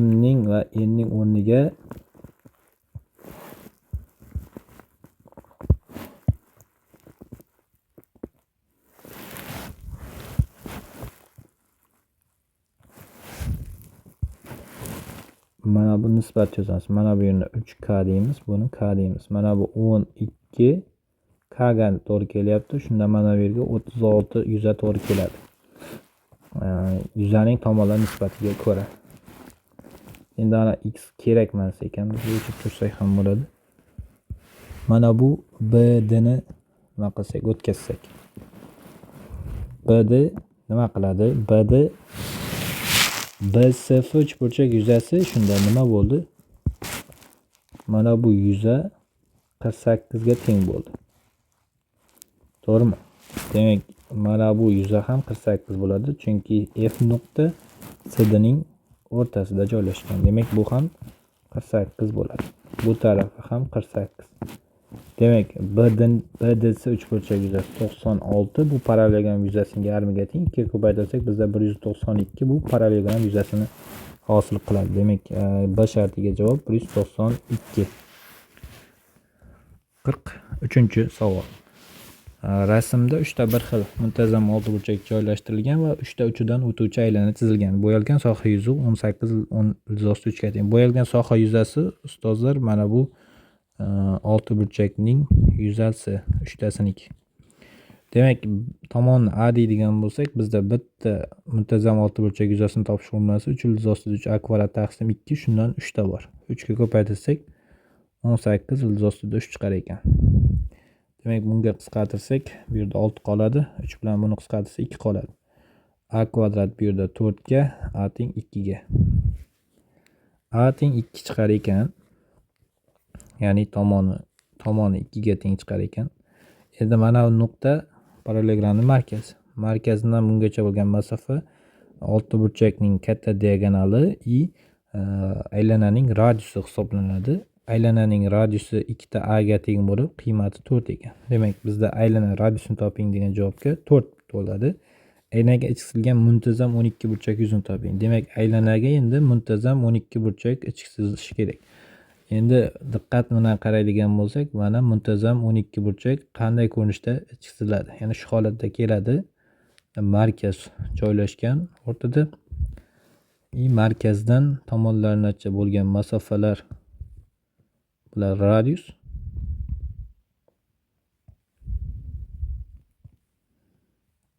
M ning va N ning o'rniga mana bu nisbat yozamiz. Mana bu yerni 3K deymiz, buni K deymiz. Mana bu 12 K ga to'g'ri kelyapti. Shunda mana bu yerga 36 yuza to'g'ri keladi. Yuzaning tomonlar nisbatiga ko'ra. Endi ana x kerak emas ekan, biz o'chirib tursak ham bo'ladi. Mana bu BD ni nima qilsak, o'tkazsak. BD nima qiladi? BD BSF uchburchak yuzasi shunda nima bo'ldi? Mana bu yuza 48 ga teng bo'ldi. To'g'rimi? Demak, mana bu yuza ham 48 bo'ladi, chunki F nuqta CD ning o'rtasida joylashgan. Demak, bu ham 48 bo'ladi. Bu tarafi ham 48. Demak, BDC uchburchak yuzasi 96, bu parallelogram yuzasining yarmiga teng. 2 ga ko'paytirsak bizda 192 bu parallelogram yuzasini hosil qiladi. Demak, B shartiga javob 192. 43-savol. Rasmda 3 ta bir xil muntazam oltiburchak joylashtirilgan va 3 ta uchidan o'tuvchi aylana chizilgan. Bo'yalgan soha yuzi 18 ildiz 3 ga teng. Bo'yalgan soha yuzasi ustozlar mana bu oltiburchakning yuzasi uchtasiniki. Demak, tomonni A deydigan bo'lsak, bizda bitta muntazam oltiburchak yuzasini topish formulasi 3 ildiz ostida 3 a kvadrat taqsim 2, shundan 3 ta bor. 3 ga ko'paytirsak 18 ildiz ostida 3 chiqar ekan. Demak, bunga qisqartirsak, bu yerda 6 qoladi. 3 bilan buni qisqartirsak 2 qoladi. A kvadrat bu yerda 4 ga, a teng 2 ga. A teng 2 chiqar ekan. Ya'ni tomoni 2 ga teng chiqar ekan. Endi mana bu nuqta parallelogramning markazi. Markazidan bungacha bo'lgan masofa oltiburchakning katta diagonali i aylananing radiusi hisoblanadi. Aylananing radiusi 2 ta a ga teng bo'lib, qiymati 4 ekan. Demak, bizda aylana radiusini toping degan javobga 4 bo'ladi. Aylanaga ichki chizilgan muntazam 12 burchak yuzini toping. Demak, aylanaga endi muntazam 12 burchak ichki chizilishi kerak. Endi diqqat bilan qaraydigan bo'lsak, mana muntazam 12 burchak qanday ko'rinishda ichki chiziladi? Ya'ni shu holatda keladi. Markaz joylashgan o'rtada. Markazdan tomonlargacha bo'lgan masofalar bular radius.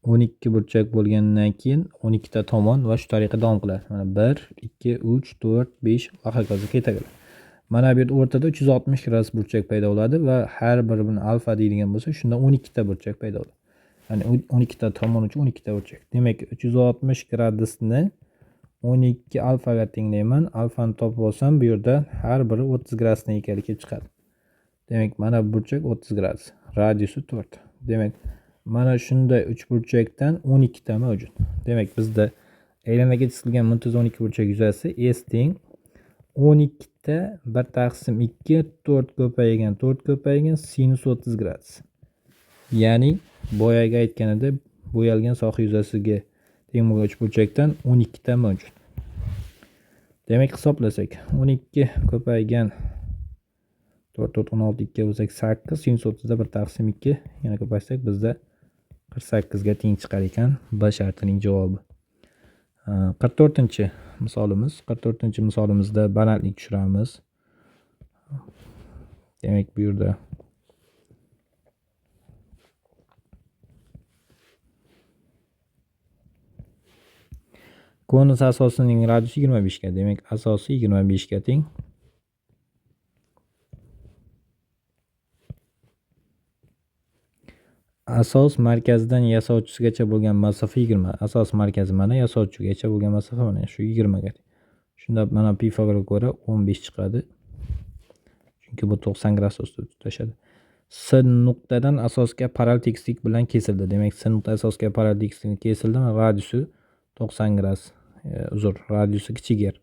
12 burchak bo'lgandan keyin 12 ta tomon va shu tariqa davom qiladi. Mana 1, 2, 3, 4, 5 va hokazo ketaveradi. Mana bu yerda o'rtada 360 gradus burchak paydo bo'ladi va har biri buni alfa deydigan bo'lsa, shunda 12 ta burchak paydo bo'ladi. Ya'ni 12 ta tomon uchun 12 ta burchak. Demak, 360 gradusni 12 alfaga tenglayman. Alfani topib olsam, bu yerda har biri 30 gradusdan ekanligi kelib chiqadi. Demak, mana bu burchak 30 gradus, radiusi 4. Demak, mana shunday uch burchakdan 12 ta mavjud. Demak, bizda aylanaga chizilgan muntazam 12 burchak yuzasi S teng 12 ta 1 taqsim 2 4 ko'paygan 4 ko'paygan sinus 30 gradus. Ya'ni boyagi aytganida bo'yalgan soha yuzasiga teng bo'lgan uch burchakdan 12 ta mavjud. Demak, hisoblasak 12 ko'paygan 4 4 16 2 bo'lsak 8 sinus 30 da 1 taqsim 2 yana ko'paytirsak bizda 48 ga teng chiqar ekan B shartining javobi. 44-misolimiz. 44-misolimizda balandlik tushiramiz. Demak, bu yerda konus asosining radiusi 25 ga. Demak, asosi 25 ga teng. Asos markazidan yasovchisigacha bo'lgan masofa 20. Asos markazi mana, yasovchigacha bo'lgan masofa mana shu 20 ga teng. Shunda mana Pifagorga ko'ra 15 chiqadi. Chunki bu 90 gradus ustida tutashadi. S nuqtadan asosga parallel tekislik bilan kesildi. Demak, S nuqta asosga parallel tekislik kesildi. Mana radiusi 90 gradus, uzr, radiusi kichik r.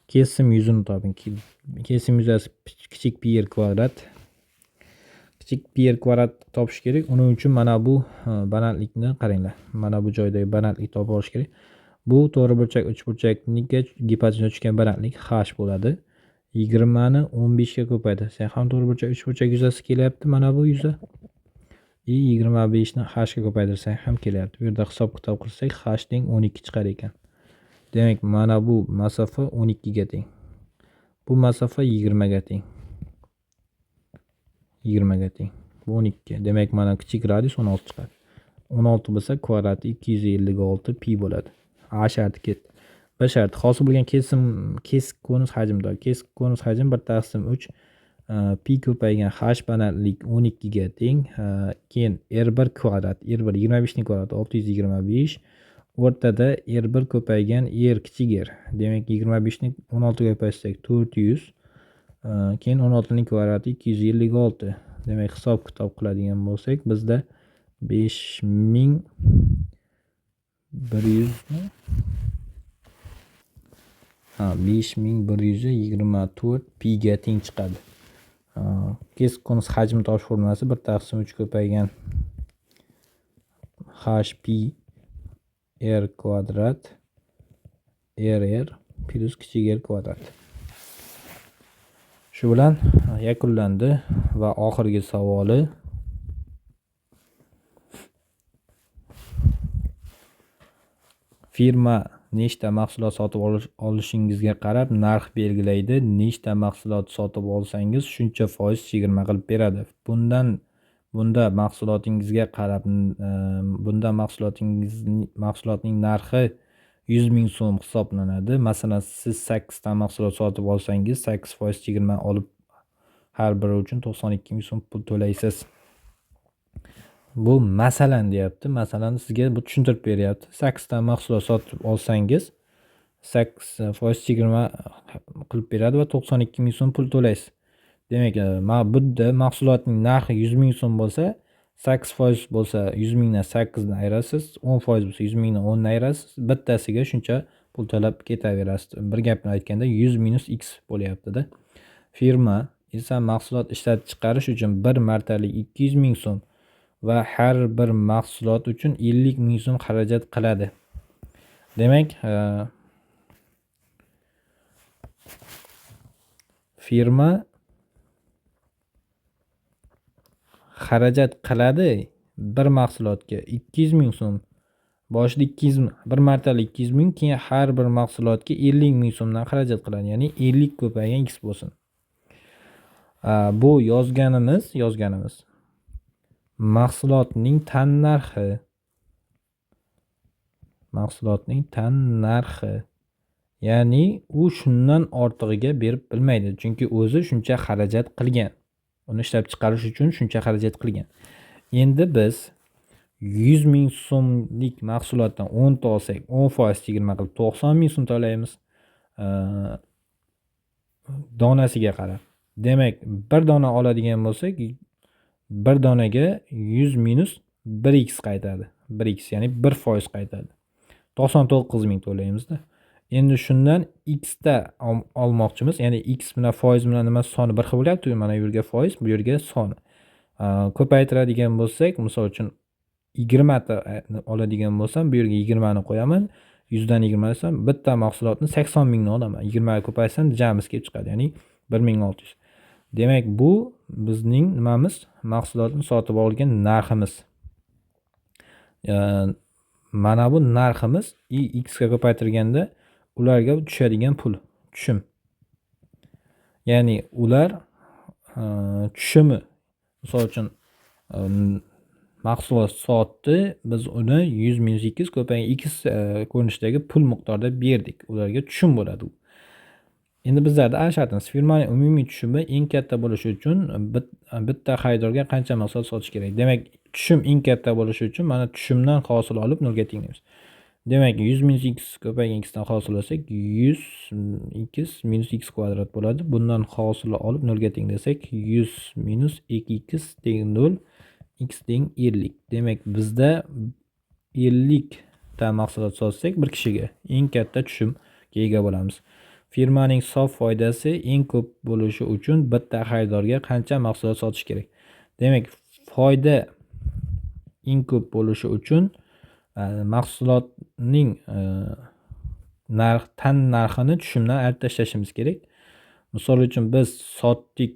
Kesim yuzini toping. Kesim yuzasi kichik pi r kvadrat. Kichik pi r kvadrat topish kerak. Uning uchun mana bu balandlikni qaranglar. Mana bu joydagi balandlik topib olish kerak. Bu to'g'ri burchak uchburchakniki gipotenuza tushgan balandlik h bo'ladi. 20 ni 15 ga ko'paytirsak ham to'g'ri burchak uchburchak yuzasi kelyapti. Mana bu yuza. I 25 ni h ga ko'paytirsak ham kelyapti. Bu yerda hisob kitob qilsak h teng 12 chiqar ekan. Demak, mana bu masofa 12 ga teng. Bu masofa 20 ga teng. 20 ga teng. Bu 12. Demak, mana kichik radius 16 chiqadi. 16 bo'lsa kvadrati 256 pi bo'ladi. A sharti ketdi. B sharti hosil bo'lgan kesim kesik konus hajmida. Kesik konus hajm 1 taqsim 3 pi ko'paygan h balandlik 12 ga teng. Keyin r1 kvadrat, r1 25 ning kvadrati 625. O'rtada r1 ko'paygan r kichik r. Demak, 25 ni 16 ga ko'paytirsak 400. Keyin 16 ning kvadrati 256. Demak, hisob kitob qiladigan bo'lsak, bizda 5100 mi? Ha, 5124 pi ga teng chiqadi. Kesik konus hajmi topish formulasi 1 taqsim 3 ko'paygan h pi r kvadrat rr plyus kichik r kvadrat. Shu bilan yakunlandi va oxirgi savoli firma nechta mahsulot sotib olishingizga qarab narx belgilaydi. Nechta mahsulot sotib olsangiz shuncha foiz chegirma qilib beradi. Bunda mahsulotingizga qarab bunda mahsulotning narxi 100 ming so'm hisoblanadi. Masalan, siz 8 ta mahsulot sotib olsangiz 8% chegirma olib har biri uchun 92 ming so'm pul to'laysiz. Bu masalan deyapti. Masalan sizga bu tushuntirib beryapti. 8 ta mahsulot sotib olsangiz 8% chegirma qilib beradi va 92 ming so'm pul to'laysiz. Demak, mana bunda mahsulotning narxi 100 ming so'm bo'lsa, 8% bo'lsa 100 mingdan 8 ni ayirasiz, 10% bo'lsa 100 mingdan 10 ni ayirasiz, bittasiga shuncha pul to'lab ketaverasiz. Bir gap bilan aytganda 100 minus x bo'lyapti-da. Firma esa mahsulot ishlab chiqarish uchun bir martalik 200 ming so'm va har bir mahsulot uchun 50 ming so'm xarajat qiladi. Demak, firma xarajat qiladi bir mahsulotga 200 ming so'm. Boshida 200 ming, bir martalik 200 ming, keyin har bir mahsulotga 50 ming so'mdan xarajat qiladi. Ya'ni 50 ko'paygan x bo'lsin. Bu yozganimiz mahsulotning tan narxi. Mahsulotning tan narxi. Ya'ni u shundan ortig'iga berib bilmaydi, chunki o'zi shuncha xarajat qilgan. Uni ishlab chiqarish uchun shuncha xarajat qilgan. Endi biz 100 ming so'mlik mahsulotdan 10 ta olsak, 10% chegirma qilib 90 ming so'm to'laymiz. Donasiga qarab. Demak, bir dona oladigan bo'lsak, bir donaga 100 minus 1x qaytadi. 1x, ya'ni 1% qaytadi. 99 ming to'laymizda. Endi shundan x ta olmoqchimiz, ya'ni x bilan foiz bilan nima soni bir xil bo'lyapti, mana bu yerga foiz, bu yerga soni. Ko'paytiradigan bo'lsak, misol uchun 20 ta oladigan bo'lsam, bu yerga 20 ni qo'yaman. 100 dan 20 desam, bitta mahsulotni 80 mingni olaman. 20 ga ko'paytsam jamisi kelib chiqadi, ya'ni 1600. Demak, bu bizning nimamiz? Mahsulotni sotib olgan narximiz. Mana bu narximiz i x ga ko'paytirganda ularga tushadigan pul, tushum. Ya'ni ular tushumi, misol uchun mahsulot sotdi, biz uni 100 minus x ko'paygan x ko'rinishidagi pul miqdorida berdik. Ularga tushum bo'ladi u. Endi bizlarda A shartimiz firmaning umumiy tushumi eng katta bo'lishi uchun bitta xaridorga qancha mahsulot sotish kerak? Demak, tushum eng katta bo'lishi uchun mana tushumdan hosil olib nolga tenglaymiz. Demak, 100 minus x ko'paygan x dan hosil olsak, 100 x minus x kvadrat bo'ladi. Bundan hosil olib nolga tenglasak, 100 minus 2x teng 0, x teng 50. Demak, bizda 50 ta mahsulot sotsak bir kishiga eng katta tushumga ega bo'lamiz. Firmaning sof foydasi eng ko'p bo'lishi uchun bitta xaridorga qancha mahsulot sotish kerak? Demak, foyda eng ko'p bo'lishi uchun mahsulotning narx, tan narxini tushumdan ayirib tashlashimiz kerak. Misol uchun biz sotdik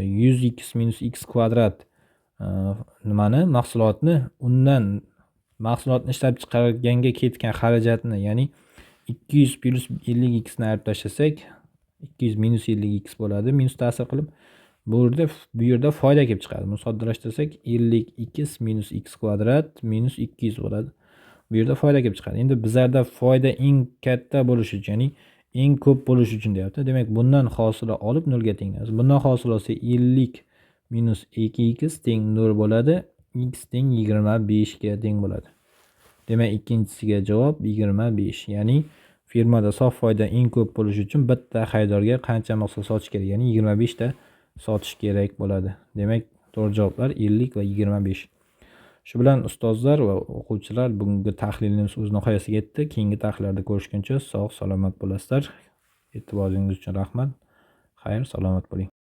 100 x minus x kvadrat nimani, mahsulotni, undan mahsulotni ishlab chiqarganga ketgan xarajatni, ya'ni 200 plyus 50 x ni ayirib tashlasak, 200 minus 50 x bo'ladi, minus ta'sir qilib bu yerda foyda kelib chiqadi. Buni soddalashtirsak, 50 x minus x kvadrat minus 200 bo'ladi. Bu yerda foyda kelib chiqadi. Endi bizlarda foyda eng katta bo'lishi uchun, ya'ni eng ko'p bo'lishi uchun deyapti. Demak, bundan hosila olib nolga tenglaymiz. Bundan hosil olsa 50 minus 2x teng 0 bo'ladi. X teng 25 ga teng bo'ladi. Demak, ikkinchisiga javob 25. Ya'ni firmada sof foyda eng ko'p bo'lishi uchun bitta xaridorga qancha mahsulot sotish kerak? Ya'ni 25 ta sotish kerak bo'ladi. Demak, to'g'ri javoblar 50 va 25. Shu bilan ustozlar va o'quvchilar, bugungi tahlilimiz o'z nihoyasiga yetdi. Keyingi tahlillarda ko'rishguncha sog' salomat bo'lasizlar. E'tiboringiz uchun rahmat. Xayr, salomat bo'ling.